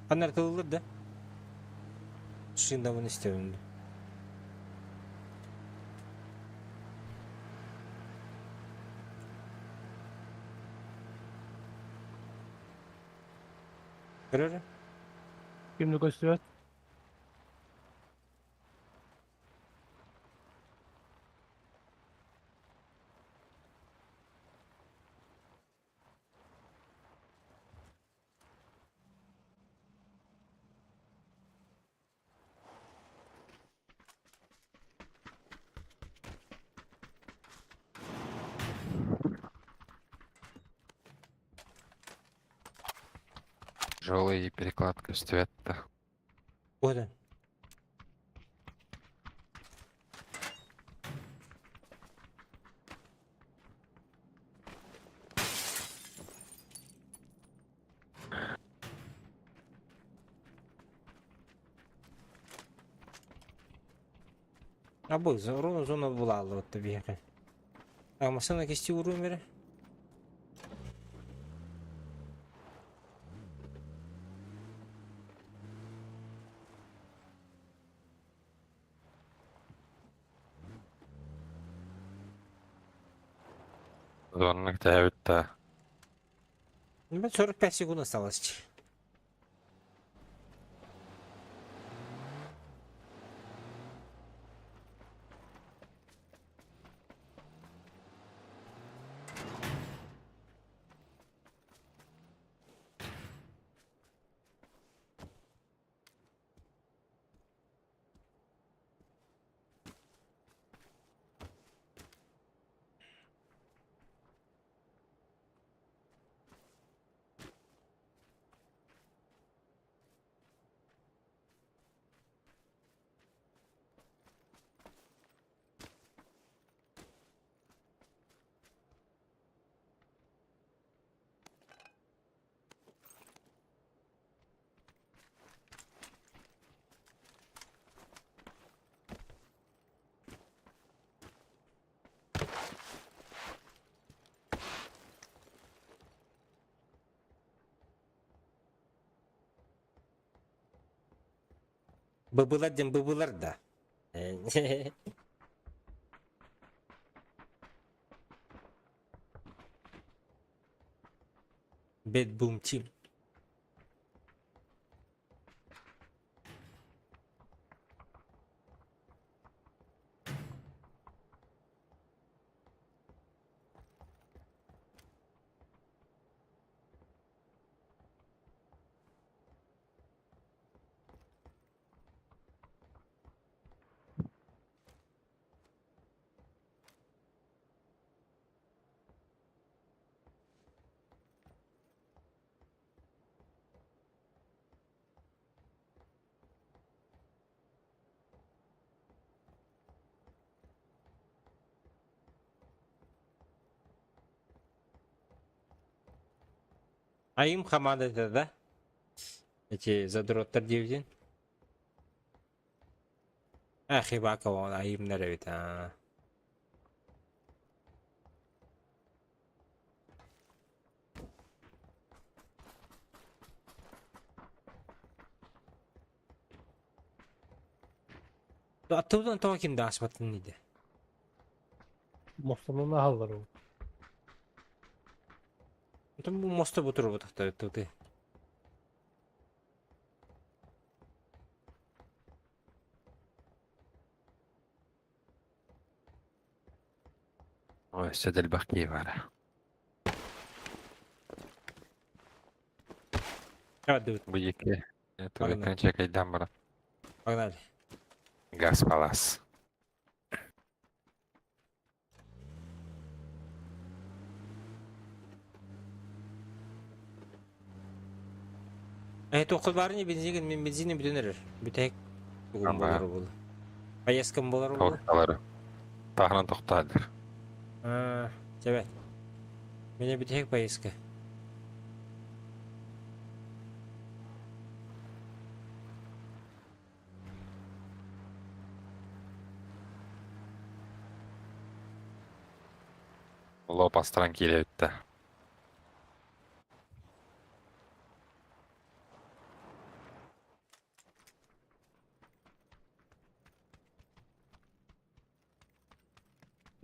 Ханна тылылыр да? Шиндамын истебин. Көрөр? Кимни көстүбэт? Тяжелый перекладка света. Ода. А бу зона зона була вот табиһэ. А машина кисти урумере. Зонных да. Ну, 45 секунд осталось. Быбылар диэн быбылар да. Bad Boom Team. Айым хамаандата да? Эти задроттар диэбитин. А, Хибакова он айымнар эбит аа. Аттыбытын тоҕо ким да ааспатын диде. Мостонун аһаллар ол. Бу моста бу турбутахтар ты. Ой, өссө да элбэх киһи баара. Радует. Бу диэки Погнали. тугуттан чекайдаан баран. Погнали. Газ палас. Э, туоххут баар бензин мин бензини бүтэн эрэр. Бүтэһик тугум Ама. буолар буолла. Поездкам буолар буолла. Тоқталары. Таһынан тохтаадыр. Аа, чэбэт. Меня бүтэһик поездка. Лопастаран киирэ бүттэ.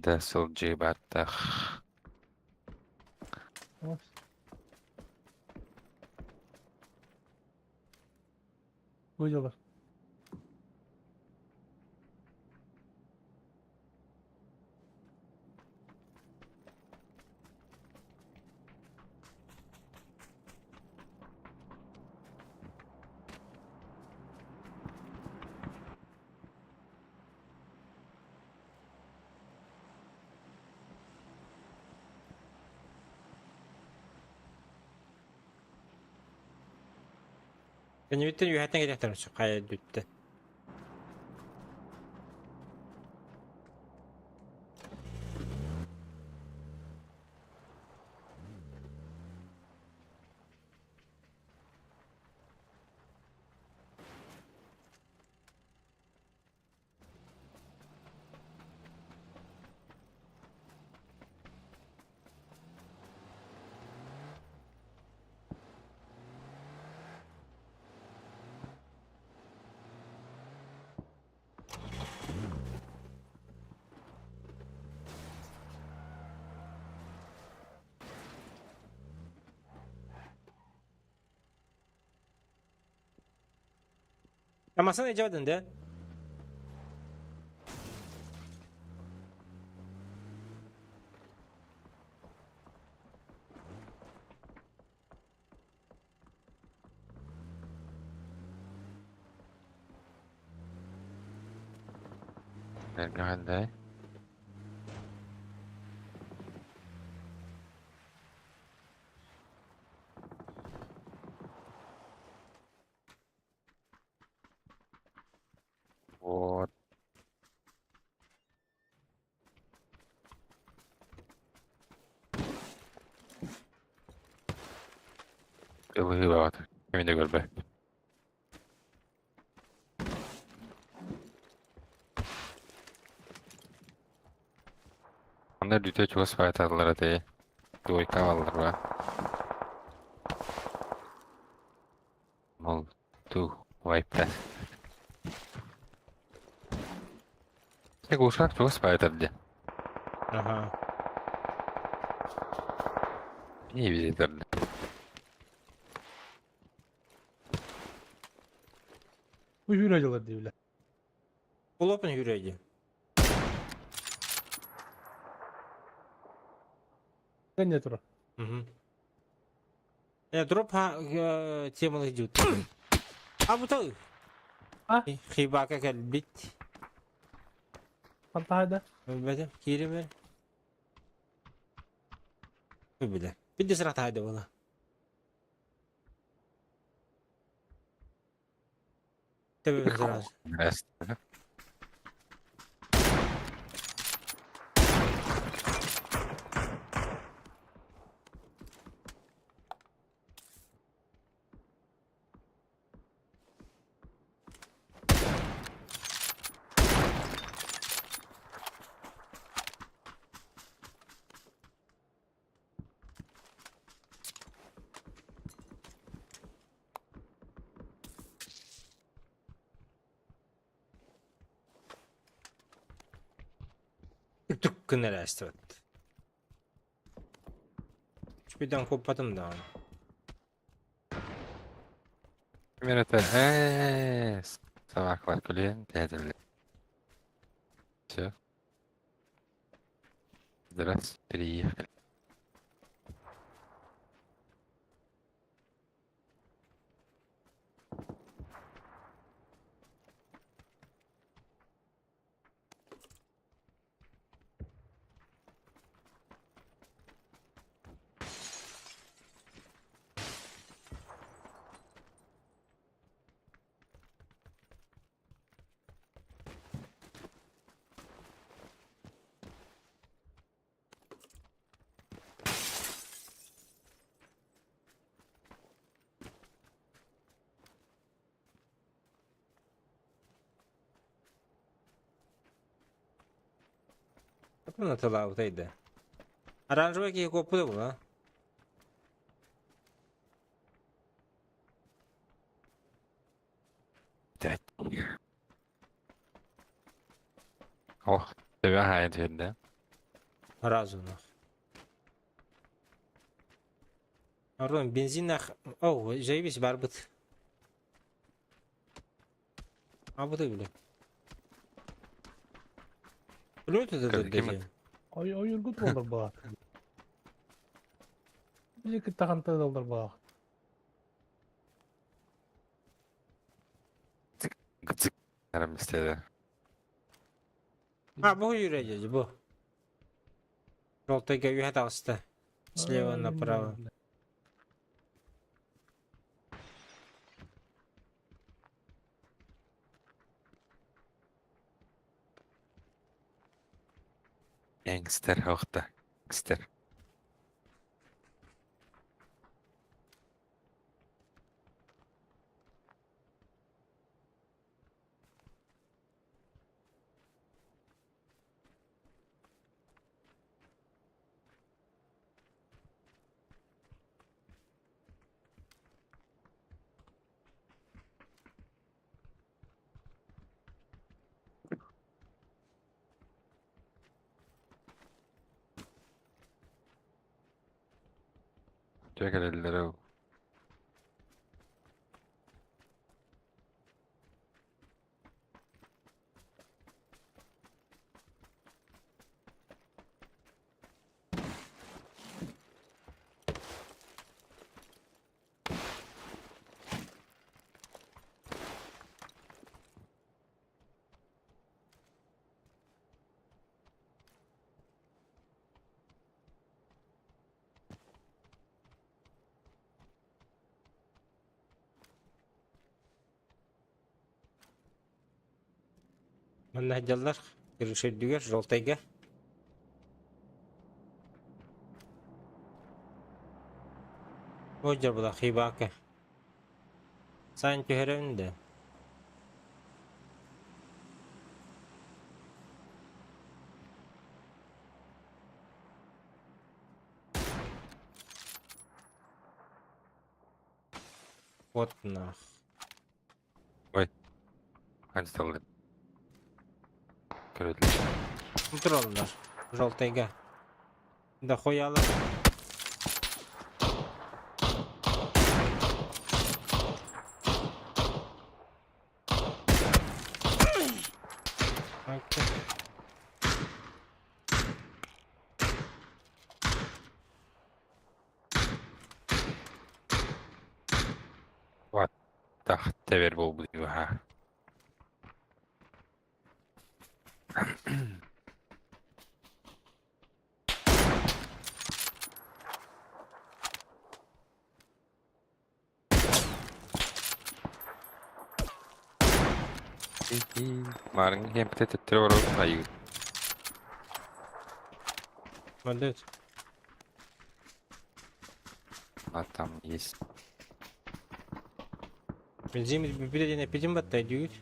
Да сылдьыбатах. Выделар. Кэннибиттэн үөһэттэн кэлиэхтэрин сөп хайа үрдүттэн. Амасан эжадын да? Эргэхэллэй. Вот. Ылыһыы баҕата. Кими да көрбөт. Анда дүтэ чугас баайталлар этэ. Двойка аҕаллар ба. Мол, ту, вайпта. Глушак чугас баайдар дии. Аха. Не видит Бу hüre дьылар дииллэр. Улопун хүрөйдү. Кэннэ турар. Угу. Дроп теманы идут. А бу А? Хибака кэлбит. Хантаайда. Билбэтим. Кииримэр. Биле. Бидде сыра таайды була. Төбөбүн сразу. Түк гына эстибэт. Үчүгэйдэн куоппатым даҕаны. Ким это? Собакалар күлэн тээдилли. Все. Здравствуйте, приехали. Атына тылаабытайда. Оранжевый киһи куоппута була. Ох, тебя хайын түһэрдэ. Разумно. Арон бензин ах... Оу, заебись барбыт. А вот и бля. Блядь, это Ким дядя. Ой, ойургут буолар баа. Били кытта доллар баа. Гыцык. Арамистеде. А, бу юрэ бу. Желтый говяд алста. Слева направо. Гангстер хохта. Гангстер. Чекалеллere Манна дьаллар кырышырдыгар желтайга. Ой, дьабыла хибака. Сан түһэрэн да. Вот нах. Ой. Хансталлы. Көрөллөр. Тураллар. Желтыйга. Да хуялар. Окей. Тах тэбэр буолбут ha. Марын кемпте төттөрө барып айыы. Молодец. А там есть. Бензин билетин эпидем баттай дүйүт.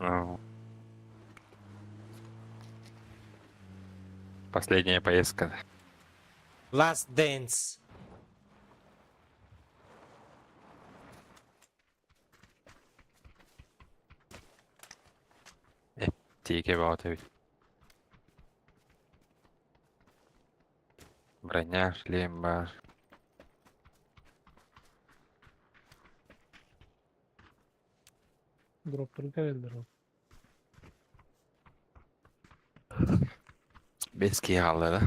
Ну. Последняя поездка. Last Dance. Тиэкэ бөҕөтө эбит. Броня, шлем баар. Дроптары кэлэллэр ол. Бэс киһи хаалла да.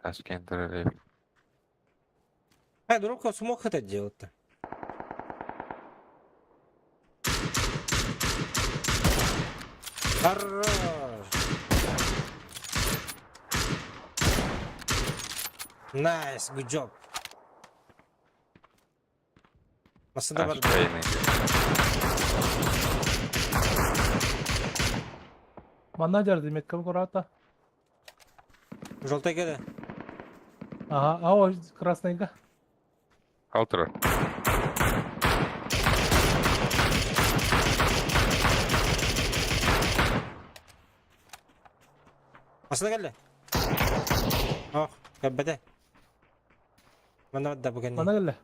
Ташкент турар эбит. А, дурак, смог это делать-то? Хорош! Nice, good job. Масында бар. Манна дьарды метка курата. Желтый кеде. Ага, а о, красныйга. Алтыра. Масында келді. Ох, кәббәте. Манна да бүгін. Манна келді.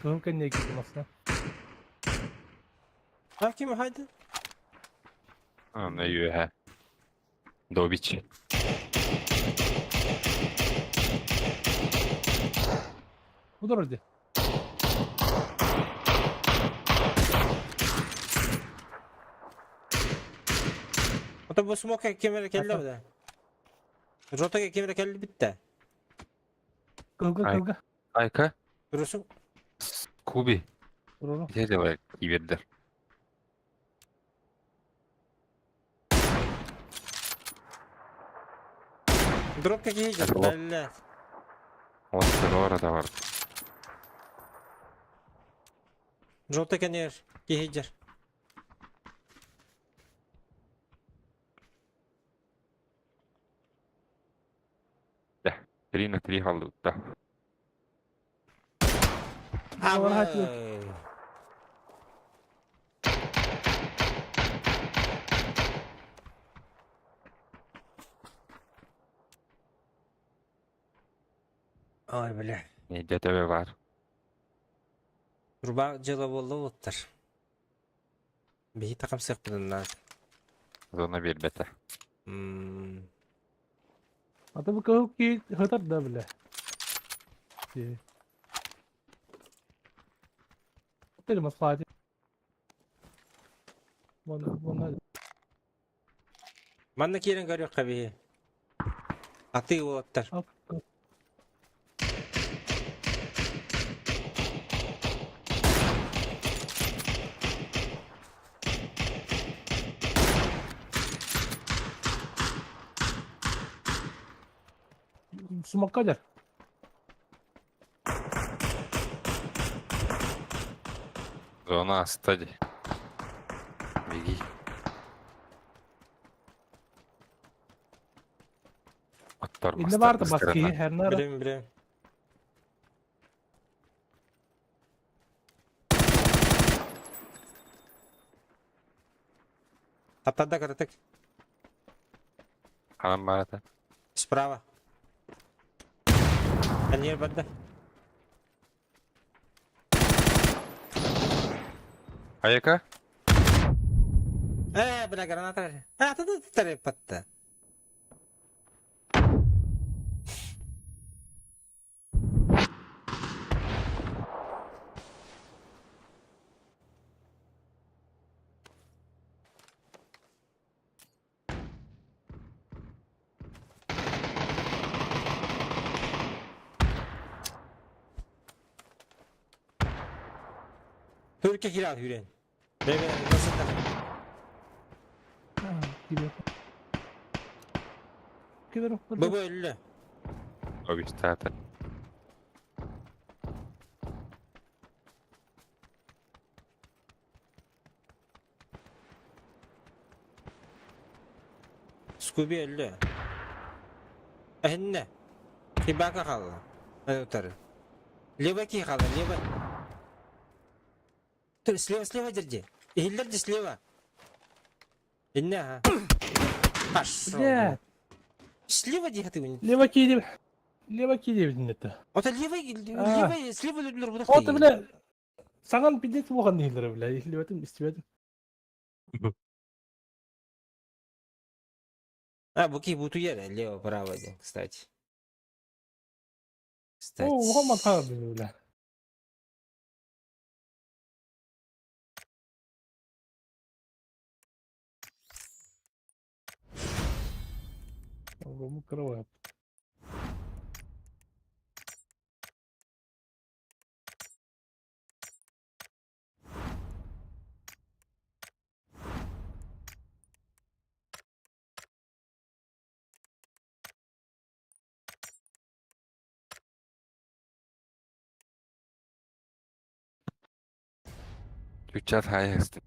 Кыһыл кэнниэ киирдим астына. А ким хайды? Аны үөһэ. Добич. Бу дорожде. Ото бу смока кемере келді бу да. Жотага кемере келді битті. Кылга Ай. кылга. Айка. Көрөсүң? Куби. Туруру. Ити делай кибердер. Дропка киһи Алло. Бәллә. Вот да бар. Желтый кенер киһи 3 на 3 халлутта. Абай. Ой, бля. Не төбө бар. Труба дьыла буолла уоттар. Биһи такамсыахпытынна. Зона биэрбэтэ. М, А то бу кыһыл киһи хытар да бля. Ти. Теле маслати. Вон вон Манна киирэн көрүөххэ биһи. Атыы уолаттар. ап. Сумакка дер. Зона аста дии. Беги. Оттор Инне барды баски хернара. Билем, билем. Таптарда кыратык. Ханан барата? Справа. Аньер барда. Айака? Э, бля, граната. А, ты ты ты Түркө кирал хүрен. Бебе, басында. Бу өллө. Обистата. Скуби өллө. Эһинне. Хибака хаалла. Утары. Лево ки хаалла, лево. Слева, слева держи. Иһиллэр ди слева. Инне, ага. Пошел. Бля. Слева дии хатыгын. Лево киди. Лево киди это. Ото лево, лево, слева людилер будак. Ото, бля, саҥан пиздец буолан иһиллэрэ, бля, иһиллибэтим, истибэтим. А, буки бутуер, лево, право, кстати. Кстати. О, уһа матаа, бля. Рому кровать. Чучат хайаст.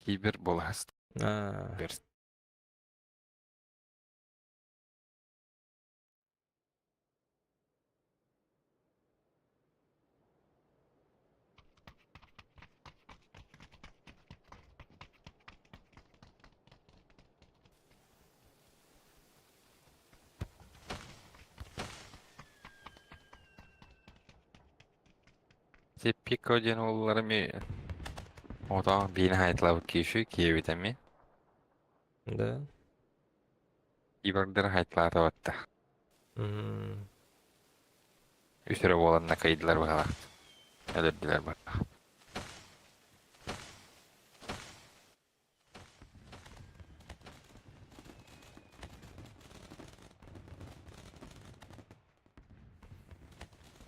Кибер боласт. А. Берс. Ти пико диэн уолларым отоон биин хайтлабыт киишү киэбитэми. Да. Ибардыр хайтлаата батта. М. Үс эрэ буоланна кыйдылар быһалаах. Өлөрдүлэр быһалаах.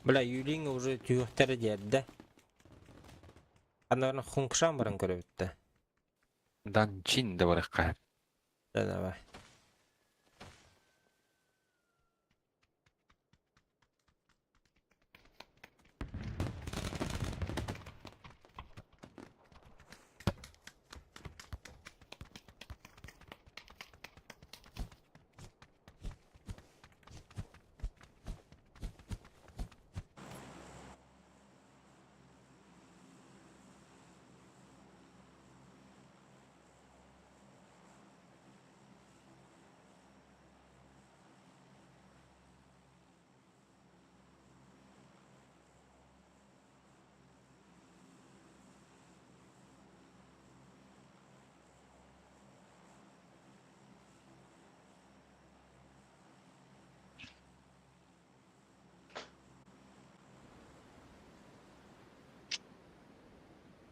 Бля, Юлиң уже түһүөхтэрэ диэрдэ. Анарны хункшан баран көрөбүттэ. Дан чин да барыхха. Да, давай.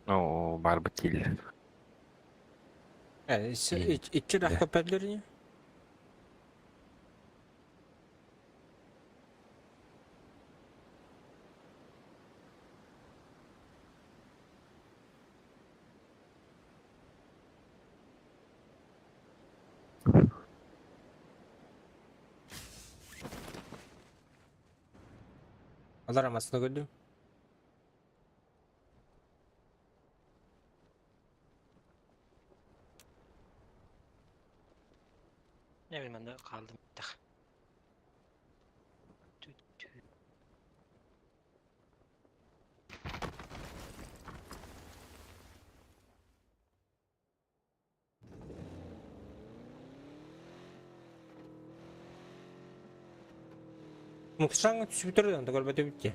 Оо, барбыт кииллэр. Икки рахка пәллерини? Алар амасына көрдүм. Ne bileyim ben de kaldım. Муксаҥ түсүбүтэр да көрбөтүбүт дии.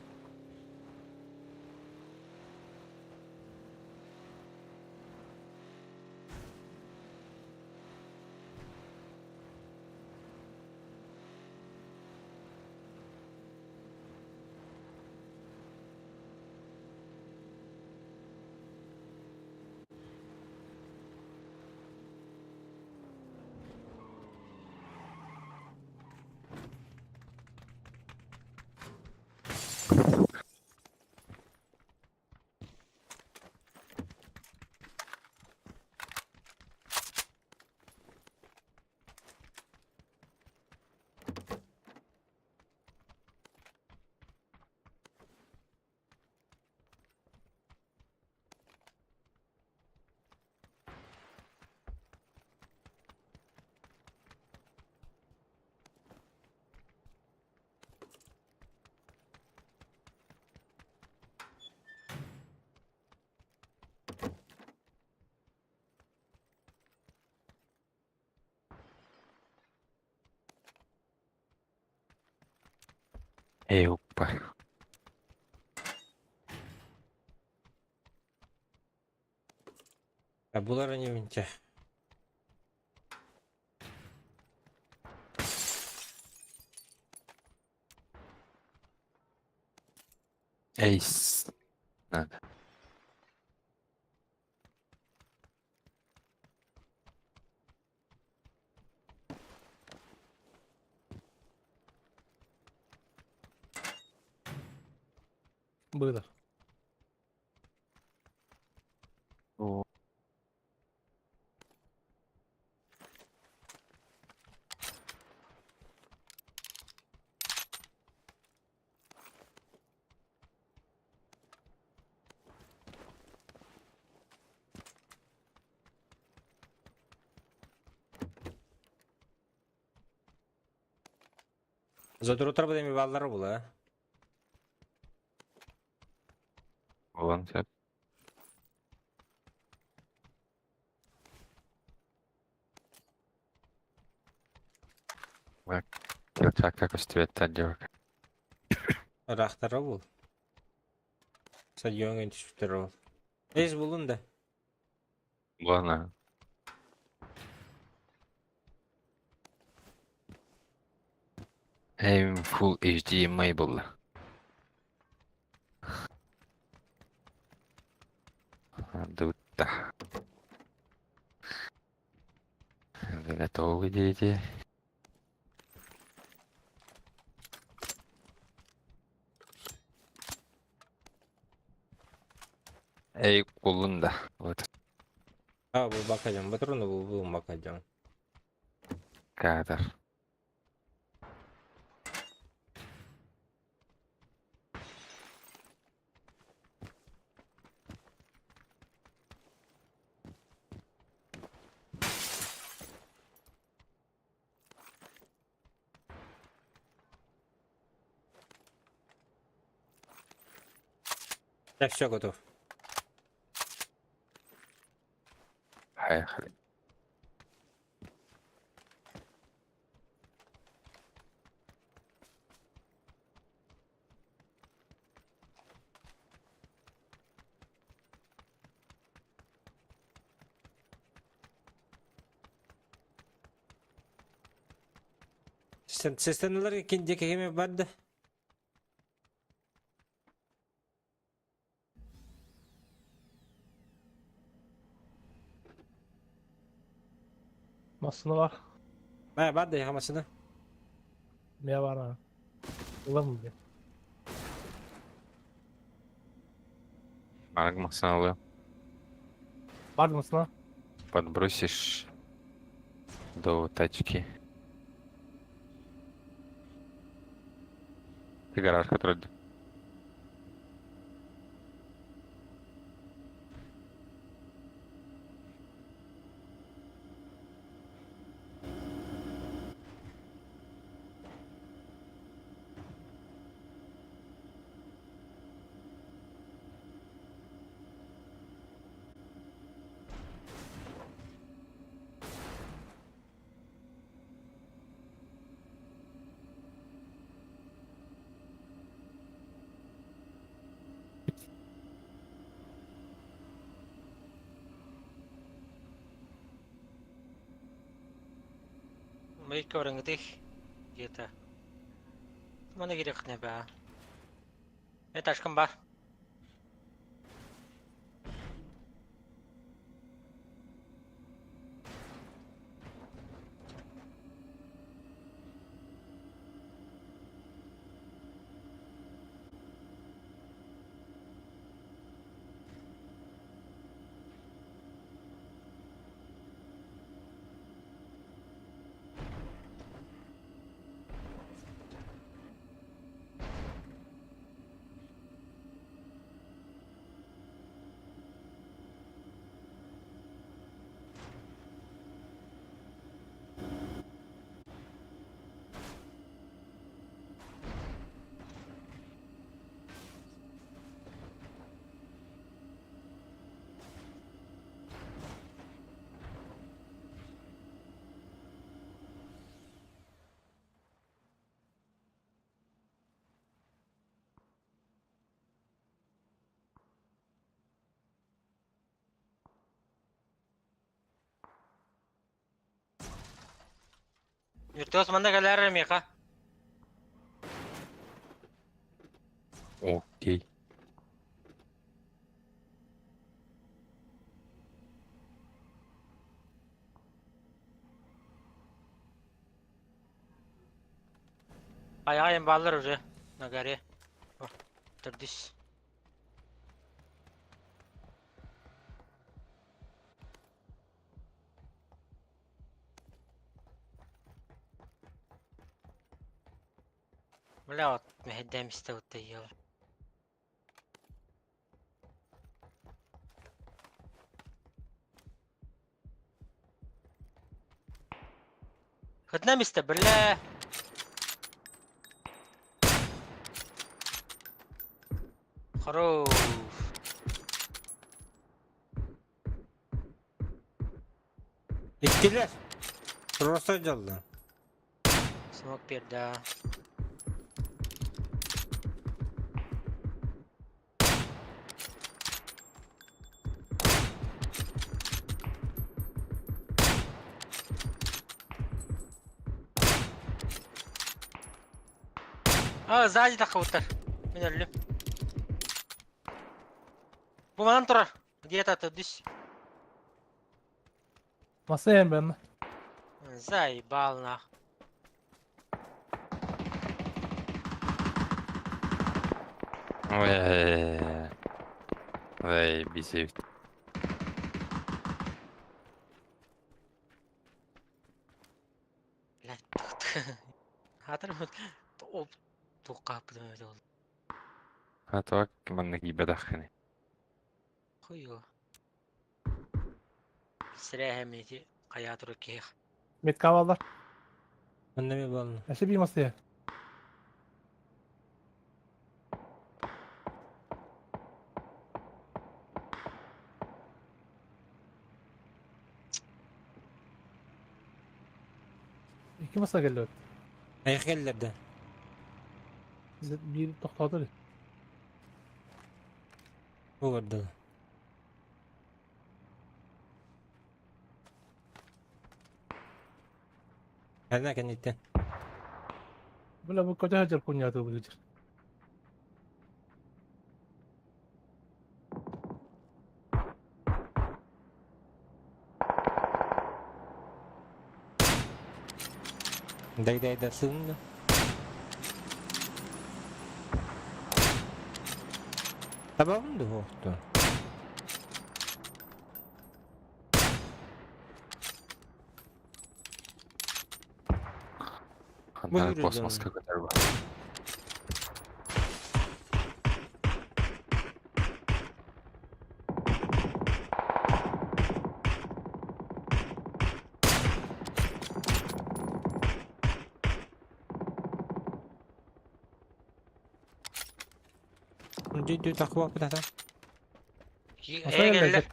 Эй, опа. А булар они винте. Эйс. Надо. Быдар. О. Зодурутар бу баллары була. Буолан сөп. Килчакка көстүбэттэр диэбэккэ. Ыраахтара бул. Стадиоҥҥа түспүттэр ол. Эс булун да. Буолан Эйм Full HDMI булла. Дутта. Готовы дети. Эй, кулун да. Вот. А, бу бакажан, батрону бу бу бакажан. Кадр. Так, все готов. Поехали. Сестенелер кинде кеме барды. Массыына бар. Баа барды яха машина. Мия бар а. Ылам диye. Марк Максималы Бар mısın подбросишь до тачки. Ты гараж, который... Мейка бараҥытый где-то. Маны кириэххинэ баа. Этажкам бар. Виртуоз манна кэлээр эрэ миэхэ. Окей. Айаҕа бааллар уже на горе. Төрдүс. Бля, вот мэһэйдээн истэ вот Хытна мистэ, бля. Хорош. Иккилэр. Просто дьолло. Смок перда. А, сзади таххыбыттар. Мин өллүм. Бу манан турар. Где-то төрдүс. Масайын ben. Заебал нах. Ой, Ой, бисевт. Блядь, Хатыр оп туққааппытым эбитэ буолла. А так манна киирбэтэххиний. Хуйу. Сирээһэм ити хайаа турар киһиэх. Метка баллар. Онно эмиэ буолла. Эсэ би масая. Икки маса келлибит. Айах келлерде. Биир тохтоото Бу көрдө. Ханна кэнниттэн. Бля бу көтө сылдьар кунньаатыы быһыытыр. Дай-дай-да сыҥна. Табабын да суохтун. Хантан Бу космоска көтөр ба. Дүү такуа кутата. Масая Ээ кэллэ. келлер.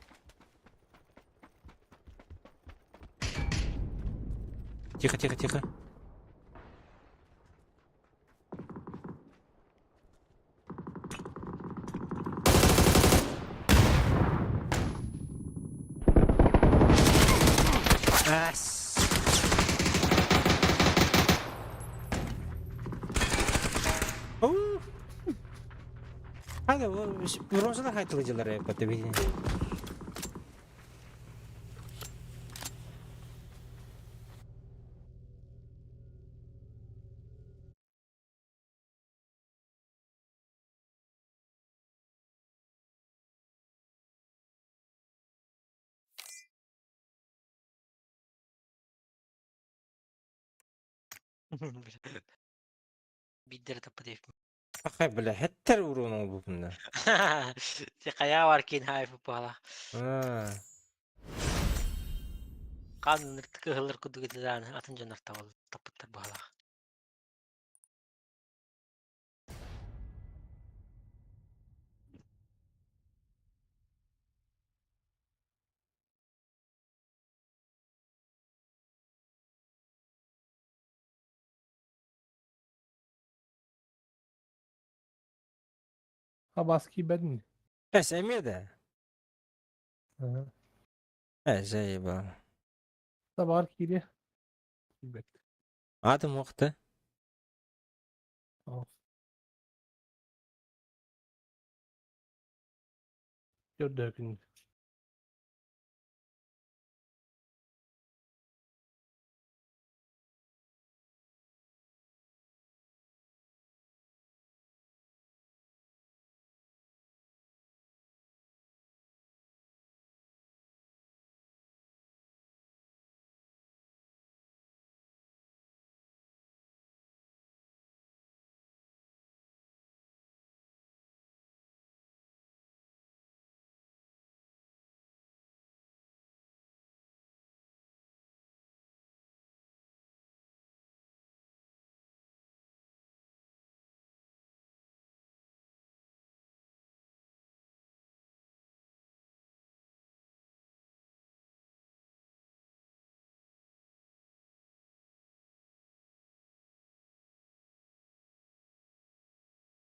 Тихо, тихо, тихо. Ас. Hadi bu бронзалар хайтылыдьылар эбит били. Биирдэрэ таппыт эбиппин. Хай бля, хэттэр уруун оҥорбуппун да. Ти хайаа бар киин хайф буолах. Аа. Хаан кыһыллар курдук этэ даҕаны атын дьоннор табыл таппыттар быһалаах. Абаас киирбэтин. Эс эмиэ да. Э, заебал. Табаар киириэ. Киирбэт. Атым уохта. Көрдөкүн.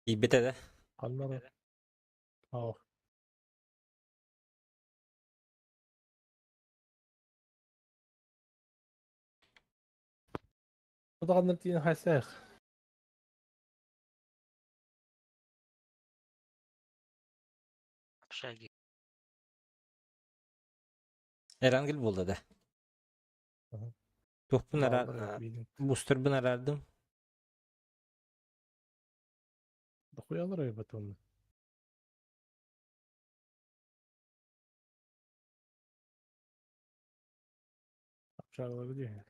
Киирбитэ да. Ханна Оо. Удаҕаннар тиийэн хайсаах. Общаги. Эрангел буолла да. Туохпун араар бустербын араардым. Дохуялар айбат онно. Общагалары дии.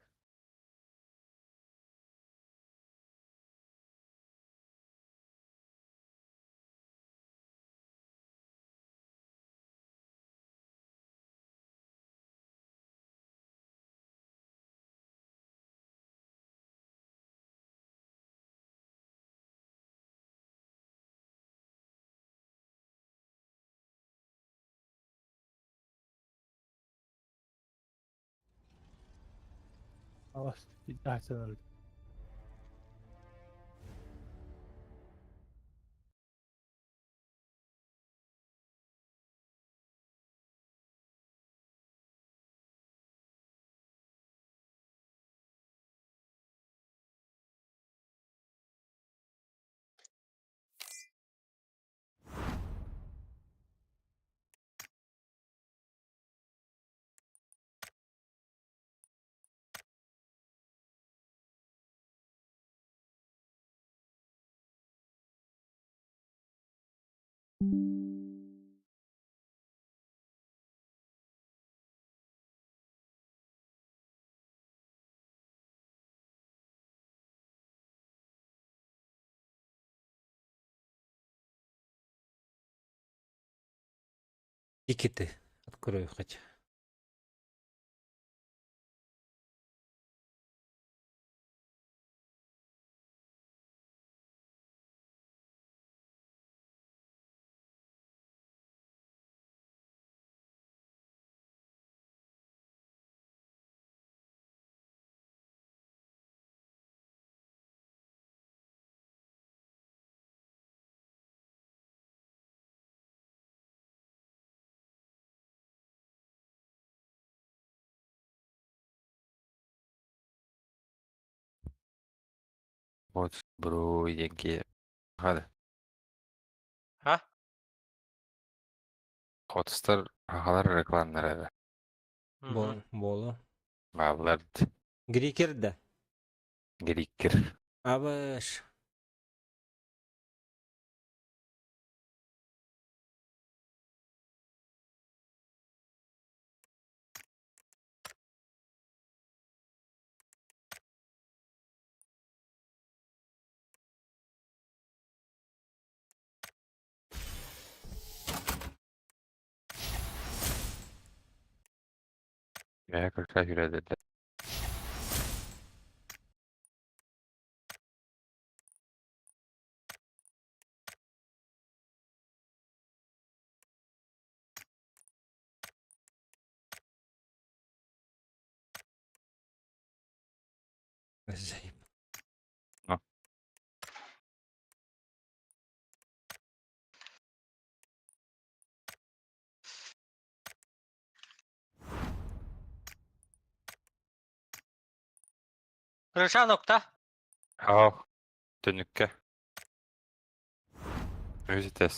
Алас айсан Тикеты открою хоть. Вот, бро, деньги. Хада. А? Хотустар аҕалар рекламнара эрэ. Бу буолу. Бааллар Грикер да. Гриккер. Абыш. Үөһэ көрсө сүүрэллэр. Заеб. Ну. Крыша nokta. Ах, түнүккэ. Үс этээс.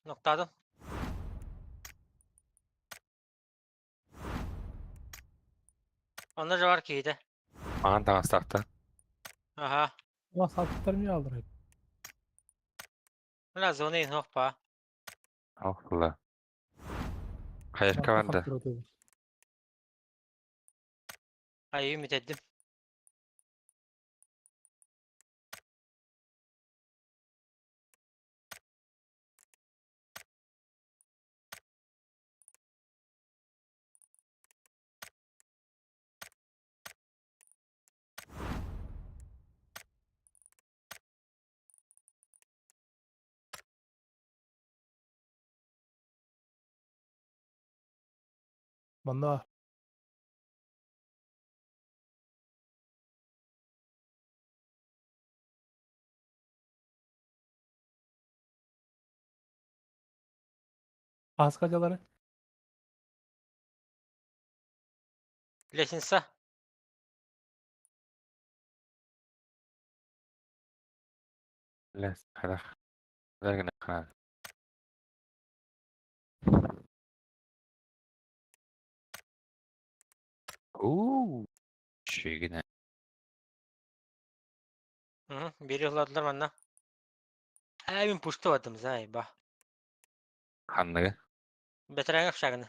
Noktadın. Онно же бар киһитэ. Маҥан таҥастаахтар. Аха. Ulan sattıklarım niye aldır hep? Бля, зона иһин па. Ох, ла. Хайырка барда. Ay ümit ettim. Манна Аскадялары. Лестница. Лес, харах. Лергіне қанады. Уу, шегіне. Hı, biri yolladılar bana. Evin puştu vardım zay ba. Ханныгы. Бэтэрэҥэ общаганы.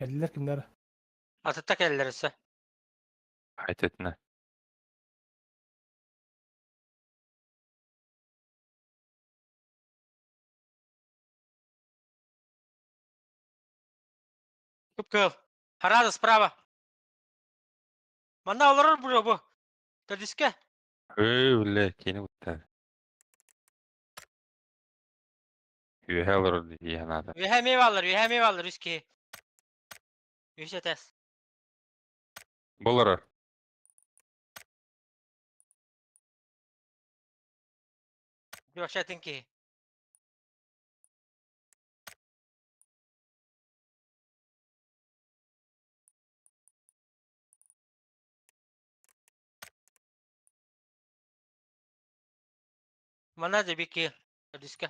Geldiler kimler? Атытта кэллэр өссө. Айтытына. Кып-кыл. Харада справа. Манна олорор бу бу. Төрдүскэ. Өө, үлэ, кини буттар. Үөһэ олорор дии санаата. Үөһэ эмиэ бааллар, үөһэ эмиэ бааллар үс киһи. Үс этээс. Бу олорор. Вообще атын киһи. Манна да бики. Төрдүскэ.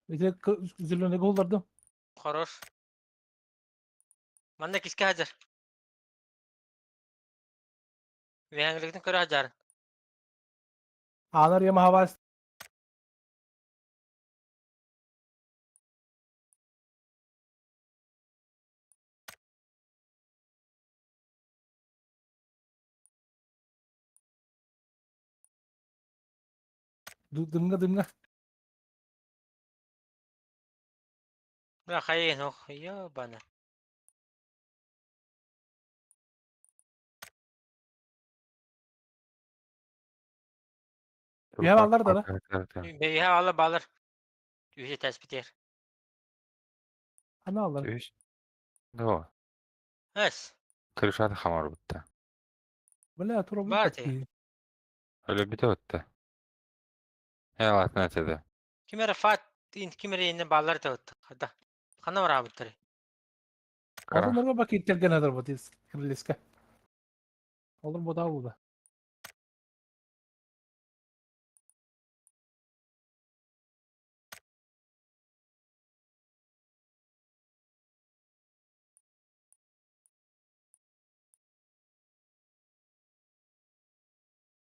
Ити зеленый голларды. Хорош. Манна киске хазар. Үөһэҥилигитин көрө хазарын. Анар Yamaha var. Дымга дымга. Бля, хайын, ох, ёбана. Үөһэ бааллар да, да? Үөһэ бааллар бааллар. Үһэ этээс битэр. Ана аллар. Үс. Да. Эс. Крышата хамар бутта. Бля, тура Бар бу. Өлө бите бутта. Э, латына теде. Ким эрэ фат Ким эрэ бааллар этэ Хада. Ханна бараабыттары? Кара. Одонорго бакиттерген хадыр бу крыльска. Олор бода буда.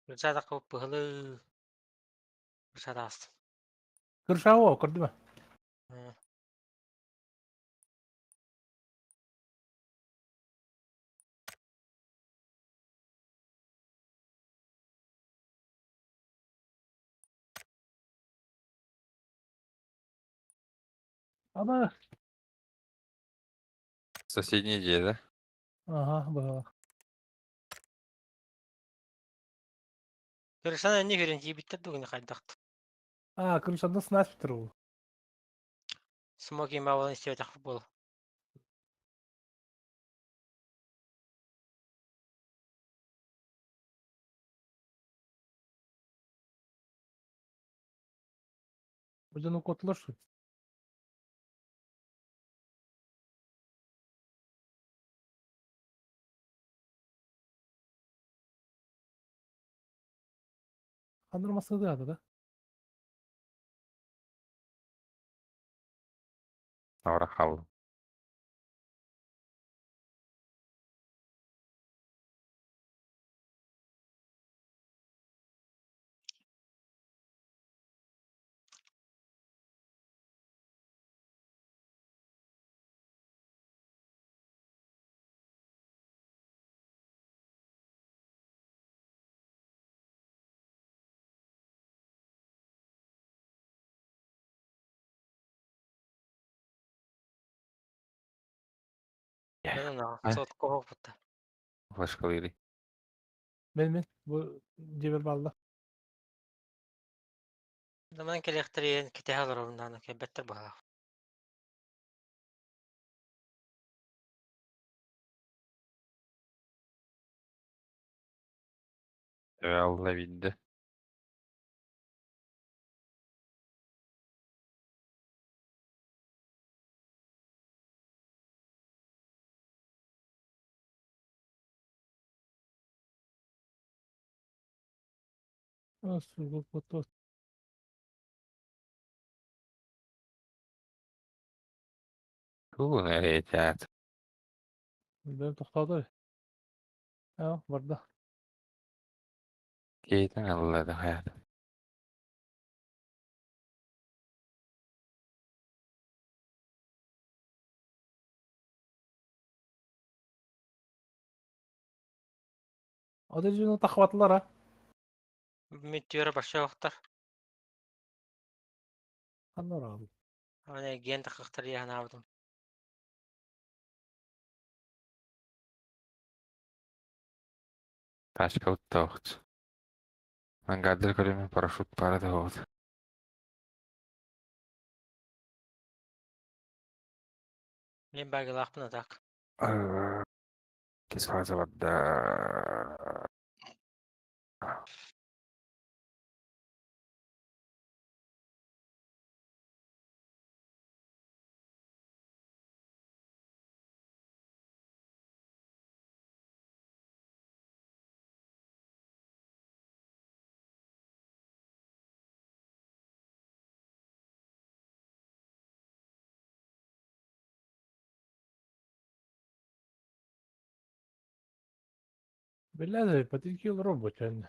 Рыча такы пыһылы. Рыча астым. Кыршао көрдүмө. Ама Соседний дьиэ да? Ага, быһа. Кырышан энни хүрен тиийбиттэр дугуна хайдахт. А, кыршандан снас битер ол. Смоки мабылын истибэтэх буол. Бу дьону куоттулар шу. Хандырмасы да да. Ора хааллым. Мен Э. сотко хоппута. Флешкалыырый. Мен мен бу жебер балла. Даман келехтериен китеһэ олоробун кэлбэттэр быһалаах. Алла билdi. Сугу куоту. Тугун эрэйтэт. Билбэм тохтоодой. А, барда. Кейтен алла да хаят. Ада жуну тахватлар а. Метеора баша охтар. Ханнар алды. Аны ген тахахтар яхнаабытым. Тачка уттаахт. Ангардыр көрүмэ парашют пара да хоот. Мен багылаахпын атак. Кис фаза барда. Билля патинки робот yani.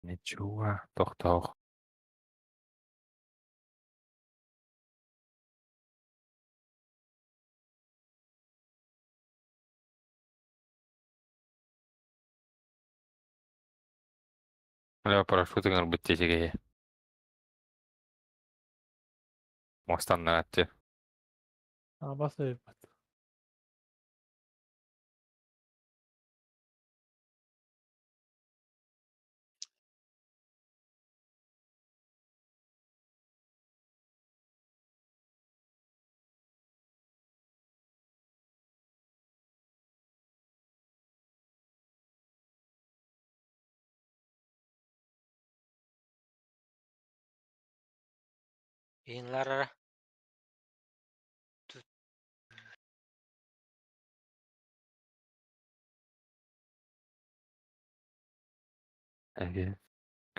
Ничего, тохтоох. Лео парашютын ылбыт тиэчэгэйэ. Муостаннааччы. А, баса бат. Иһинларара. Эге.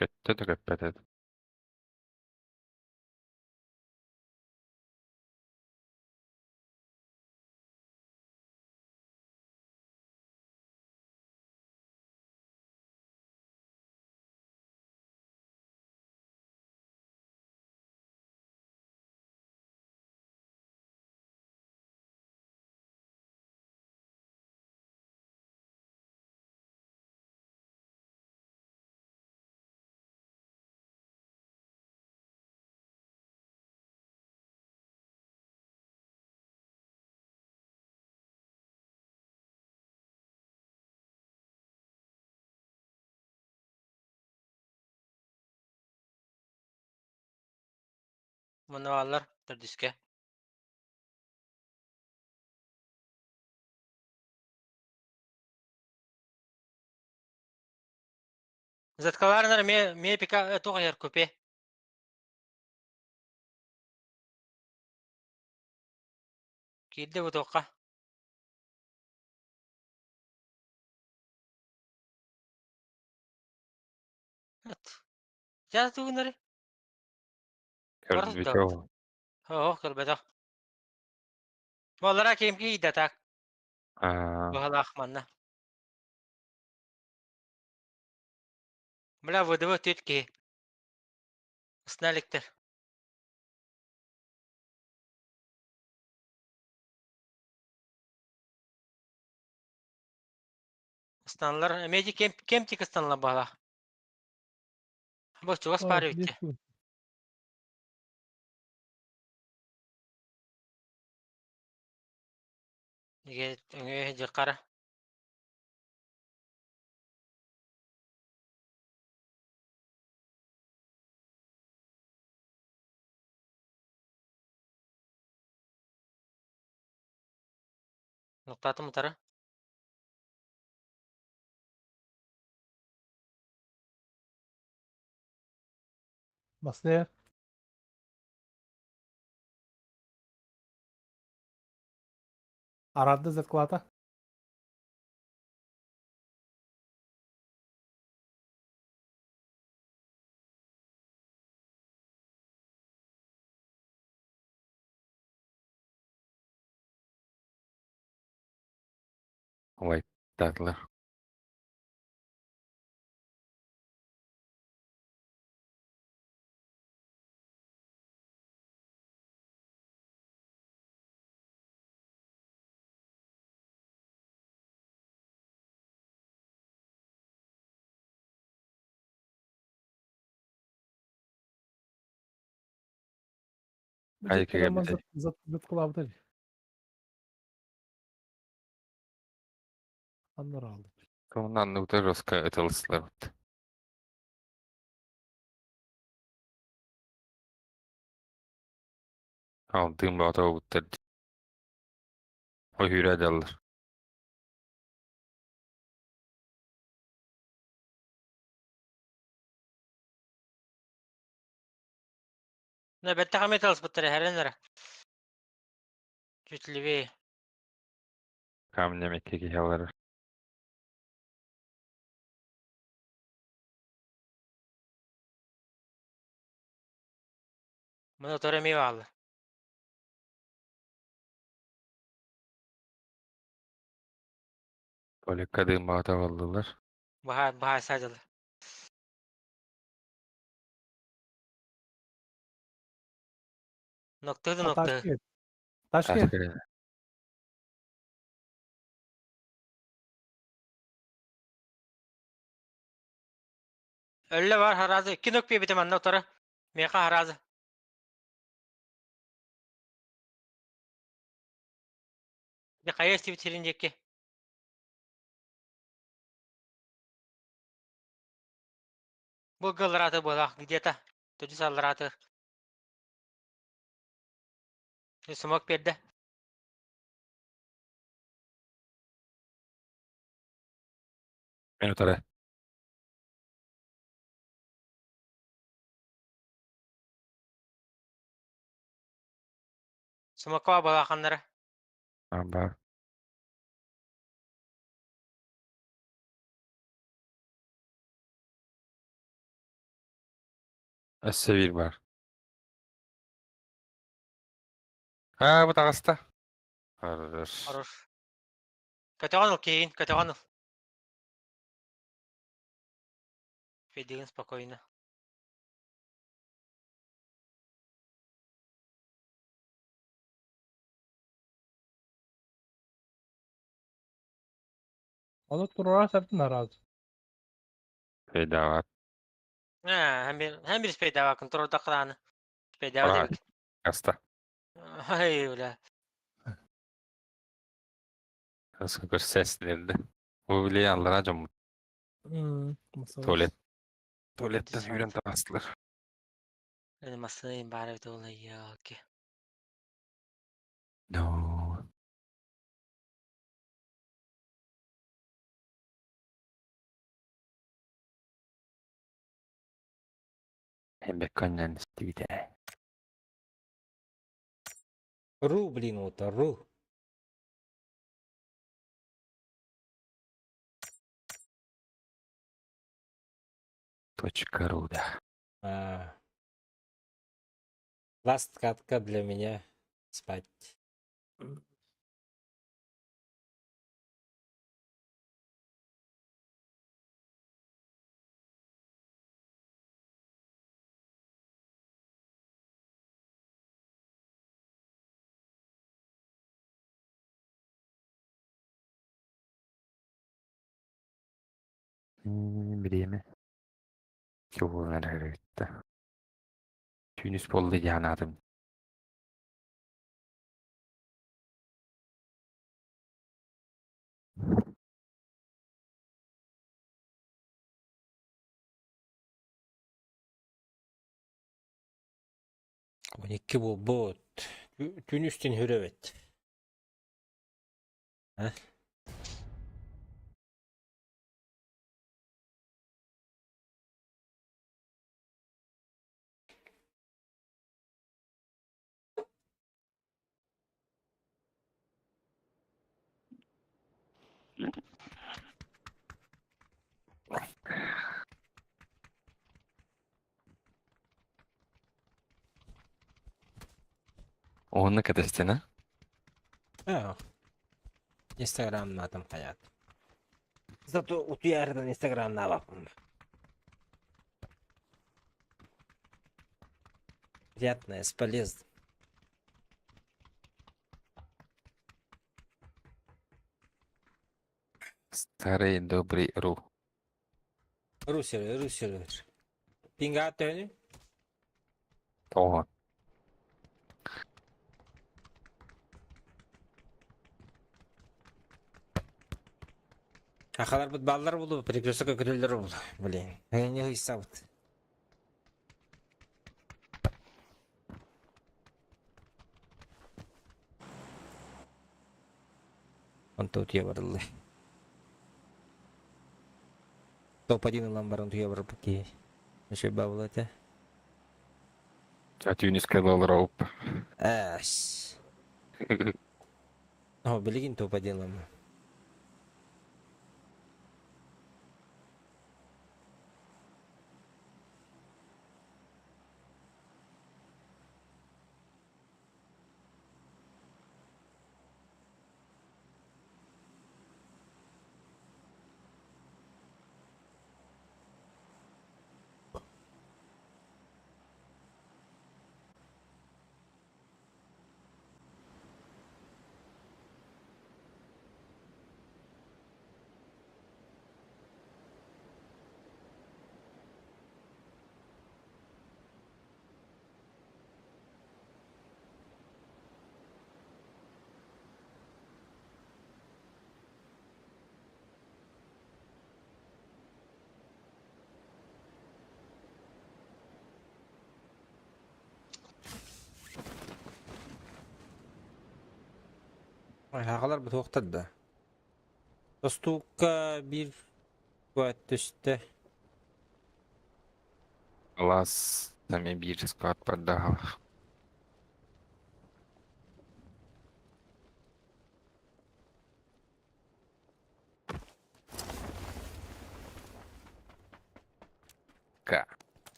Көттө да көппөтө. Мануаллар төрдүскэ. Заткаларынар ме ме пика туох айар купе. Киирдэ бу туохха. Дьэ тугунары? Көрбүтэ ол. Оһох көрбөтөх. Буоллара ким киирдэ так. Аа. Быһалаах манна. Бля, выдавы түт киһи. Сналиктер. Ыстаналар, эмиэ кем кемтик ыстаналар баһалаах. Бу чугас баар эбит. Өҥө дьыккара. Нуктаатым утары. Баснер. Арарды заклата. Ой, татлар. Ай, кэгэ Заткалабыта. Аннар алды. Комнан нута жестко ытылыслар. Алдым бата буттар. Ой хүрэ даллар. На бэттэхэ эмиэ таласпыттар эһэрэн эрэ. Чуть левее. Камня мекке киһалар. Мына утары эмиэ бааллар. Толекка дым бата болдулар. Баһа баһа саадьалар. Ноктыды нокты. Ташкент. Ташкент. Өллө бар харазы. Икки нок биэбитим манна утары. Миэхэ харазы. Дьэ хайа истибит сирин диэки. Бу гылларааты буолаах где-то. Төдүс аллараатыгар. Смок биэрдэ. Мен утары. Смокова балаханнара. Бар. Өссө биир бар. Аа, бу таҕыста. Хорош. Хорош. Көтөҕөн ыл, киһигин, көтөҕөн ыл. Федигин спокойно. Onu турара сәптін аразы. Фейдават. Ээ, һәм бир, һәм бир спейдавакын турурдаххына спейдава Aa. диэбит. Аста. Ай, бля. Сколько сесленdi. Bu bile аллара дьоммут. Туалет. Туалеттен сүүрэн таҕыстылар. Это массыына баар эбит ол ёлки. No. Эмбекконнан истибитэ. Ру, блин, вот ру. Точка ру, да. А. Ласт катка для меня спать. Бириэмэ. Куһуонар эрэ Түүнүс буолла дии санаатым. 12 буолбут. Түүн үстүн хүрөбүт. А? Уонна кэтэстин а? А. Инстаграмнаатым хайаат. Зато утуйаарынан инстаграмнаабаппын. Приятное с полезным. Старый добрый ру. Ру сервер, ру сервер. Пинга төһөнүй? Тоҕо? Сахаларбыт бааллар буолуо, перекресток көтөллөр буолуо. Блин, не ыйсабыт. Онто утуйа барыллар. Топ-1 ылан баран утуйа барбыт киһи. Үчүгэй баабыла этэ. А түүнүскэ олороруп. Эс. О, билигин топ-1 ылама. Сахалар бутуохтар да. Тостуукка биир куат түстэ. Алаас эмиэ биир склад бардаах.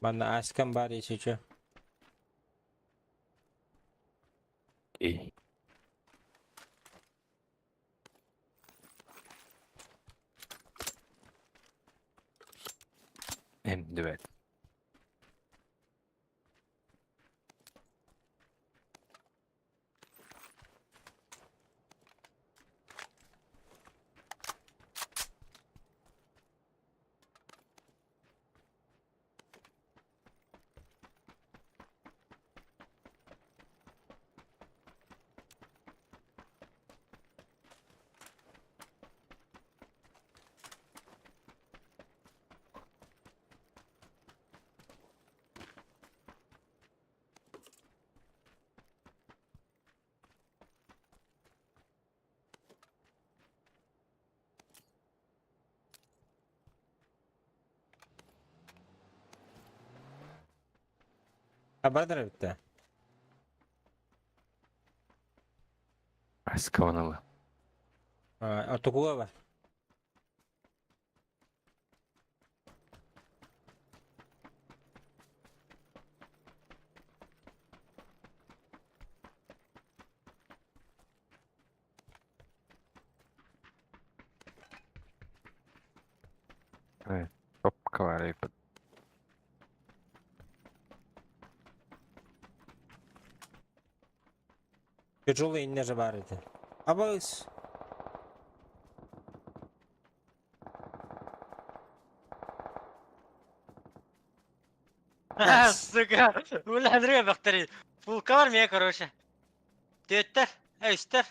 Манна Аськам баар исиче. Окей. М9. Абадар эбит Аскабын ыла. Ортокуга бар. Топка бар эбит. Тяжелый инне же бар edi. Абыс. Сука, уланры бактери. Фулка бар мне, короче. Түөттэр, үстэр.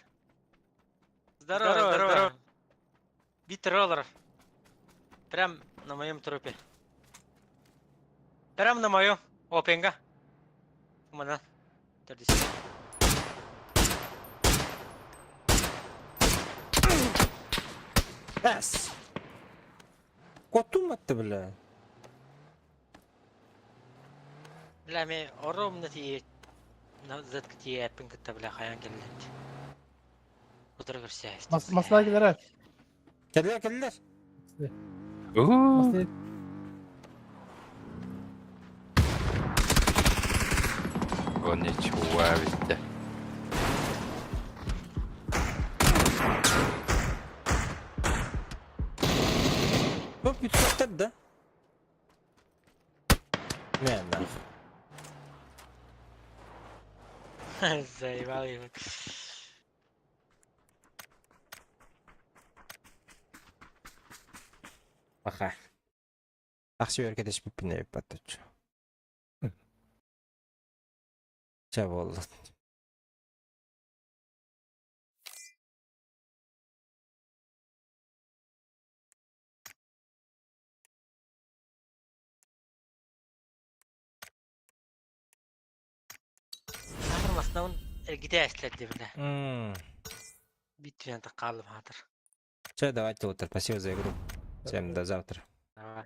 Здорово, здорово. Бит роллеров. Прям на моем трупе. Прям на моем. Опенга. Мана. Төрдүс. Эс. Котум атты бля. Бля, мен оромна тиийэ зетка тиийээппин кытта бля хайаан кэллэ Утары көрсөөстүм Мас масла кэлэр Кэллэр кэллэр. Уу. Конничуа бүттэ. Бу бүтсөктөр да. Не, нах. Заебал его. Баха. Ахсы өркетеспиппин эбиппаттаччу. Чэ буолла. Сахар маснабын эргитэ эстилэр бля. Биир түгэн хааллым хаатар. Все, давайте утро. Спасибо за игру. Всем до завтра. Давай.